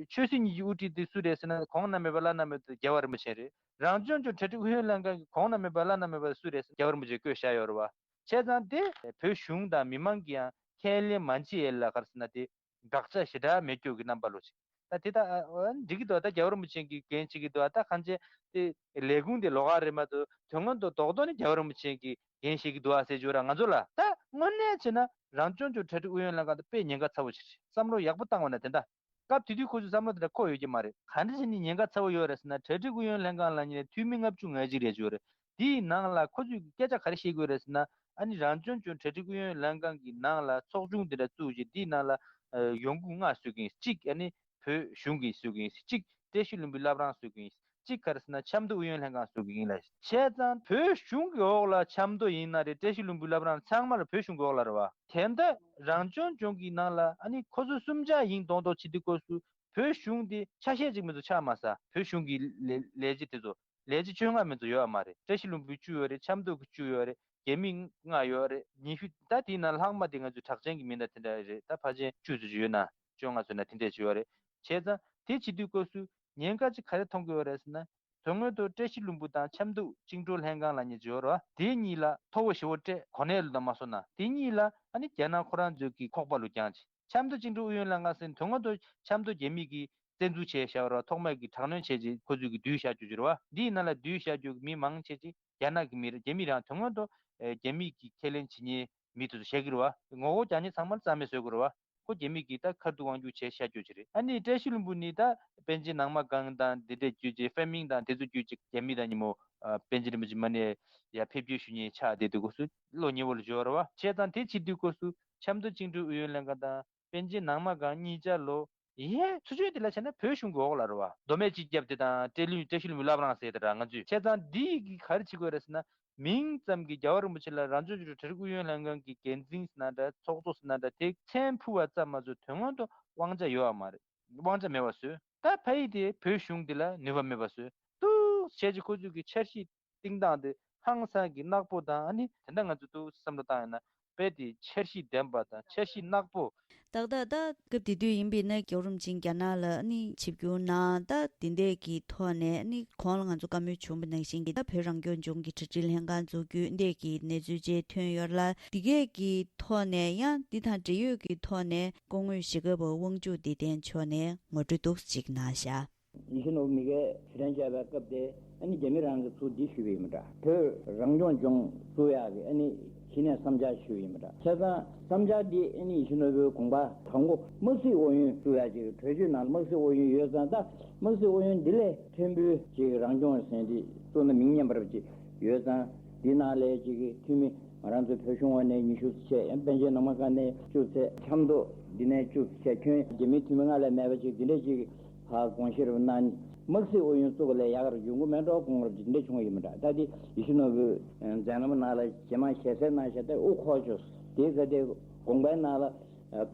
ཆོས་སྲིད་གཉིས་ཀྱི་དབུ་ཁྲིད་དེ་སུ་རེད་ཟེར་ན། གོང་ན་མེད་པ་བླ་ན་མེད་པ་རྒྱལ་བ་རིན་པོ་ཆེ་རེད། རང་སྐྱོང་ལྗོངས་གྲ་སྒྲིག་ཨུ་ཡོན་ལྷན་ཁང་གི་གོང་ན་མེད་པ་བླ་ན་མེད་པ་སུ་རེད་ཟེར་ན་རྒྱལ་བ་རིན་པོ་ཆེས་བསྐོས་བཞག་ཡོད་རེད་བ། བྱས་ཙང་དེ་བོད་གཞུང་དང་མི་མང་གིས་ཡང་ཁས་ལེན་མ་བྱེད་ཡས་ལ་ག་རེ་ཟེར་ན། དེ་བག་ཆགས་ཞེ་དྲག་མེད་རྒྱུ་གི་རྣམ་པ་ལོ་ཆེ། ད་དེ་ད་ཨ་འགྲིག་གི་འདུག་ད་རྒྱལ་བ་རིན་པོ་ཆེ་གིས་འགན་བཞེས་ཀྱི་འདུག་ད་གང་བྱས་དེ་ལས་ཁུངས་དེ་ལོགས་ཀ་རེད་མ་གཏོགས། དོན་དངོས་དུ་རྡོག་རྡོག་ནི་རྒྱལ་བ་རིན་པོ་ཆེ་གིས་འགན་བཞེས་ཀྱི་འདུག་ཨ་ཟེར་རྒྱུ་ར། ང་ཚོ་ལ་ད་དངོས་གནས་བྱས་ན་རང་སྐྱོང་ལྗོངས་གྲ་སྒྲིག་ཨུ་ཡོན་ལྷན་ཁང་དེ་དཔེ་ཉེན་ཁ་ཚ་བོ་ཞིག་རེད། བསམ་བློ་ཡག་པོ་བཏང་བ་ན་དེ་འདྲ། སྐབས་དེ་དུས་ཁོ་ཚོས་བསམ་བློ་དེ་འདྲ་འཁོར་ཡོད་ཀྱི་མ་རེད། ག་འདྲ་བྱས་ནས་ཉེན་ཁ་ཚ་བོ་ཡོད་རེད་ཟེར་ན། གྲ་སྒྲིག་ཨུ་ཡོན་ལྷན་ཁང་ལབ་མཁན་འཐུས་མི་ལྔ་བཅུ་ང་གཅིག་རེད་ཅིག་ཡོད་རེད། དེའི་ནང་ལ་ཁོ་ཚོས་སྐད་ཆ་ག་རེ་བཤད་ཀྱི་ཡོད་རེད་ཟེར་ན། ཨ་ནི་རང་སྐྱོང་ལྗོངས་གྲ་སྒྲིག་ཨུ་ཡོན་ལྷན་ཁང་གི་ནང་ལ་ཚོགས་ཆུང་དེ་འདྲ་བཙུགས་བྱས། དེའི་ནང་ལ་ཨ་ཡོང་སྒོ་ལྔ་བཟོ་གི་ཡིན། གཅིག་ཨ་ནི་བོད་གཞུང་གིས་བཟོ་གི་ཡིན། གཅིག་བཀྲ་ཤིས་ལྷུན་པོའི་བླ་བྲང་བཟོ་གི་ཡིན། གཅིག་ག་རེ་ཟེར་ན་ཆབ་མདོ་ཨུ་ཡོན་ལྷན་ཁང་བཟོ་གི་ཡིན་ལབ། བྱས་ཙང་བོད་གཞུང་གི་འོག་ལ་ཆབ་མདོ་ཡིན་ན་རེད། བཀྲ་ཤིས་ལྷུན་པོའི་བླ་བྲང་ཚང་མ་ལ་བོད་གཞུང་གི་འོག་ལ་རེད་བ། དེ་འདྲ་རང་སྐྱོང་ལྗོངས་ཀྱི་ནང་ལ་ཨ་ནི་ཁོ་ཚོ་གསུམ་ཆ་ཡིན་མདོག་མདོག་བྱེད་དུས་སྐབས་སུ་བོད་གཞུང་དེ་ཆ་ཤས་གཅིག་མིན་ཚོ་ཆགས་མ་ས། བོད་གཞུང་གི་ལས་ལས་བྱེད་དེ་ཚོ་ལས་བྱེད་བཅོ་ལྔ་མིན་ཚོ་ཡོད་མ་རེད། བཀྲ་ཤིས་ལྷུན་པོའི་བཅུ་ཡོད་རེད། ཆབ་མདོ་གི་བཅུ་ཡོད་རེད། རྒྱ་མི་ལྔ་ཡོད་རེད། ཉི་ཤུ། ད་དེའི་ནང་ལྷག་མ་དེ་ང་ཚོའི་གྲགས་ཅན་གྱི་མི་སྣ་དེ་འདྲ་རེད། ད་ཕལ་ཆེར་བཅུ་ཙམ་ཅིག་ཡོད་ན། བཅོ་ལྔ་ཙམ་ན་དེ་འདྲ་ཅིག་ཡོད་རེད། བྱས་ཙང་དེ་བྱེད་དུས་སྐབས་སུ་ཉེན་ཁ་ཅིག་ག་རེ་མཐོང་གི་ཡོད་རེད་ཟེར་ན། དོན་དངོས་ཐོག་བཀྲ་ཤིས་ལྷུན་པོ་དང་ཆབ་མདོ་བཅིངས་འགྲོལ་ལྷན་ཁང་ལབ་མཁན་ཅིག་ཡོད་རེད་བ། དེ་གཉིས་ལ་ཐོ་བ་ཞེ་པོ་སྤྲད། གོ་གནས་ལོ་དང་མ་སོང་ན། དེ་གཉིས་ལ་ཨ་ནི་རྒྱ་ནག་ཁོ་རང་ཚོའི་གི་ཁོག་པ་ལོ་རྒྱག་ཅིག་ཆབ་མདོ་བཅིངས་འགྲོལ་ཨུ་ཡོན་ལྷན་ཁང་ཟེར་དོན་དངོས་ཐོག་ཆབ་མདོ་རྒྱ་མི་གིས་བཙན་འཛུལ་བྱས་བཞག་ར། ཐོག་མ་གི་དྲག་གནོན་བྱས་རྗེས་ཁོ་ཚོས་ཀྱི་བསྡུས་བཞག་རྒྱུ་ཅིག་རེད་བ། འདིའི་ནང་ལ་བསྡུས་བཞག་རྒྱུ་གི་མི་མང་ཆེ་ཅིག་རྒྱ་ནག་གི་མི་རེད། རྒྱ་མི་རང་དོན་དངོས་ཐོག་ཨེ་རྒྱ་མི་གི་ཁས་ལེན་བྱེད་མཁན་མི་དེ་ཚོ་བཞག་གི་རེད་བ། ངོ་རྒོལ་རྒྱག་མཁན་ཚང་མ་ལ་རྩ་མེད་བཟོ་དགོས་རེད་བ། ཁོ་རྒྱ་མི་གིས་ད་ཁ་ཐུག་དབང་སྒྱུར་བྱས་བཞག་རྒྱུ་ཅིག་རེད། ཨ་ནི་བཀྲ་ཤིས་ལྷུན་པོ་ནི་ད་པཎ་ཆེན་ནང་མ་སྒང་དང་འདི་འདྲ་བརྒྱུད་ཅིག་ཧྥེ་མིང་དང་དེ་ཚོ་བརྒྱུད་ཅིག་རྒྱ་མི་དང་ཉིན་མོ་ཨ་པཎ་ཆེན་རིན་པོ་ཆེ་མ་ནས་ཡར་ཕེབས་སྐྱེལ་ཞུ་མཁན་ཆགས་བསྡད་དུས་སྐབས་སུ་བློ་ཉེ་བོ་ལ་འབྱོར་བ་བྱས་ཙང་། དེ་བྱེད་དུས་སྐབས་སུ་ཆབ་མདོ་བཅིངས་འགྲོལ་ཨུ་ཡོན་ལྷན་ཁང་དང་པཎ་ཆེན་ནང་མ་སྒང་གཉིས་ཆ་ལོ། ཡེ་ཚུལ་ཆོས་དེ་ལ་བྱས་ན་བོད་གཞུང་གི་འོག་ལ་རེད་བ། མདོ་སྨད་སྤྱི་ཁྱབ་དེ་དང་བཀྲ་ལྷུན་བཀྲ་ཤིས་ལྷུན་པོའི་བླ་བྲང་ཟེར་དེ་འདྲ་ང་ཚོས། བྱས་ཙང་འདི་གི་ག་རེ་བྱེད་དགོས་རེད་ཟེར་ན། མིང་ཙམ་གྱིས་རྒྱལ་བ་རིན་པོ་ཆེ་ལ་རང་སྐྱོང་ལྗོངས་གྲ་སྒྲིག་ཨུ་ཡོན་ལྷན་ཁང་གི་འགན་འཛིན་ཟེར་ན་འདྲ། ཚོགས་གཙོ་ཟེར་ན་འདྲ། དེ་མཚན་ཕུལ་བ་ཙམ་མ་ཟད་དོན་དངོས་ཐོག་དབང་ཆ་ཡོད་པ་མ་རེད། དབང་ཆ་མེད་པ་བཟོས། ད་ཕ་ཡི་དེ་བོད་གཞུང་འདི་ལ་ནུས་པ་མེད་པ་བཟོས། ཏུ་བྱས་ཀྱི་ཁོ་ཚོས་ཀྱི་འཆར་གཞི་བཏིང་སྟངས་དེ་ཧང་སང་གི་ནག་པོ་དང་། ཨ་ནི་དེ་འདྲ་ང་ཚོས་ཏུ་བསམ་བློ་བཏང་ཡོད་ན། དཔེ་དེ་འཆར་གཞི་ལྡན་པ་དང་འཆར་གཞི་ནག་པོ། ཏག་ཏག་ད་སྐབས་དེ་དུས་ཡིན་པས་ན་རྒྱལ་བ་རིན་པོ་ཆེ་རྒྱ་ནག་ལ་ཨ་ནི་ཆིབས་བསྒྱུར་གནང་། ད་དེ་འདྲས་ཀྱི་ཐོག་ནས་ཨ་ནི་གོང་ལ་ང་ཚོ་བཀའ་མོལ་བྱུང་བ་ནང་བཞིན་གྱི་ད་བོད་རང་སྐྱོང་ལྗོངས་ཀྱི་གྲ་སྒྲིག་ལྷན་ཁང་འཛུགས་རྒྱུ་འདྲས་ཀྱི་གནས་ཚུལ་བཅས་ཐོན་ཡོད་ལ། དེ་གས་ཀྱི་ཐོག་ནས་ཡང་འདི་དང་འབྲེལ་ཡོད་ཀྱི་ཐོག་ནས་སྐུ་ངོ་གཞིས་ཀ་པ་དབང་ཕྱུག་བདེ་ལྡན་མཆོག་ནས་ངོ་སྤྲོད་འདུག་ཅིག་གནང་བཞག་ཡིད་བཞིན་ནོར་བུ་མི་ཁའི་ཕྱིར་དྲན་བྱས་པའི་སྐབས་དེ། ཨ་ནི་རྒྱ་མི་རང་གིས་ཚུར་འདི་ཞུས་པ་ཡིན་པ་འདྲ། བོད་རང་སྐྱོང་ལྗོངས་བཙུགས་ཡག་གི་ཨ་ནི་གཞི་ནས་བསམ་འཆར་ཞུས་པ་ཡིན་པ་འདྲ། བྱས་ཙང་བསམ་འཆར་འདི་ཨ་ནི་ཡིད་བཞིན་ནོར་བུའི་དགོངས་པ་དང་པོ་དམག་སྲིད་ཨུ་ཡོན་བཙུགས་ཡག་ཅིག་གྲོས་ཆོད་ནང་དམག་སྲིད་ཨུ་ཡོན་ཡོད་ཙང་། ད་དམག་སྲིད་ཨུ་ཡོན་འདི་ལས་ཕྲན་བུ་ཅིག་རང་སྐྱོང་ཟེར་འདི་བཙུགས་ན་མིང་སྙན་པ་རབ་ཅིག་ཡོད་ཙང་། འདི་ནང་ལས་ཅིག་གི་འཐུས་མི་ང་རང་ཚོའི་བོད་གཞུང་འོག་ནས་ཉི་ཤུ་ཙམ་བྱས། ཡང་པཎ་ཆེན་ནང་མ་སྒང་ནས་བཅུ་ཙམ། ཆབ་མདོ་འདི་ནས་བཅུ་ཙམ་བྱས། ཁྱོན་རྒྱ་མིའི་འཐུས་མི་ལྔ་ལས་མེད་པ་ཅིག་འདི་འདྲས་ཅིག་ཕར་དགོངས་བཞེས་རུ་གནང་། དམག་སྲིད་ཨུ་ཡོན་བཙུགས་པ་ལས་ཡག་ག་རུ་ཡོང་གི་མེད་འགྲོ། དགོངས་རབ་ཅིག་འདི་འདྲས་བྱུང་བ་ཡིན་པ་འདྲ། ད་འདི་ཡིད་བཞིན་ནོར་བུའི་མཛད་རྣམ་ནང་ལ་རྗེས་མ་ཞལ་གསེར་གནང་བཞག་སྟེ་དབུ་འཁོར་བཅུག་དེའི་ཚེ་དེ་དགོངས་པའི་ནང་ལ་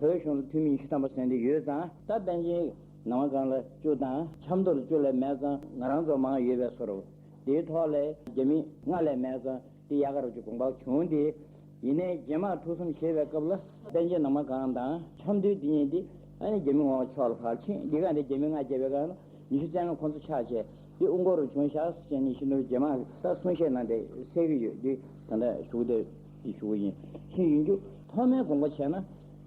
བོད་གཞུང་ལ་འཐུས་མི་ཉི་ཤུ་ཐམ་པ་ཟེར་འདི་ཡོད་ཙང་། ད་པཎ་ཆེན་ནང་མ་སྒང་ལ་བཅུ་དང་ཆབ་མདོ་ལ་བཅུ་ལས་མེད་ཙང་། ང་རང་ཚོ་མང་ཡོད་པའི་བཟོ་འདྲ། དེའི་ཐོག་ལས་རྒྱ་མི་ལྔ་ལས་མེད་ཙང་། དེ་ཡག་ག་རུ་ཅིག་དགོངས་པ་བྱུང་སྟེ། ཡིན་ནའི་རྗེས་མ་ཐུགས་བསམ་བཞེས་པའི་སྐབས་ལ་པཎ་ཆེན་ནང་མ་སྒང་དང་ཆབ་མདོའི་འདི་གཉིས་འདི་ཨ་ནི་རྒྱ་མི་ངོ་ཕྱོགས་ལ་ཕར་ཕྱིན། འདི་ག་འདི་རྒྱ་མི་ལྔ་བརྒྱབ་པའི་སྒང་ལ་ཉི་ཤུ་རྩ་ལྔ་ཁོང་ཚོ་ཆགས་བྱས། འདི་དབུ་འཁོར་རུ་བྱུང་བཞག་ཟེར་ནས་ཡིད་བཞིན་ནོར་བུས་རྗེས་མ་ད་གསུང་བཤད་གནང་སྟེ་གསལ་གྱི་ཡོད། འདི་ད་ལྟ་ཞུ་སྟེ་ཞུ་གི་ཡིན། ཕྱིན་ཡིན་རྒྱུ་ཐོག་མའི་དགོངས་པ་བྱས་ན།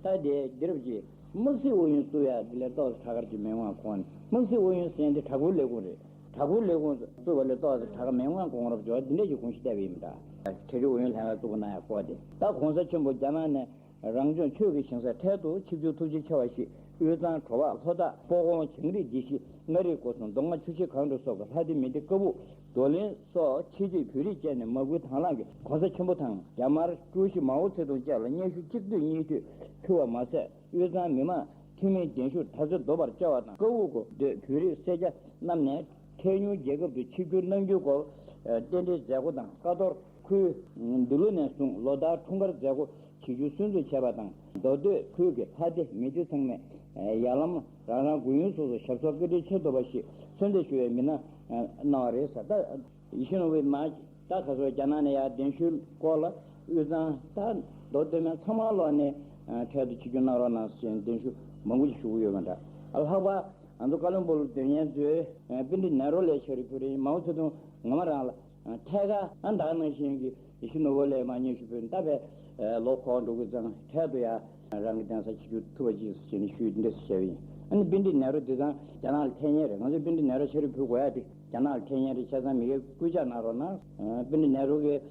ད་དེ་འདི་རབ་ཀྱི་ དམག་སྲིད་ཨུ་ཡོན་བཙུགས་ཡ་དེ་ལས་ཏོག་ཙམ་ཁྲ་ཁར་གྱི་མི་དབང་ཁོང་ནས། དམག་སྲིད་ཨུ་ཡོན་ཟེར་འདི་དྲག་པོའི་ལས་ཁུངས་རེད། དྲག་པོའི་ལས་ཁུངས་བཙུགས་པ་ལས་ཏོག་ཙམ་དྲག་མི་དབང་གོང་རབ་འཇོག་འདི་འདྲ་ཞིག་དགོངས་གཞི་བཏབ་པ་ཡིན་པ་འདྲ། གྲ་སྒྲིག་ཨུ་ཡོན་ལྷན་ཁང་བཙུགས་པ་གནང་ཡ་སྐོར་དེ། ད་གོང་ས་ཆེན་པོ་རྒྱ་ནག་ནས་རང་སྐྱོང་ཆོས་ཀྱི་ཞིང་ས་འཕྲལ་དུ་ཆིབས་བསྒྱུར་ཐུགས་རྗེ་ཆེ་བ་ཞིག་དབུས་གཙང་བྲོ་བ་ལྷོ་བྲག་སྤོ་སྐོང་བྱང་རིགས་སྡེ་བཞི་མངའ་རིས་སྐོར་གསུམ་མདོ་སྔགས་ཆོས་བཤད་གང་འགྲོ་སོགས་ཀྱི་ལྷ་སྡེ་མི་སྡེ་བཀའ་སྦུག་རྡོར་གླིང་སོགས་ཆེ་བརྗིད་བོད་རིགས་བཅས་ནས་མ་བསྐུལ་དང་བླངས་ཀྱིས་གོང་ས་ཆེན་པོ་དང་རྒྱ་དམར་ཀྲུའུ་ཞི་མའོ་ཙེ་ཏུང་བཅས་ལ་སྙན་ཞུ་གཅིག་སྡུད་གཉིས་སྡུད་ཕུལ་བ་མ་ཟད། དབུས་གཙང་མི་མང་འཐུས་མིའི་གདན་ཞུ་དྲག་རྩལ་བརྡོལ་བར་བཅར་བ་དང་། བཀའ་དབུགས་སྒོ་འདོད་བོད་རིགས་སེར་སྐྱ་རྣམས་ནས་ཐལ་ཉུང་རྒྱལ་ཁབ་ཏུ་ཆིབས་བསྒྱུར་གནང་རྒྱུའི་སྐོར་རྟེན་འབྲེལ་མཛད་སྒོ་དང་། ཀ་རྡོར་ཁུལ་འདི་ལོ་ནས་བཟུང་ལོ་ལྟར་འཁྲུངས་སྐར་མཛད་སྒོ་བྱེད་རྒྱུ་སྲུང་བརྩི་བྱས་པ་དང་། མདོ་སྟོད་ཁུལ་གྱི་ལྷ་སྡེ་མི་སྡེ་ཚང་མས་ཡར་ལམ་རང་རང་སྒོ་ཡུལ་སོ་སོ་ཞབས་སོར་བཀའ་དྲིན་ཆེ་ཐོབ་པ་ཞིག་གསོལ་འདེབས་ཞུ་བའི་མི་སྣ་གནང་བ་རེད་ཟེར། ད་ཡིད་བཞིན་ནོར་བུའི་མ། ད་ཁ་སོ་རྒྱ་ནག་ནས་ཡར་གདན་ཞུའི་སྐོར་ལ་དབུས་གཙང་ད་མདོ་སྟོད་སྨད་ཚང་མ་ལོག་ནས་འཕྲལ་དུ་ཆིབས་བསྒྱུར་གནང་རོགས་གནང་ཟེར་གདན་ཞུ་མང་པོ་ཞིག་ཞུ་གི་ཡོད་པ་འདྲ། ལྷག་པར་ང་ཚོ་ཀ་ལོན་སྦུག་ལ་སྡོད་མཁན་ཚོས་དཔེ་མཛོད་ནེ་རོ་ལགས་ཕྱག་རེ་ཕུལ་རིང་མའོ་ཙེ་ཏུང་ངོ་མ་རང་ལ་ཐད་ཀར་ཨ་ད་ག་ནང་བཞིན་གྱི་ཡིད་བཞིན་ནོར་བུ་ལགས་མར་སྙན་ཞུ་ཕུལ། ད་བས་ལོ་འཁོར་འགྲོ་དགོས་ཙང་འཕྲལ་དུ་ཡར་རང་གི་གདན་སར་ཆིབས་བསྒྱུར་ཐུབ་པ་ཅིག་ཟེར་ནས་ཞུས་འདི་འདྲ་ཞུ་བ་ཡིན། ཨ་ནི་དཔེ་མཛོད་ནེ་རོ་འདི་ཚང་རྒྱ་ནག་ལ་ཐད་མཁན་རེད། ང་ཚོས་དཔེ་མཛོད་ནེ་རོ་ཕྱག་རེ་ཕུལ་དགོས་ཡ་དེ་རྒྱ་ནག་ལ་ཐད་མཁན་རེད། བྱས་ཙང་མི་སྒེར་སྐུལ་ལྕག་གནང་རོགས་གནང་། ཨ་དཔེ་མཛོད་ནེ་རོ་གིས་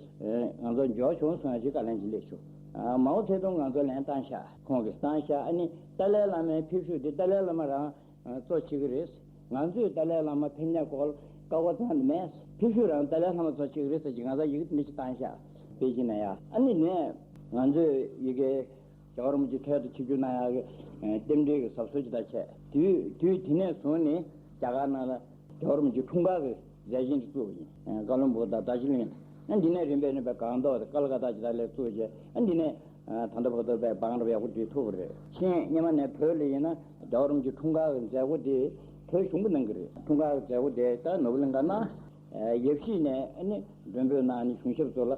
ཨ་ང་ཚོ་འབྱོར་བྱུང་གསུང་ཡ་ཅིག་བཀའ་ལན་ཅིག་སླེབས་བྱུང་། ཨ་མའོ་ཙེ་ཏུང་ང་ཚོ་ལན་བཏང་ཤག་ཁོང་གིས་བཏང་ཤག་ཨ་ནི་ཏཱ་ལའི་བླ་མའི་ཕེབས་བཞུགས་དེ་ཏཱ་ལའི་བླ་མ་རང་ཨ་གཙོ་བྱེད་ཀྱི་རེད། ང་ཚོས་ཏཱ་ལའི་བླ་མ་ཕེབས་མཁན་སྐོར་བཀའ་བསྒོ་ཙམ་མེད། ཕེབས་བཞུགས་རང་ཏཱ་ལའི་བླ་མ་གཙོ་བྱེད་ཀྱི་རེད་ཟེར་གྱི་ང་ཚོ་ཡི་གེ་འདི་ཅིག་བཏང་ཤག་པེ་ཅིན་ན་ཡ། ཨ་ནི་ནས་ང་ཚོས་ཡི་གེ་རྒྱལ་བ་རིན་པོ་ཆེ་འཕྲལ་དུ་ཆིབས་བསྒྱུར་གནང་ཡག་གི་ཨ་རྟེན་འབྲེལ་གྱི་གཟབ་གཟབ་ཅིག་ད་བྱས། དུས་དུས་དེ་ནས་བཟུང་ནས་རྒྱ་གར་ནང་ལ་རྒྱལ་བ་རིན་པོ་ཆེའི་འཁྲུངས་སྐར་གྱི་མཛད་ཆེན་ཅིག་བཙུགས་པ་ཡིན། ཨ་ཀ་ལོན་སྦུག་དང་རྡོ་རྗེ་གླིང་། ཨ་འདི་ནས་རིམ་པས་རིམ་པས་སྒང་ཏོག་དང་ཀལ་ཀ་ཏ་ཅིག་ད་ལས་བཙུགས་བྱས། ཨ་འདི་ནས་ཨ་ད་ལྟ་བར་དུ་དཔེ་བང་རབས་ཡག་པོ་སྒྲིག་ཐུབ་པ་རེད། ཆེན་སྔོན་མ་ནས་བོད་ལ་ཡིན་ན་རྒྱལ་བ་རིན་པོ་ཆེའི་འཁྲུངས་སྐར་གྱི་མཛད་སྒོ་དེ་བོད་གཞུང་གིས་གནང་གི་རེད། འཁྲུངས་སྐར་གྱི་མཛད་སྒོ་དེ་ད་ནོར་བུ་གླིང་ཁ་གནང་། ཡབ་གཞིས་ནས་ཨ་ནི་མགྲོན་འབོད་གནང་། ཨ་ནི་གཞུང་ཞབས་ཚོ་ལ་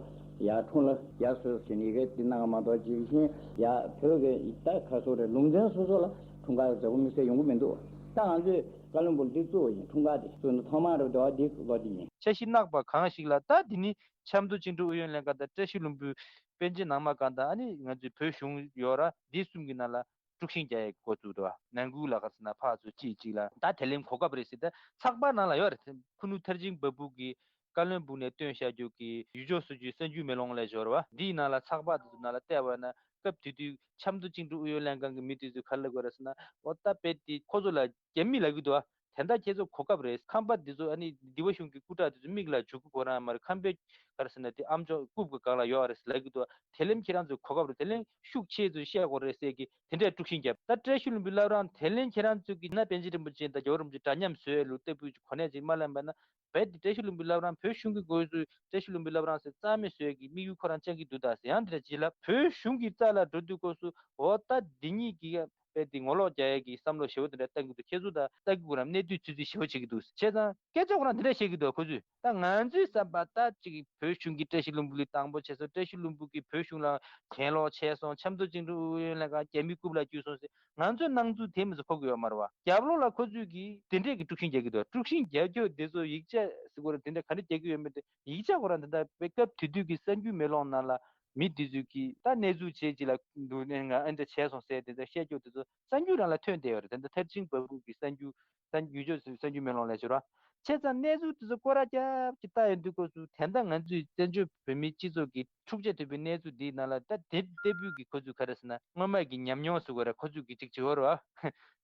ཡར་འཁྲུངས་ལྷ་ཡར་གསོལ་ཟེར་ནས་ཡི་གེ་འདི་གནང་བ་མ་གཏོགས་ཅིག་བཞིན་ཡར་བོད་ཀྱི་ད་ག་སོ་རེད། ལུང་ཚན་སོ་སོ་ལ་འཁྲུངས་སྐར་གྱི་མཛད་སྒོ་དམིགས་བསལ་ཡོང་གི་མི་འདུག་ད་ང་ཚོས་བཀའ་བློན་སྦུག་ལ་འདི་བཙུགས་པ་ཡིན། འཁྲུངས་སྐར་དེ་བཙུགས་ནས་ཐོག་མར་འགྲོ་བ་འདི་ལོ་འདི་ཡིན། འཆར་གཞི་བརྣག་པ་གང་ཞིག་ལ་ད་འདི་ནི་ཆབ་མདོ་བཅིངས་འགྲོལ་ཨུ་ཡོན་ལྷན་ཁང་དང་བཀྲ་ཤིས་ལྷུན་པོའི་པཎ་ཆེན་ནང་མ་ཁང་དང་ཨ་ནི་ང་ཚོའི་བོད་གཞུང་ཡོད་ར། འདི་གསུམ་གྱི་ནང་ལ་དཀྲུག་ཤིང་རྒྱག་ཡས་འགོ་བཙུགས་འདུག་ནང་ཁུལ་ལ་ག་ཟེར་ན་ཕར་ཚུར་གཅིག་གཅིག་ལ་ད་དེ་ལན་གོ་སྐབས་རེད་ཟེར། ད་ཚགས་པར་ནང་ལ་ཡོད་རེད། ཁུ་ནུ་མཐར་ཕྱིན་བ་སྤུ་གི་བཀའ་བློན་སྦུག་ནས་བཏོན་བཞག་རྒྱུ་གི་ཡུལ་ཕྱོགས་སུ་རྒྱུ་གསར་འགྱུར་མེ་ལོང་ལབ་ཡས་ཡོད་རེད་བ། འདིའི་ནང་ལ་ཚགས་པར་དེ་ཚོ་ནང་ལ་བལྟས་པ་ན་སྐབས་དེ་དུས་ཆབ་མདོ་བཅིངས་འགྲོལ་ཨུ་ཡོན་ལྷན་ཁང་གི་མི་དེ་ཚོས་ག་རེ་ལབ་དགོས་རེད་ཟེར་ན། འོ་ད་དཔེ་དེ་ཁོ་ཚོ་ལ་རྒྱ་མི་ལབ་ཀྱི་འདུག་བ། དེ་འདྲ་ཁྱེད་ཚོ་གོ་སྐབས་རེད། ཁམས་པ་འདི་ཚོ་ཨ་ནི་འདི་བ་གཞུང་གི་སྐུ་དྲག་འདི་ཚོ་མིག་ལ་འཇུག་གི་གོ་རང་མ་རེད། ཁམས་པའི་ག་རེ་ཟེར་ན་དེ་ཨ་མཆོག་རྐུབ་ཀྱི་སྒང་ལ་ཡོད་རེད་ལབ་ཀྱི་འདུག་དེ་ལན་ཁྱེད་རང་ཚོ་གོ་སྐབས་རེད། དེ་ལན་ཤུགས་ཆེ་ཚོས་བཤད་དགོས་རེད་ཟེར་གི་དེ་འདྲའི་དཀྲུག་ཤིང་བརྒྱབ། ད་བཀྲ་ཤིས་ལྷུན་པོའི་བླ་བྲང་དེ་ལན་ཁྱེད་རང་ཚོ་གི་ན་པཎ་ཆེན་རིན་པོ་ཆེ་དང་རྒྱལ་བ་རིན་པོ་ཆེ་འདྲ་མཉམ་བཟོས་ལུགས་ལྟ་བུའི་གོ་གནས་ཅིག་མ་ལེན་པ་ན། རྦད་དེ་བཀྲ་ཤིས་ལྷུན་པོའི་བླ་བྲང་བོད་གཞུང་གི་སྒོ་ཡོལ་ཚོས་བཀྲ་ཤིས་ལྷུན་པོའི་བླ་བྲང་ཟེར་རྩ་མེད་བཟོས་ཀྱི་དམིགས་ཡུལ་ཁོ་རང་བཅངས་ཀྱི་འདུག་ད་ཟེར། ཡང་འདི་འདྲ་བྱེད་ལ་བོད་གཞུང་གི་རྩ་ལ་འགྲོ་དུས་སྐབས་སུ་འོ་ད་འདི་གཉིས་ཀྱིས་རྦད་དེ་ངོ་ལོག་རྒྱག་ཡས་ཀྱི་བསམ་བློ་ཞེ་པོ་དེ་འདྲ་བཏང་གི་འདུག་ཁྱེད་ཚོ་ད་ལྟ་གི་གོ་རམ་གནས་དུས་ཚོད་ཚོད་ཞེ་པོ་བྱེད་ཀྱི་འདུག་བྱས་ཙང་སྐད་ཆ་ཁོ་རང་འདི་འདྲ་བཤད་ཀྱི་འདུག་ཁོ་ཚོས། ད་ང་ཚོའི་བསམ་པ་ད་ཅིག་བོད་གཞུང་གིས་བཀྲ་ཤིས་ལྷུན་པོ་ལ་དང་པོ་བྱས་སོང་། བཀྲ་ཤིས་ལྷུན་པོ་གིས་བོད་གཞུང་ལ་གྱེན་ལོག་བྱས་སོང་། ཆབ་མདོ་བཅིངས་འགྲོལ་ཨུ་ཡོན་ལྷན་ཁང་རྒྱ་མིའི་རྐུབ་ལ་བསྐྱུར་སོང་ཟེར། ང་ཚོས་གནང་ཚུལ་དེ་མི་ཚོ་གོ་གི་ཡོད་མ་རེད་བ། རྒྱབ་ལོགས་ལ་ཁོ་ཚོས་ཀྱིས་དེ་འདྲས་ཀྱི་དཀྲུག་ཤིང་རྒྱག་གི་འདུག་དཀྲུག་ཤིང་རྒྱག་རྒྱུ་དེ་ཚོ་ཡིག་ཆ་ཟེར་དགོས་རེད། དེ་འདྲ་ག་འདྲ་རྒྱག་གི་ཡོད་མེད་དེ་ཡིག་ཆ་ཁོ་རང་དེ་འདྲ་དཔེ་སྐབས་དེ་དུས་ཀྱི་གསར་འགྱུར་མེ་ལོང་ནང་ལ་མི་དེ་ཚོས་ཀྱིས་ད་གནས་ཚུལ་བྱས་ཅིག་ལ་འདུག་ནས་ང་ཨེ་འདྲ་བྱས་སོང་ཟེར་དེ་འདྲ་བཤད་རྒྱུ་དེ་ཚོ་གསར་འགྱུར་རང་ལ་ཐོན་བསྡད་ཡོད་རེད། དེ་འདྲ་མཐར་ཕྱིན་བ་སྤུ་གི་གསར་འགྱུར་ད་ཡུལ་ཕྱོགས་སུ་གསར་འགྱུར་མེ་ལོང་ལས་བྱོས་ར། བྱས་ཙང་གནས་ཚུལ་དེ་ཚོ་སྐོར་ར་རྒྱབ་ཀྱི་ལྟ་ཡོང་དུས་སྐབས་སུ་དེ་འདྲ་ང་ཚོའི་བཙན་བྱོལ་བོད་མིའི་སྤྱི་ཚོགས་ཀྱི་འཁྲུག་ཆ་དོད་པའི་གནས་ཚུལ་འདིའི་ནང་ལ་ད་དེ་ལྟ་བུའི་གི་ཁོ་ཚོས་ག་རེ་ཟེར་ན་སྔོན་མ་གི་ཉམས་མྱོང་ཟེར་དགོས་རེད། ཁོ་ཚོས་གི་ཅིག་བྱེད་དགོས་རེད་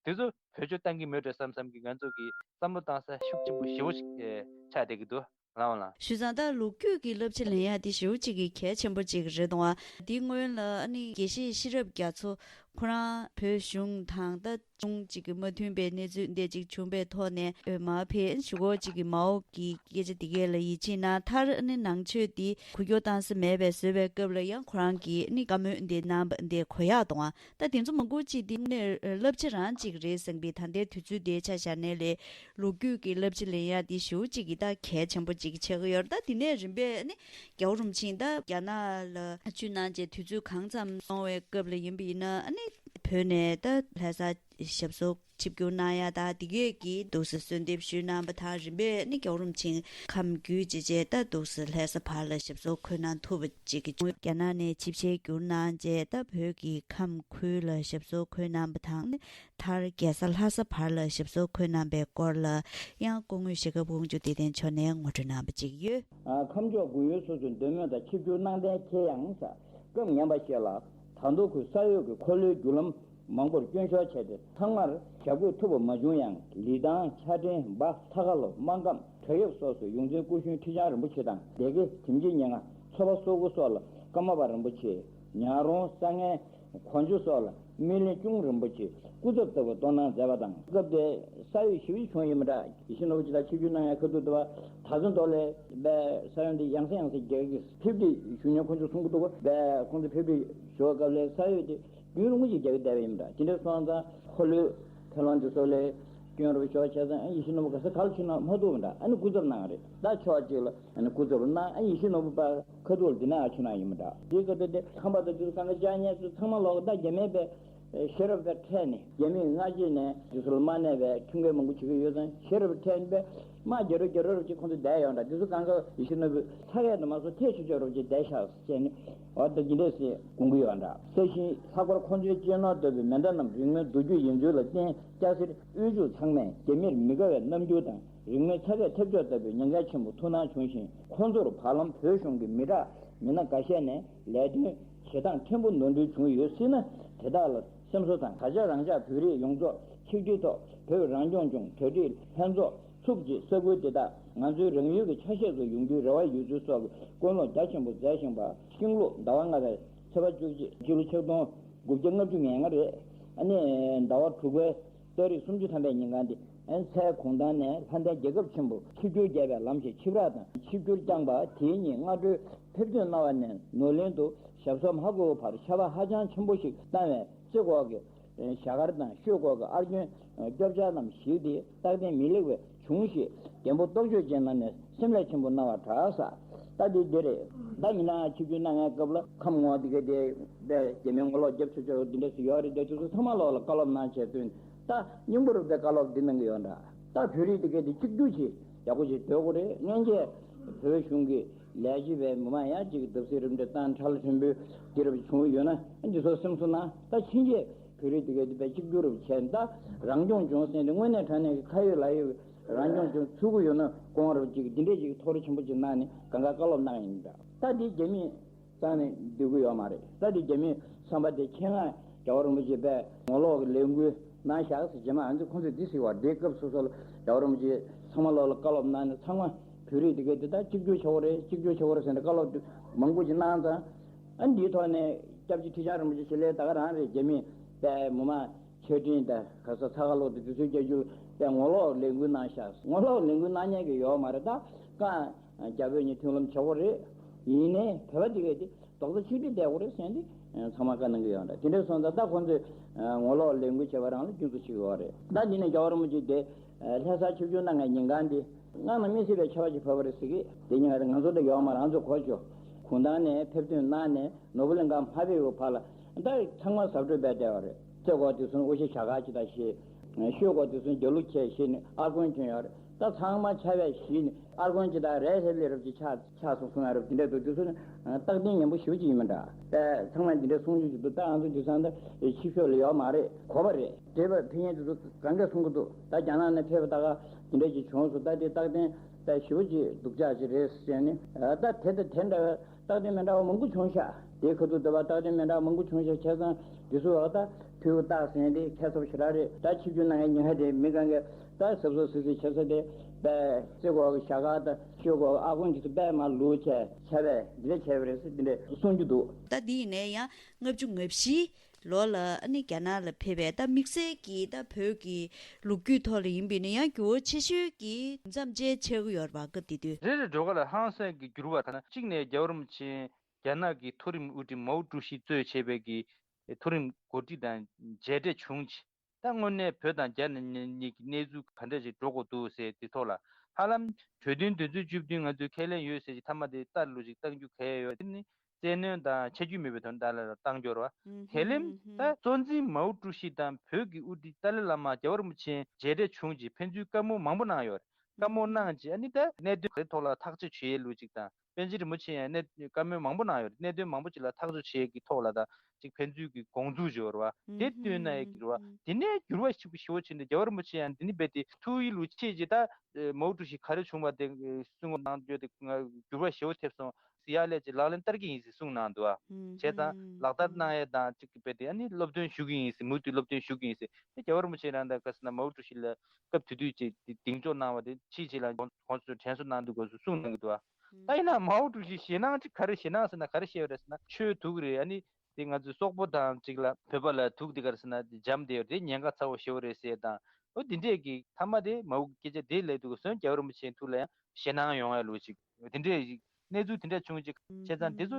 བ། དེ་ཚོ་བེད་སྤྱོད་བཏང་གི་མེད་འགྲོ་བསམ་བསམ་གི་ང་ཚོ་གི་བསམ་བློ་བཏང་ས་ཤུགས་ཆེན་པོ་ཞེ་པོ་ཞིག་ཆགས་བསྡད་ཀྱི་འདུག་ལགས་འོང་ལགས། ཞུས་ཙང་ད་ལོ་རྒྱུས་ཀྱི་བསླབ་བྱ་ལེན་ཡ་དེ་ཞེ་པོ་ཅིག་གི་གལ་ཆེན་པོ་ཅིག་རེད་འདུག་བ། དེའི་སྔོན་ལ་ཨ་ནི་དགེ་བཤེས་ཤེས་རབ་རྒྱ་མཚོ་ཁོ་རང་བོད་གཞུང་དང་ད་གཞུང་གཅིག་གི་མ་མཐུན་པའི་གནས་ཚུལ་འདི་གཅིག་བྱུང་པའི་ཐོག་ནས་མར་ཕེབས། གཞུག་གུ་གཅིག་གི་མའོ་གི་སྐད་ཆ་འདི་གས་ལ་ཡིད་ཆེས་གནང་། མཐར་ནི་ནང་ཆོས་འདི་འགུལ་སྐྱོད་བཏང་ས་མེད་པའི་བཟོས་པའི་སྐབས་ལ་ཡང་ཁོ་རང་གིས་ནི་བཀའ་མོལ་འདི་གནང་པ་འདི་གོ་ཡག་འདུག་ཨ། ད་དེ་ཚོ་མང་པོ་ཅིག་འདི་ནས་བསླབ་བྱ་རང་ཅིག་རེད་བསམ་པའི་ད་ལྟའི་དུས་ཚོད་འདིའི་ཆ་བཞག་ནས་ལས་ལོ་རྒྱུས་ཀྱི་བསླབ་བྱ་ལེན་ཡག་འདི་ཞེ་པོ་ཅིག་གི་ད་གལ་ཆེན་པོ་ཅིག་ཆགས་ཀྱི་ཡོད་རེད། ད་དེ་ནས་རིམ་པས་ནི་རྒྱལ་བ་རིན་པོ་ཆེ་ད་རྒྱ་ནག་ལ་བཅུག་གནང་རྗེས་དུས་ཚོད་གང་ཙམ་སོང་བའི་སྐབས་ལ་ཡིན་པ་ཡིན་ན་ཨ་ནི། བོད་ནས་ད་ལྷ་ས་ཞབས་སོར་ཆིབས་བསྒྱུར་གནང་ཡ་ད་དེ་གས་ཀྱི་འདུག་སེ་གསོལ་འདེབས་ཞུས་གནང་བ་དང་། རིམ་པས་ནི་རྒྱལ་བ་རིན་པོ་ཆེ་ཁམས་བརྒྱུད་བྱས་བྱས་ད་འདུག་སེ་ལྷ་ས་བར་ལ་ཞབས་སོར་འཁོད་གནང་ཐུབ་པ་ཅིག་གི། རྒྱ་ནག་ནས་ཆིབས་ཞལ་བསྒྱུར་གནང་བྱས་ད་བོད་ཀྱི་ཁམས་ཁུལ་ལ་ཞབས་སོར་འཁོད་གནང་བ་དང་ནི། མཐར་རྒྱལ་ས་ལྷ་ས་བར་ལ་ཞབས་སོར་འཁོད་གནང་པའི་སྐོར་ལ་ཡང་སྐུ་ངོ་ཞྭ་སྒབ་དབང་ཕྱུག་བདེ་ལྡན་མཆོག་ནས་ངོ་སྤྲོད་གནང་བ་ཅིག་ཡོད། ཨ། ཁམས་ཕྱོགས་དགུན་ཡུལ་སོ་སོའི་མདོ་སྨད་དང་ཆིབས་བསྒྱུར་གནང་གཏན་འཁེལ་ཡང་ས། སྐབས་ངན་པ་ཞིག་ལ་ད་དུང་ཁོའི་ས་ཡོམ་གྱི་འཁོར་ལོའི་རྒྱུ་ལམ་མང་པོར་སྐྱོན་ཤོར་བྱས་ཏེ། ཚང་མར་ཞབས་འཁོད་ཐུབ་པ་མ་བྱུང་ཡང་། ལི་ཐང་། ཆ་ཕྲན། འབའ། ལྷ་ཁ་ལོ། སྨར་ཁམས། བྲག་གཡབ་སོགས་སུ་ཡོངས་འཛིན་སྐུ་གཞོན་ཁྲི་བྱང་རིན་པོ་ཆེ་དང་། སྡེ་དགེ། དིམ་གྱི་ཉེ་ང་། མཚོ་པ་སོག་པོ་སོགས་ལ་ཀརྨ་པ་རིན་པོ་ཆེ། ཉག་རོང་། བསང་ངན། གོ་འཇོ་སོགས་ལ་སྨིན་གླིང་གཅུང་རིན་པོ་ཆེ་སྐུ་ཚབ་ལྟ་བུ་གཏོང་གནང་མཛད་པ་དང་། སྐབས་དེར་ས་ཡོམ་ཞེ་པོ་ཅིག་བྱུང་ཡོད་མི་འདྲ། ཡིད་བཞིན་ནོར་བུ་ཇི་ལྟར་ཆིབས་བསྒྱུར་གནང་ཡ་ཁ་ཐུག་ཏུ་བ། ད་ཚོད་མདོ་ལས་པའི་ས་ཡོམ་དེ་ཡང་སེ་ཡང་སེ་རྒྱག་གི་ཕེབས་སྒྲིག་ཞུ་མཁན་ཁོང་ཚོས་གསུང་གི་འདུག་བ། པའི་ཁོང་ཚོས་ཕེབས་སྒྲིག་ཞུ་བ་སྐབས་ལ་ས་ཡོམ་དེ་རྒྱུན་རིང་པོ་ཞིག་རྒྱག་གི་བསྡད་པ་ཡིན་མི་འདྲ། དེ་འདྲ་སོང་ཙང་འཁོར་ལོའི་འཁོན་ལན་དེ་ཚོ་ལས་སྐྱོན་རུ་ཤོར་བྱས་ཙང་། ཨ། ཡིད་བཞིན་ནོར་བུ་ག་ས་ག་ལ་ཕྱིན་ན་མ་ཐུབ་མི་འདྲ། ཨ་ནི་སྐུ་ཚབ་གནང་རེད། ད་ཕྱོགས་གཅིག་ལ་ཨ་ནི་སྐུ་ཚབ་གནང་། ཨ། ཡིད་བཞིན་ནོར་བུ་པ་ཁ་ཐུག་ལ་འདི་ན་ཨ་ཆུ་ན་ཡིན་མི་འདྲ། དེའི་སྐབས་དེ་ཁམས་པ་དང་དེ་ཚོ་གང་ག་བཅར་མཁན་ཚོ་ཚང་མ་ལོག་ད་རྒྱ་མིའི་པའི་ཤེས་རབ་དང་འཕྲད་ནས། རྒྱ་མིས་སྔ་རྗེས་ནས་དེ་ཚོ་ལ་མ་གནས་པའི་ཁྲིམས་འགལ་མང་པོ་བྱེད་ཀྱི་ཡོད་ཙང་། ཤེས་རབ་འཕྲད་ནས་པའི་དམག་རྒྱག་རོགས་རྒྱག་རོགས་རོགས་ཅིག་ཁོང་ཚོ་བསྡད་ཡོད་འདྲ། དེ་ཚོ་གང་ག་ཡིད་བཞིན་ནོར་བུ་ཚ་གས་དུ་མ་སོང་ཐལ་ཆོག་ཆོག་རོགས་ཅིག་བསྡད་ཤག་ཟེར་ནས། འོ་ད་འདི་འདྲས་སེ་དགོངས་ཀྱི་ཡོད་འདྲ། ས་ཞིང་ལྷག་པར་ཁོང་ཚོའི་གཅེས་ནོར་ལྟ་བུའི་མེ་མདའ་རྣམས་རིན་མེད་མདོ་རྒྱུད་ཡིན་ཚུལ་ལ་བརྟེན། སྐྱ་སེར་དབུལ་ཕྱུག་ཚང་མས་རྒྱ་མིར་མི་དགའ་བའི་རྣམ་འགྱུར་དང་། རིན་མེད་ཚ་གས་ཐེབས་འཇོག་ལྟ་བུའི་ཉེན་ཁ་ཆེན་པོ་ཐུག་སྣང་བྱུང་ཞིང་། ཁོང་ཚོར་བར་ལམ་བོད་གཞུང་གི་མི་དྲག་མི་སྣ་འགའ་ཤས་ནས་ལས་དོན་བྱེད་སྟངས་ཕྲན་བུ་ནོར་འཁྲུལ་བྱུང་ཡོད་སྲིད་ན། དེ་དག་ལ་སེམས་གསོ་དང་། ད་ཆ་རང་ཅག་བོད་རིགས་ཡོངས་རྫོགས་ཆིག་སྒྲིལ་ཐོག་བོད་རང་སྐྱོང་ལྗོངས་གྲ་སྒྲིག་ལྷན་ཚོགས་ཚུགས་རྗེས། ས་ཁུལ་དེ་དག་ང་ཚོའི་རང་ཡུལ་གྱི་ཆ་ཤས་སུ་ཡོང་རྒྱུའི་རེ་བ་ཡོད་ཚུལ་སོགས་ཀྱི་སྐུལ་སློང་རྒྱ་ཆེན་པོ་མཛད་བཞིན་པ། ཤིང་ལུག་ཟླ་བ་ལྔ་པའི་ཚེས་པ་བཅུ་གཅིག་སྤྱི་ལོ་ཆིག་སྟོང་དགུ་བརྒྱ་ལྔ་བཅུ་ང་ལྔ་རེད། ཨ་ནི་ཟླ་བ་དྲུག་པའི་ཏ་རིག་སུམ་ཅུ་ཐམ་པའི་ཉིན་གང་དེ། ཨ། མཚོའི་གུང་ཐང་ནས་ལྷ་ལྡན་རྒྱལ་ཁབ་ཆེན་པོ་ཆིབས་བསྒྱུར་བརྒྱབ་པའི་ལམ་ཞིག་ཆིབས་རགས་དང་ཆིབས་བསྒྱུར་བསྐྱངས་པ་དེའི་ཉིན་སྔ་དྲོའི་ཕེབས་ཐོན་གནང་བ་ནས་ནོར་གླིང་དུ་ཞབས་སོར་མ་འགོད་བར་ཆར་པ་ཧ་ཅང་ཆེན་པོ་ཞིག་བཏང་བས། རྩེ་འགོག་གི་ཞྭ་དཀར་དང་ཤོད་འགོག་གི་ཨར་གྱོན་སྐྱོབ་ཆ་རྣམས་ཞིག་སྟེ། རྟག་བརྟན་མི་ལེགས་པའི་བྱུང་ཞེས་རྒན་པོ་རྟོགས་བརྗོད་ཅན་རྣམས་ནས་སེམས་ལས་ཆེན་པོ་གནང་བར་གྲགས་ས། ད་འདི་འདི་རེད། ད་ཉི་ན་ཆིབས་བསྒྱུར་གནང་མཁན་སྐབས་ལ་ཁམས་ངོ་འདི་ག་དེ་དེ་རྒྱ་མིའི་ངོ་ལོག་རྒྱབ་ཆོག་ཆོག་འདི་འདྲ་ཞིག་ཡོད་རེད། དེ་ཚོ་ཚང་མ་ལོག་ལ་བཀའ་སློབ་གནང་བྱས་ཚུན། ད་སྙིང་པོ་རུ་དེ་བཀའ་སློབ་འདི་གནང་གི་ཡོད་འདྲ། ད་བོད་རིགས་འདི་ག་དེ་གཅིག་གྱུར་གྱིས་ཡག་པོ་ཞིག་སྡོད་དགོས་རེད། སྔོན་ཆད་བོད་གཞུང་གི་ལས་བྱེད་པའི་མི་མང་ཡང་གཅིག་གི་བརྡབ་གསིག་རིམ་གྲོ་བཏང་། ཁྲ་ལ་ཕྲན་བུ་འདི་རུ་བྱུང་ཡོད་ན། འདི་ཚོ་སེམས་གསོ་གནང་། ད་ཕྱིན་ཆད་བོད་རིགས་འདི་ག་དེ་བས་གཅིག་གྱུར་རུ་བྱས། ད་རང་སྐྱོང་ལྗོངས་ཟེར་འདི་དངོས་གནས་དྲང་གནས་ཀྱི་ཁ་ཡོད་ལག་ཡོད་རང་སྐྱོང་ལྗོངས་ཚུགས་ཀྱི་ཡོད་ན། དགོངས་རབ་ཅིག་འདི་འདྲས་ཅིག་ཐུགས་རེ་ཆེན་པོ་ཅིག་གནང་ནས་གང་ག་བཀའ་སློབ་གནང་ཡིན་འདྲ། ད་འདི་རྒྱ་མིས་རྩ་ནས་འདོད་ཀྱི་ཡོད་མ་རེད། ད་འདི་རྒྱ་མིའི་བསམ་པ་དེ་ཆེད་མངགས་རྒྱལ་བ་རིན་པོ་ཆེ་པས་ངོ་ལོག་གི་ལས་འགུལ་གནང་བཞག་ཟེར། རྗེས་མ་ང་ཚོས་ཁོང་ཚོས་འདི་ཟེར་བ། འདིའི་སྐབས་སོ་སོ་ལ་རྒྱལ་བ་རིན་པོ་ཆེས་ཚང་མ་ལོག་ལ་བཀའ་སློབ་གནང་ནས། ཚང་མ་བོད་རིགས་འདི་ག་འདི་ད་གཅིག་གྱུར་བྱེད་དགོས་རེད། གཅིག་གྱུར་བྱེད་དགོས་རེད་ཟེར་ནས་བཀའ་སློབ་མང་པོ་ཞིག་གནང་ཙང་། ཨ། འདིའི་ཐོག་ནས་སྐྱབས་རྗེ་ཁྲི་བྱང་རིན་པོ་ཆེ་ཞལ་ལས་ད་ག་རང་རེད། རྒྱ་མིས་པས་མི་མང་ཆ་འཕྲིན་དང་ག་ས་ཚ་ཁ་ལོག་དེ་དུས་ཚོད་རྒྱག་རྒྱུ་པས་ངོ་ལོག་ལས་འགུལ་གནང་ཤག་ངོ་ལོག་ལས་འགུལ་གནང་མཁན་གྱི་ཡོད་མ་རེད། ད་གང་རྒྱ་བོད་གཉིས་མཐུན་ལམ་བྱེད་དགོས་རེད། ཡིན་ནའི་བོད་པ་འདི་གས་དེ་རྡོག་རྩ་ཆིག་སྒྲིལ་བསྡད་དགོས་རེད་ཟེར་ནས་ཚང་མ་བཀའ་གནང་གི་ཡོད་འདྲ། དེ་འདྲ་སོང་ཙང་ད་ཁོང་ཚོས་ངོ་ལོག་ལས་འགུལ་བྱས་པ་རང་ལ་སྐྱོན་འཛུགས་བྱེད་ཀྱི་ཡོད་རེད། ད་འདི་ནས་རྒྱལ་བ་རིན་པོ་ཆེ་དེ་ལྷ་སར་ཆིབས་བསྒྱུར་གནང་མཁན་ཉིན་གང་དེ་སྔ་ན་མི་སྲིད་པའི་ཆར་པ་ཞིག་བབས་པ་རེད་ཟེར་གི། དེ་ཉིན་ང་ཚོ་འདི་ཡོད་མ་རེད། ང་ཚོ་གོ་ཆོད། གུང་ཐང་ནས་ཕེབས་ཐོན་གནང་ནས་ནོར་བུ་གླིང་ག་མ་ཕེབས་ཡོད་བར་ལ་ད་ཚང་མ་གཟབ་སྤྲོས་འབད་བསྡད་པ་རེད། རྩེ་འགོག་དེ་ཚོ་ཨོ་ཤི་ཞྭ་དཀར་ཅིག་དང་བཞེས། ཤོད་འགོག་དེ་ཚོ་རྒྱ་ལུག་ཁྱེར་བཞེས་ནས་ཨར་གོན་གྱོན་ཡོད་རེད། ད་ཚང་མ་ཆར་པས་ཞིག་ནས་ཨར་གོན་ཅིག་དང་རས་ཧེ་ལེ་རབ་ཅིག་ཆགས་ཆགས་སོང་གསུང་ཡ་རབ་དེ་འདྲ་འདུག་དེ་ཚོ་ནི་རྟག་བརྟན་ངན་པོ་ཞེ་པོ་ཅིག་ཡིན་མི་འདྲ། ད་ཚང་མས་དེ་འདྲ་གསུང་རྒྱུ་ཅིག་འདུག་ད་ང་ཚོ་དེང་སང་ད་ཕྱི་ཕྱོགས་ལ་ཡོད་མ་རེད། གོ་བ་རེད། འདས་པ་ཕེབས་མཁན་དེ་ཚོ་གང་ག་གསུང་གི་འདུག་ད་རྒྱ་ནག་ནས་ཕེབས་པ་ད་ག་དེ་འདྲ་ཅིག་བྱུང་སོང་། ད་དེ་རྟག་བརྟན་ད་ཞེ་པོ་ཅིག་སྡུག་ཅག་ཅིག་རེད་ཟེར་ནས། ད་དེ་ད་དེ་འདྲ་བའི་རྟག་བརྟན་མི་འདྲ་བ་མང་པོ་བྱུང་ཤག་དེའི་ཁ་ཐུག་འདི་བ་རྟག་བརྟན་མི་འདྲ་བ་མང་པོ་བྱུང་ཤག་བྱས་ཙང་དེ་ཚོ་བ་ད་ཕུལ་བ་རྟགས་ཟིན་དེ་ཁྱད་མཚར་ཞེ་དྲག་རེད། ད་ཆིབས་བསྒྱུར་གནང་མཁན་ཉིན་ཧ་དེ་མི་གང་གས་ད་གཟབ་གཟབ་གཟབ་གཟབ་བྱེད་ས་དེ་པས་རྩེ་འགོག་གི་ཞྭ་དཀར་དང་ཤོད་འགོག་གི་ཨ་ཁུང་དེ་ཚོ་པས་མར་ལུག་བྱས་ཆར་པས་འདི་འདྲ་བྱས་པ་རེད་ཟེར་འདི་འདྲ་གསུང་རྒྱུ་འདུག་ད་འདི་ཡིན་ནའི་ཡང་ལྔ་བཅུ་ང་བཞི་ལོ་ལ་ཨ་ནི་རྒྱ་ནག་ལ་ཕེབས་པའི་ད་དམིགས་བསལ་གྱི་ད་བོད་ཀྱི་ལོ་རྒྱུས་ཐོག་ལ་ཡིན་པས་ན་ཡང་འགྱུར་བ་ཆེ་ཤོས་ཀྱི་མཚམས་ཆད་ཆགས་ཀྱི་ཡོད་རེད་པ། སྐབས་དེ་དུས། རེ་རེ་འགྲོ་ག་ལ་ཧང་སང་གི་འགྱུར་བ་དང་། གཅིག་ནས་རྒྱལ་བ་རིན་པོ་ཆེ་རྒྱ་ནག་གི་མཐོ་རིམ་དབུ་ཁྲིད་མའོ་ཀྲུའུ་ཞི་གཙོས་བྱས་པའི་གི་མཐོ་རིམ་འགོ་ཁྲིད་དང་མཇལ་འཕྲད་བྱུང་རྗེས། ད་དངོས་གནས་བོད་དང་རྒྱ་ནག་གཉིས་ཀྱི་གནས་ཚུལ་ག་འདྲ་ཞིག་འགྲོ་དགོས་འདུག་ཟེར་དེ་ཐོག་ལ་ཧ་ལམ་གྲོས་མཐུན་དོན་ཚན་བཅུ་བདུན་ང་ཚོས་ཁས་ལེན་ཡོད་ཟེར་གྱི་མཐའ་མ་དེ་ལྟར་ལོ་ཞིག་གཏང་རྒྱུ་གལ་ཡོད། དེ་ནི་ བཙན་གནོན་དང་ཆ་རྒྱུས་མེད་པའི་དོན་དག་ལ་བཏང་འབྱོར་བ། དེ་ལས་ད་གཙོ་འཛིན་མའོ་ཀྲུའུ་ཞི་དང་བོད་ཀྱི་དབུ་ཁྲིད་ཏཱ་ལའི་བླ་མ་རྒྱལ་བ་རིན་པོ་ཆེ་མཇལ་འཕྲད་བྱུང་རྗེས་ཕན་ཚུན་བཀའ་མོལ་མང་པོ་གནང་ཡོད་རེད། བཀའ་མོལ་གནང་རྗེས་ཨ་ནི་ད་གནད་དོན་ག་རེ་ཐོག་ལ་ཐག་གཅོད་བྱེད་ཡས་ལུགས་ཅིག་དང་། པཎ་ཆེན་རིན་པོ་ཆེ་ཡང་གནད་བཀའ་མོལ་མང་པོ་གནང་ཡོད་རེད། གནད་དོན་མང་པོ་ཅིག་ལ་ཐག་གཅོད་བྱེད་ཀྱི་ཐོག་ལ་ད་ཅིག་ཕན་ཚུན་གྱི་དགོངས་ཚུལ་ཅིག་ཡོད་རེད་བ། དེ་བསྟུན་ན་ཡང་འགྱུར་བ། དེ་ནས་འགྱུར་བ་ཞིག་ཞེ་པོ་ཕྱིན་ཏེ་རྒྱལ་བ་རིན་པོ་ཆེ་ཡང་འདི་ནི་རྦད་དེ་ཐུགས་ཡིད་ལུ་ཆེས་ཀྱི་ད་མའོ་ཀྲུའུ་ཞི་ག་རེ་བྱུང་བ་དེ་གསུང་གནང་རྒྱུ་དེ་འགྱུར་བ་ཞེ་པོ་ཐེབས་སོང་། ཡར་ལས་ཀྱི་ལག་ལེན་བསྟར་གྱི་ཡིན་ཟེར་གསུང་གནང་འདུག་བ། བྱས་ཙང་ལག་བསྟར་གནང་ཡས་དང་ཅིག་རྦད་དེ་ཨ་ནི་སློབ་སྟོན་ཞུ་གི་ཡིན་ཟེར། མུ་མཐུད་སློབ་སྟོན་ཞུ་གི་ཡིན་ཟེར། དེ་རྒྱལ་བ་རིན་པོ་ཆེ་རང་དང་ག་ཟེར་ན་མའོ་ཀྲུའུ་ཞི་ལ་སྐབས་དེ་དུས་ཀྱི་གདེང་འཇོག་གནང་བ་དེ་ཕྱིས་ཕྱིས་ལ་ཁོང་ཁོང་ཚོས་དྲན་གསོ་གནང་དུས་སྐབས་སུ་གསུང་གནང་གི་འདུག་བ། ད་ཡིན་ན་མའོ་ཀྲུའུ་ཞི་ཞེད་སྣང་ཅིག་ག་རེ་ཞེད་སྣང་ཟེར་ན་ག་རེ་བཤད་ཡོད་རེད་ཟེར་ན། ཆོས་དུག་རེད། ཨ་ནི་དེ་ང་ཚོའི་སོག་པོ་དང་ཅིག་ལ་བོད་པ་ལ་དུག་དེ་ག་རེ་ཟེར་ན་དེ་འཇམ་དེ་ཡོད་རེད། ཉེན་ཁ་ཚ་བོ་ཞེ་པོ་རེད་ཟེར་དང་། ཨོ་དེ་འདྲས་ཀྱི་མཐའ་མ་དེ་མའོ་གི་སྐད་ཆ་དེ་ལབ་དུས་སྐབས་སུ་རྒྱལ་བ་རིན་པོ་ཆེའི་ཐུགས་ལ་ཡང་ཞེད་སྣང་ཡོང་ཡ་ལོ་ཅིག་དེ་འདྲས་ཞིག་གནས་ཚུལ་དེ་འདྲ་བྱུང་ཅིག་བྱས་ཙང་དེ་ཚོ་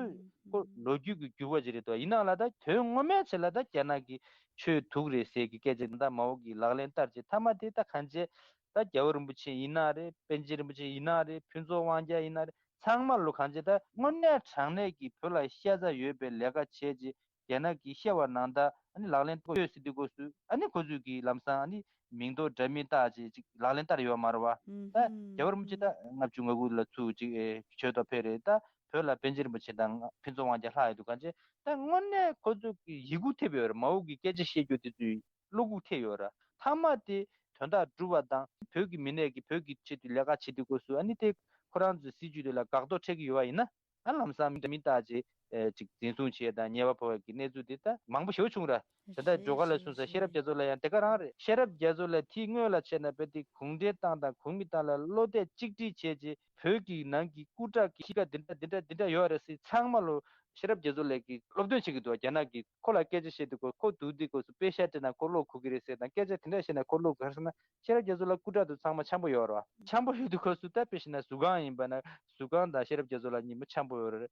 ཁོ་ལོ་རྒྱུས་ཀྱི་འགྱུར་བ་ཅིག་རེད་དོ། ཡིན་ནའང་ལ་ད་དོན་ངོ་མའི་ཆེད་ལ་ད་རྒྱ་ནག་གི་ཆོས་དུག་རེད་ཟེར་གི་སྐད་ཆ་ད་མའོ་གི་ལག་ལེན་བསྟར་ཅིག་མཐའ་མ་དེ་ད་གང་བྱས། ད་རྒྱལ་བ་རིན་པོ་ཆེ་ཡིན་ན་རེད། པཎ་ཆེན་རིན་པོ་ཆེ་ཡིན་ན་རེད། ཕུན་ཚོགས་དབང་རྒྱལ་ཡིན་ན་རེད། ཚང་མ་ལོ་གང་བྱས་ད་དངོས་གནས་དྲང་གནས་ཀྱི་བོད་ལ་ཤ་ཚ་ཡོད་པའི་ལས་ཀ་བྱས་རྗེས་རྒྱ་ནག་གིས་བཤད་པ་ནང་ལྟར་ཨ་ནི་ལག་ལེན་བསྟར་ཡོད་ཟེར་དུས་སྐབས་སུ་ཨ་ནི་ཁོ་ཚོས་ཀྱི་ལམ་སང་ཨ་ནི་མིང་འདོགས་འདྲ་མིན་བཏགས་རྗེས་ཅིག་ལག་ལེན་བསྟར་ཡོད་མ་རེད་བ། ད་རྒྱལ་བ་རིན་པོ་ཆེ་ད་ལྔ་བཅུ་ང་དགུ་ལ་ཚུར་ཅིག་ཨེ་བྱོན་དོ་ཕེབས་རེད། ད་བོད་ལ་པཎ་ཆེན་རིན་པོ་ཆེ་དང་ཕུན་ཚོགས་དབང་རྒྱལ་ལྷག་ཡོད་དུས་གང་བྱས་ད་དངོས་གནས་ཁོ་ཚོ་གི་ཡིད་འགུག་ཐེབས་ཡོད་རེད། མའོ་གི་སྐད་ཆ་བཤད་རྒྱུ་དེ་ཚོའི་བློ་འགུག་ཐེབས་ཡོད་ར། མཐའ་མ་དེ་དོན་དག་སྒྲུབ་པ་དང་བོད་ཀྱི་མི་སྣས་ཀྱི་བོད་ཀྱི་ཆེད་དུ་ལས་ཀ་བྱེད་དུས་སྐབས་སུ་ཨ་ནི་དེ་ཁོ་རང་ཚོའི་སྲིད་ཇུས་དེ་ལ་འགག་གཏོར་འཕྲད་ཀྱི་ཡོད་པ་ཡིན་ན་ཨ་ལམ་སང་མི་མི་བཏགས་རྗེས་ཨེ་ཅིག་འཛིན་བཟུང་བྱས་དང་ཉེས་པ་ཕོག་པའི་གནས་ཚུལ་དེ་ད་མང་པོ་ཞེ་པོ་བྱུང་ར། ད་ལྟ་ཇོ་ཁ་ལ་སོང་ཙང་ཤེས་རབ་རྒྱ་མཚོ་ལ་ཡང་དེ་ག་རང་རེད། ཤེས་རབ་རྒྱ་མཚོ་ལ་དེའི་སྔོན་ལ་བྱས་ན་བོད་དེ་གུང་ཁྲན་ཏང་དང་གོང་མའི་ཏང་ལ་བློ་གཏད་གཅིག་སྒྲིལ་བྱས་རྗེས་བོད་ཀྱི་ནང་གི་སྐུ་དྲག་གི་གཤིས་ཀ་འདི་འདྲ་འདི་འདྲ་འདི་འདྲ་ཡོད་རེད་ཟེར་ཚང་མ་ལོ་ཤེས་རབ་རྒྱ་མཚོ་ལགས་ཀྱིས་སློབ་སྟོན་བྱེད་ཀྱི་འདུག་རྒྱ་ནག་གིས་ཁོ་ལ་སྐད་ཆ་བཤད་དུས་ཁོ་ཁོ་འདུག་དུས་སྐབས་སུ་པེ་ཤ་སྤྲད་ན་ཁོ་བློ་ཁུག་གི་རེད་ཟེར་དང་། སྐད་ཆ་དེ་འདྲ་བཤད་ན་ཁོ་བློ་ཁུག་རེད་ཟེར་ན། ཤེས་རབ་རྒྱ་མཚོ་ལགས་སྐུ་དྲག་དེ་ཚང་མ་འཆམ་པོ་ཡོད་རེད་བ། འཆམ་པོ་ཡོད་དུས་སྐབས་སུ་ད་དཔེ་བཞག་ན་གཟུ་ཁང་ཡིན་པ་ན་གཟུ་ཁང་དང་ཤེས་རབ་རྒྱ་མཚོ་ལགས་གཉིས་པོ་འཆམ་པོ་ཡོད་རེད།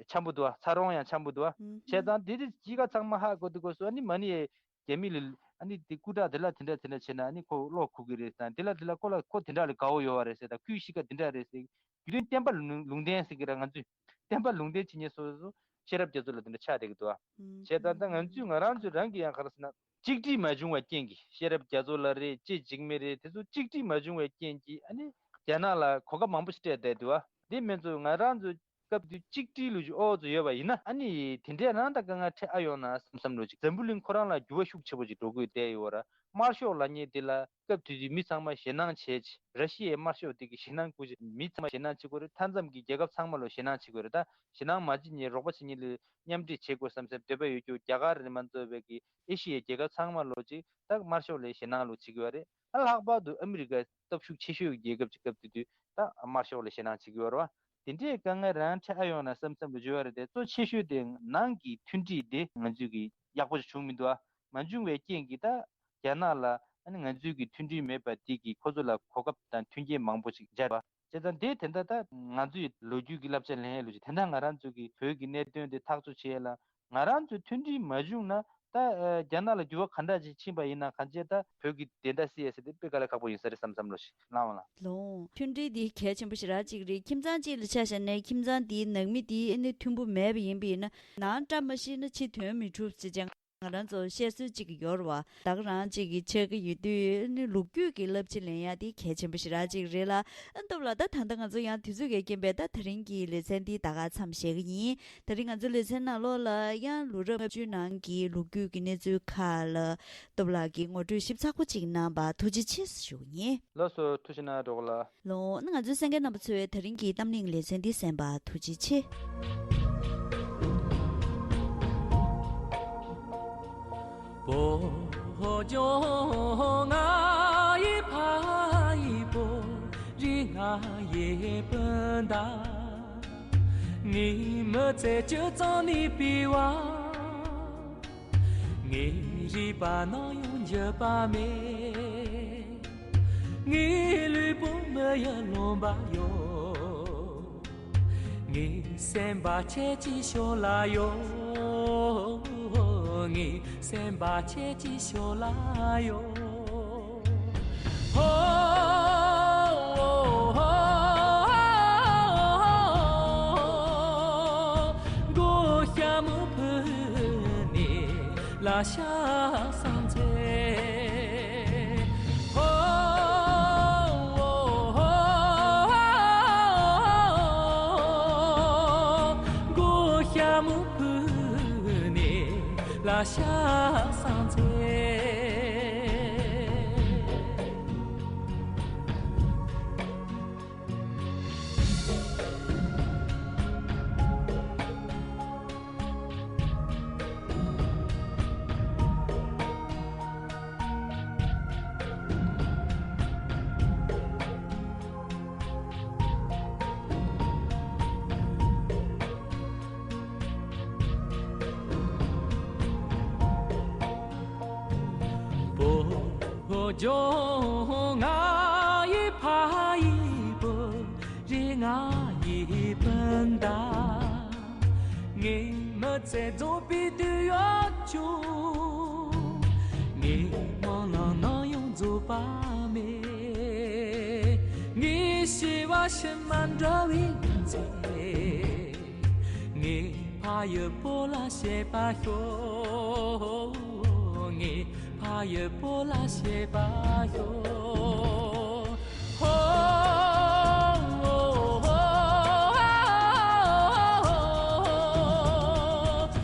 འཆམ་པོ་འདུག་བ། ཚ་རོང་ཡང་འཆམ་པོ་འདུག་བ། བྱས་ཙང་དེ་དེ་གཅིག་ཁ་ཚང་མ་ཧ་གོ་དུས་སྐབས་སུ་ཨ་ནི་མ་ཎི་ཡའི་རྒྱ་མི་ལ་ཨ་ནི་དེ་སྐུ་དྲག་དེ་ལ་དེ་འདྲ་དེ་འདྲ་བྱས་ན་ཨ་ནི་ཁོ་བློ་ཁུག་གི་རེད་དང་། དེ་ལ་དེ་ལ་ཁོ་ལ་ཁོ་དེ་འདྲ་ལ་དགའ་བོ་ཡོད་བ་རེད་ཟེར་དང་། ཁོའི་གཤིས་ཀ་དེ་འདྲ་རེད་ཟེར། རྒྱུ་མཚན་བསྟན་པ་ལུང་ལུང་བསྟན་ཟེར་གི་ར། ང་ཚོས་བསྟན་པ་ལུང་བསྟན་བྱེད་མཁན་སོ་སོ་ཤེས་རབ་རྒྱ་མཚོ་ལགས་དེ་འདྲ་ཆགས་བསྡད་ཀྱི་འདུག་བ། བྱས་ཙང་ད་ང་ཚོས་ང་རང་ཚོས་རང་གི་ཡང་ག་རེ་ཟེར་ན་གཅིག་སྒྲིལ་མ་བྱུང་བའི་རྐྱེན་གྱིས། ཤེས་རབ་རྒྱ་མཚོ་ལགས་རེད། ཅེ་འཇིགས་མེད་རེད། དེ་ཚོ་གཅིག་སྒྲིལ་མ་བྱུང་བའི་རྐྱེན་གྱིས་ཨ་ནི་རྒྱ་ནག་ལ་གོ་སྐབས་མང་པོ་ཞིག་སྤྲད་བསྡད་འདུག་བ། དེ་མིན་ཚོ་ང་རང་ཚོ་སྐབས་དུས་གཅིག་སྒྲིལ་ལུགས་ཤིག་ཨོ་ཚོ་ཡོད་པ་ཡིན་ན་ཨ་ནི་དེ་འདྲས་རང་ད་དཀའ་ངལ་འཕྲད་ཨ་ཡོང་ན་བསམ་བསམ་ལོ་ཅིག་འཛམ་བུ་གླིང་ཁོ་རང་ལ་འགྱུར་བ་ཤུགས་ཆེ་པོ་ཅིག་འགྲོ་དགོས་བསྡད་ཡོད་ར། དམར་ཤོག་ལབ་མཁན་དེ་ལ་སྐབས་དེ་དུས་མི་ཚང་མ་ཞེད་སྣང་བྱས་ཅི། ར་ཤི་ཡའི་དམར་ཤོག་དེ་གི་ཞེད་སྣང་སྐུལ་ཅི། མི་ཚང་མ་ཞེད་སྣང་བྱེད་དགོས་རེད། མཐའ་མཚམས་ཀྱི་རྒྱལ་ཁབ་ཚང་མ་ལོ་ཞེད་སྣང་བྱེད་དགོས་རེད། ད་ཞེད་སྣང་མ་བྱེད་མཁན་རོགས་པ་བྱེད་མཁན་ལ་མཉམ་འབྲེལ་བྱེད་དགོས་བསམ་སའི་འདོད་པ་ཡོད་རྒྱུ་རྒྱ་གར་རེད་མ་གཏོགས་པའི་གི་ཨེ་ཤི་ཡའི་རྒྱལ་ཁབ་ཚང་མ་ལོ་ཅིག་ད་དམར་ཤོག་ལ་ཞེད་སྣང་ལོ་བྱེད་ཀྱི་ཡོད་རེད། ད་ལྷག་པར་དུ་ཨ་མི་རི་ཀ་སྟོབས་ཤུགས་ཆེ་ཤོས་ཀྱི་རྒྱལ་ཁབ་ཅིག་སྐབས་དེ་དུས་ད་དམར་ཤོག་ལ་ཞེད་སྣང་བྱེད་ཀྱི་ཡོད་རེད་བ། དེ་འདྲའི་དཀའ་ངལ་རང་འཕྲད་ཨ་ཡོང་ན་བསམ་བསམ་ལོ་བྱེད་ཀྱི་ཡོད་རེད་དེ། གཙོ་ཆེ་ཤོས་དེ་ནང་གི་མཐུན་སྒྲིལ་དེ་ང་ཚོས་ཀྱི་ཡག་པོ་ཞིག་བྱུང་མི་འདུག་ཨ། མ་བྱུང་བའི་རྐྱེན་གྱིས་ད་རྒྱ་ནག་ལ་ཨ་ནི་ང་ཚོས་ཀྱི་མཐུན་སྒྲིལ་མེད་པ་དེ་གིས་ཁོ་ཚོ་ལ་གོ་སྐབས་དང་མཐུན་རྐྱེན་མང་པོ་ཞིག་སྦྱར་བ། བྱས་ཙང་དེ་དེ་འདྲ་ད་ང་ཚོའི་ལོ་རྒྱུས་ཀྱི་བསླབ་བྱ་ལེན་ཡས་ལོ་རྒྱུས་དེ་འདྲ་ང་རང་ཚོ་གི་བོད་ཀྱི་གནད་དོན་དེ་ཐག་གཅོད་བྱེད་ཡས་ལ་ང་རང་ཚོའི་མཐུན་སྒྲིལ་མ་བྱུང་ན་ད་ཨ་རྒྱ་ནག་ལ་འགྱུར་བ་ག་འདྲ་ཅིག་ཕྱིན་པ་ཡིན་ན་གང་བྱས་ད་བོད་ཀྱི་བདེན་མཐའ་སེལ་ཡས་ཟེར་དེ་དཔེ་དཀའ་ལས་ཁག་པོ་ཡིན་ས་རེད་བསམ་བསམ་ལོ་ཞིག་ལངས་བ་ལ། ལོ། མཐུན་སྒྲིལ་འདི་གལ་ཆེན་པོ་ཞེ་དྲག་ཅིག་རེད། ཁྱིམ་ཚང་གཅིག་ལ་ཆ་བཞག་ནས་ཁྱིམ་ཚང་འདིའི་ནང་མི་འདི་ཨ་ནི་མཐུན་པོ་མེད་པ་ཡིན་པ་ཡིན་ན་ནང་བཀྲ་མ་ཤིས་ན་ཕྱི་དོན་མི་འགྲུབ་ཟེར་ཅིག་ང་རང་ཚོ་བཤད་སྲོལ་ཅིག་ཡོད་རེད་བ། ད་ག་རང་ཅིག་གི་ཆགས་ཀྱི་ཡོད་དུས་ཨ་ནི་ལོ་རྒྱུས་ཀྱི་བསླབ་བྱ་ལེན་ཡ་དེ་གལ་ཆེན་པོ་ཞེ་དྲག་ཅིག་རེད་ལ། ཨ་སྟབས་ལ་ད་ད་ལྟ་ང་ཚོ་ཡང་དུས་ཚོད་ཀྱི་རྐྱེན་པས་ད་དེ་རིང་གི་ལེ་ཚན་འདི་ད་ག་མཚམས་བཞག་གི་ཡིན། དེ་རིང་ང་ཚོའི་ལེ་ཚན་ནང་ལོགས་ལ་ཡང་ལོ་རབས་ལྔ་བཅུའི་ནང་གི་ལོ་རྒྱུས་ཀྱི་གནས་ཚུལ་ཁག་ལ་སྟོབས་ལགས་ཀྱིས་ངོ་སྤྲོད་ཞིབ་ཚགས་པོ་ཅིག་གནང་བར་ཐུགས་རྗེ་ཆེ་ཞུ་གི་ཡིན། ལགས་སོ། ཐུགས་རྗེ་གནང་གྲོགས་ལ། ལོ། ང་ཚོའི་གསན་མཁན་རྣམ་པ་ཚོས་དེ་རིང་གི་གཏམ་གླེང་ལེ་ཚན་འདི་གསན་པར་ཐུགས་རྗེ་ཆེ། བོད་ལྗོངས་ང་ཡི་ཕ་ཡི་བོད་རིགས་ང་ཡི་སྤུན་ཟླ། ངའི་མི་ཚེ་བཅུ་ཚང་ནས་སྤེལ་བ། ངའི་རུས་པ་ནམ་ཡང་འགྱུར་བ་མེད། ངའི་ལུས་པོ་མི་ཡི་ལོང་བ་ཡོད། ངའི་སེམས་པ་ཁྱེད་ཀྱི་ཕྱོགས་ལ་ཡོད། ངའི་སེམས་པ་ཁྱེད་ཀྱི་ཕྱོགས་ལ་ཡོད། ཧོ། ཧོ། ཧོ། ལ་ཤ་སང་ཚེ། ཧོ། མགོ་ཤ་མུ་ཕུ་ནས་ལ་ཤ་སང་ཚེ། བོད་ལྗོངས་ང་ཡི་ཕ་ཡི་བུ་རེད། ང་ཡི་སྤུན་ཟླ། ངའི་མི་ཚེ་རྫོགས་པའི་དུས་ཡོད་ཆོག་ངའི་སྨོན་ལམ་ནམ་ཡང་རྫོགས་པ་མེད། ངའི་སྐྱེ་བ་ཕྱི་མ་འདྲ་བའི་ཚེ། ངའི་ཕ་ཡི་བུ་ལ་བཤད་པ་ཤོག་ངའི་ཕ་ཡི་བུ་ལ་བཤད་པ་ཤོག་ཧོ།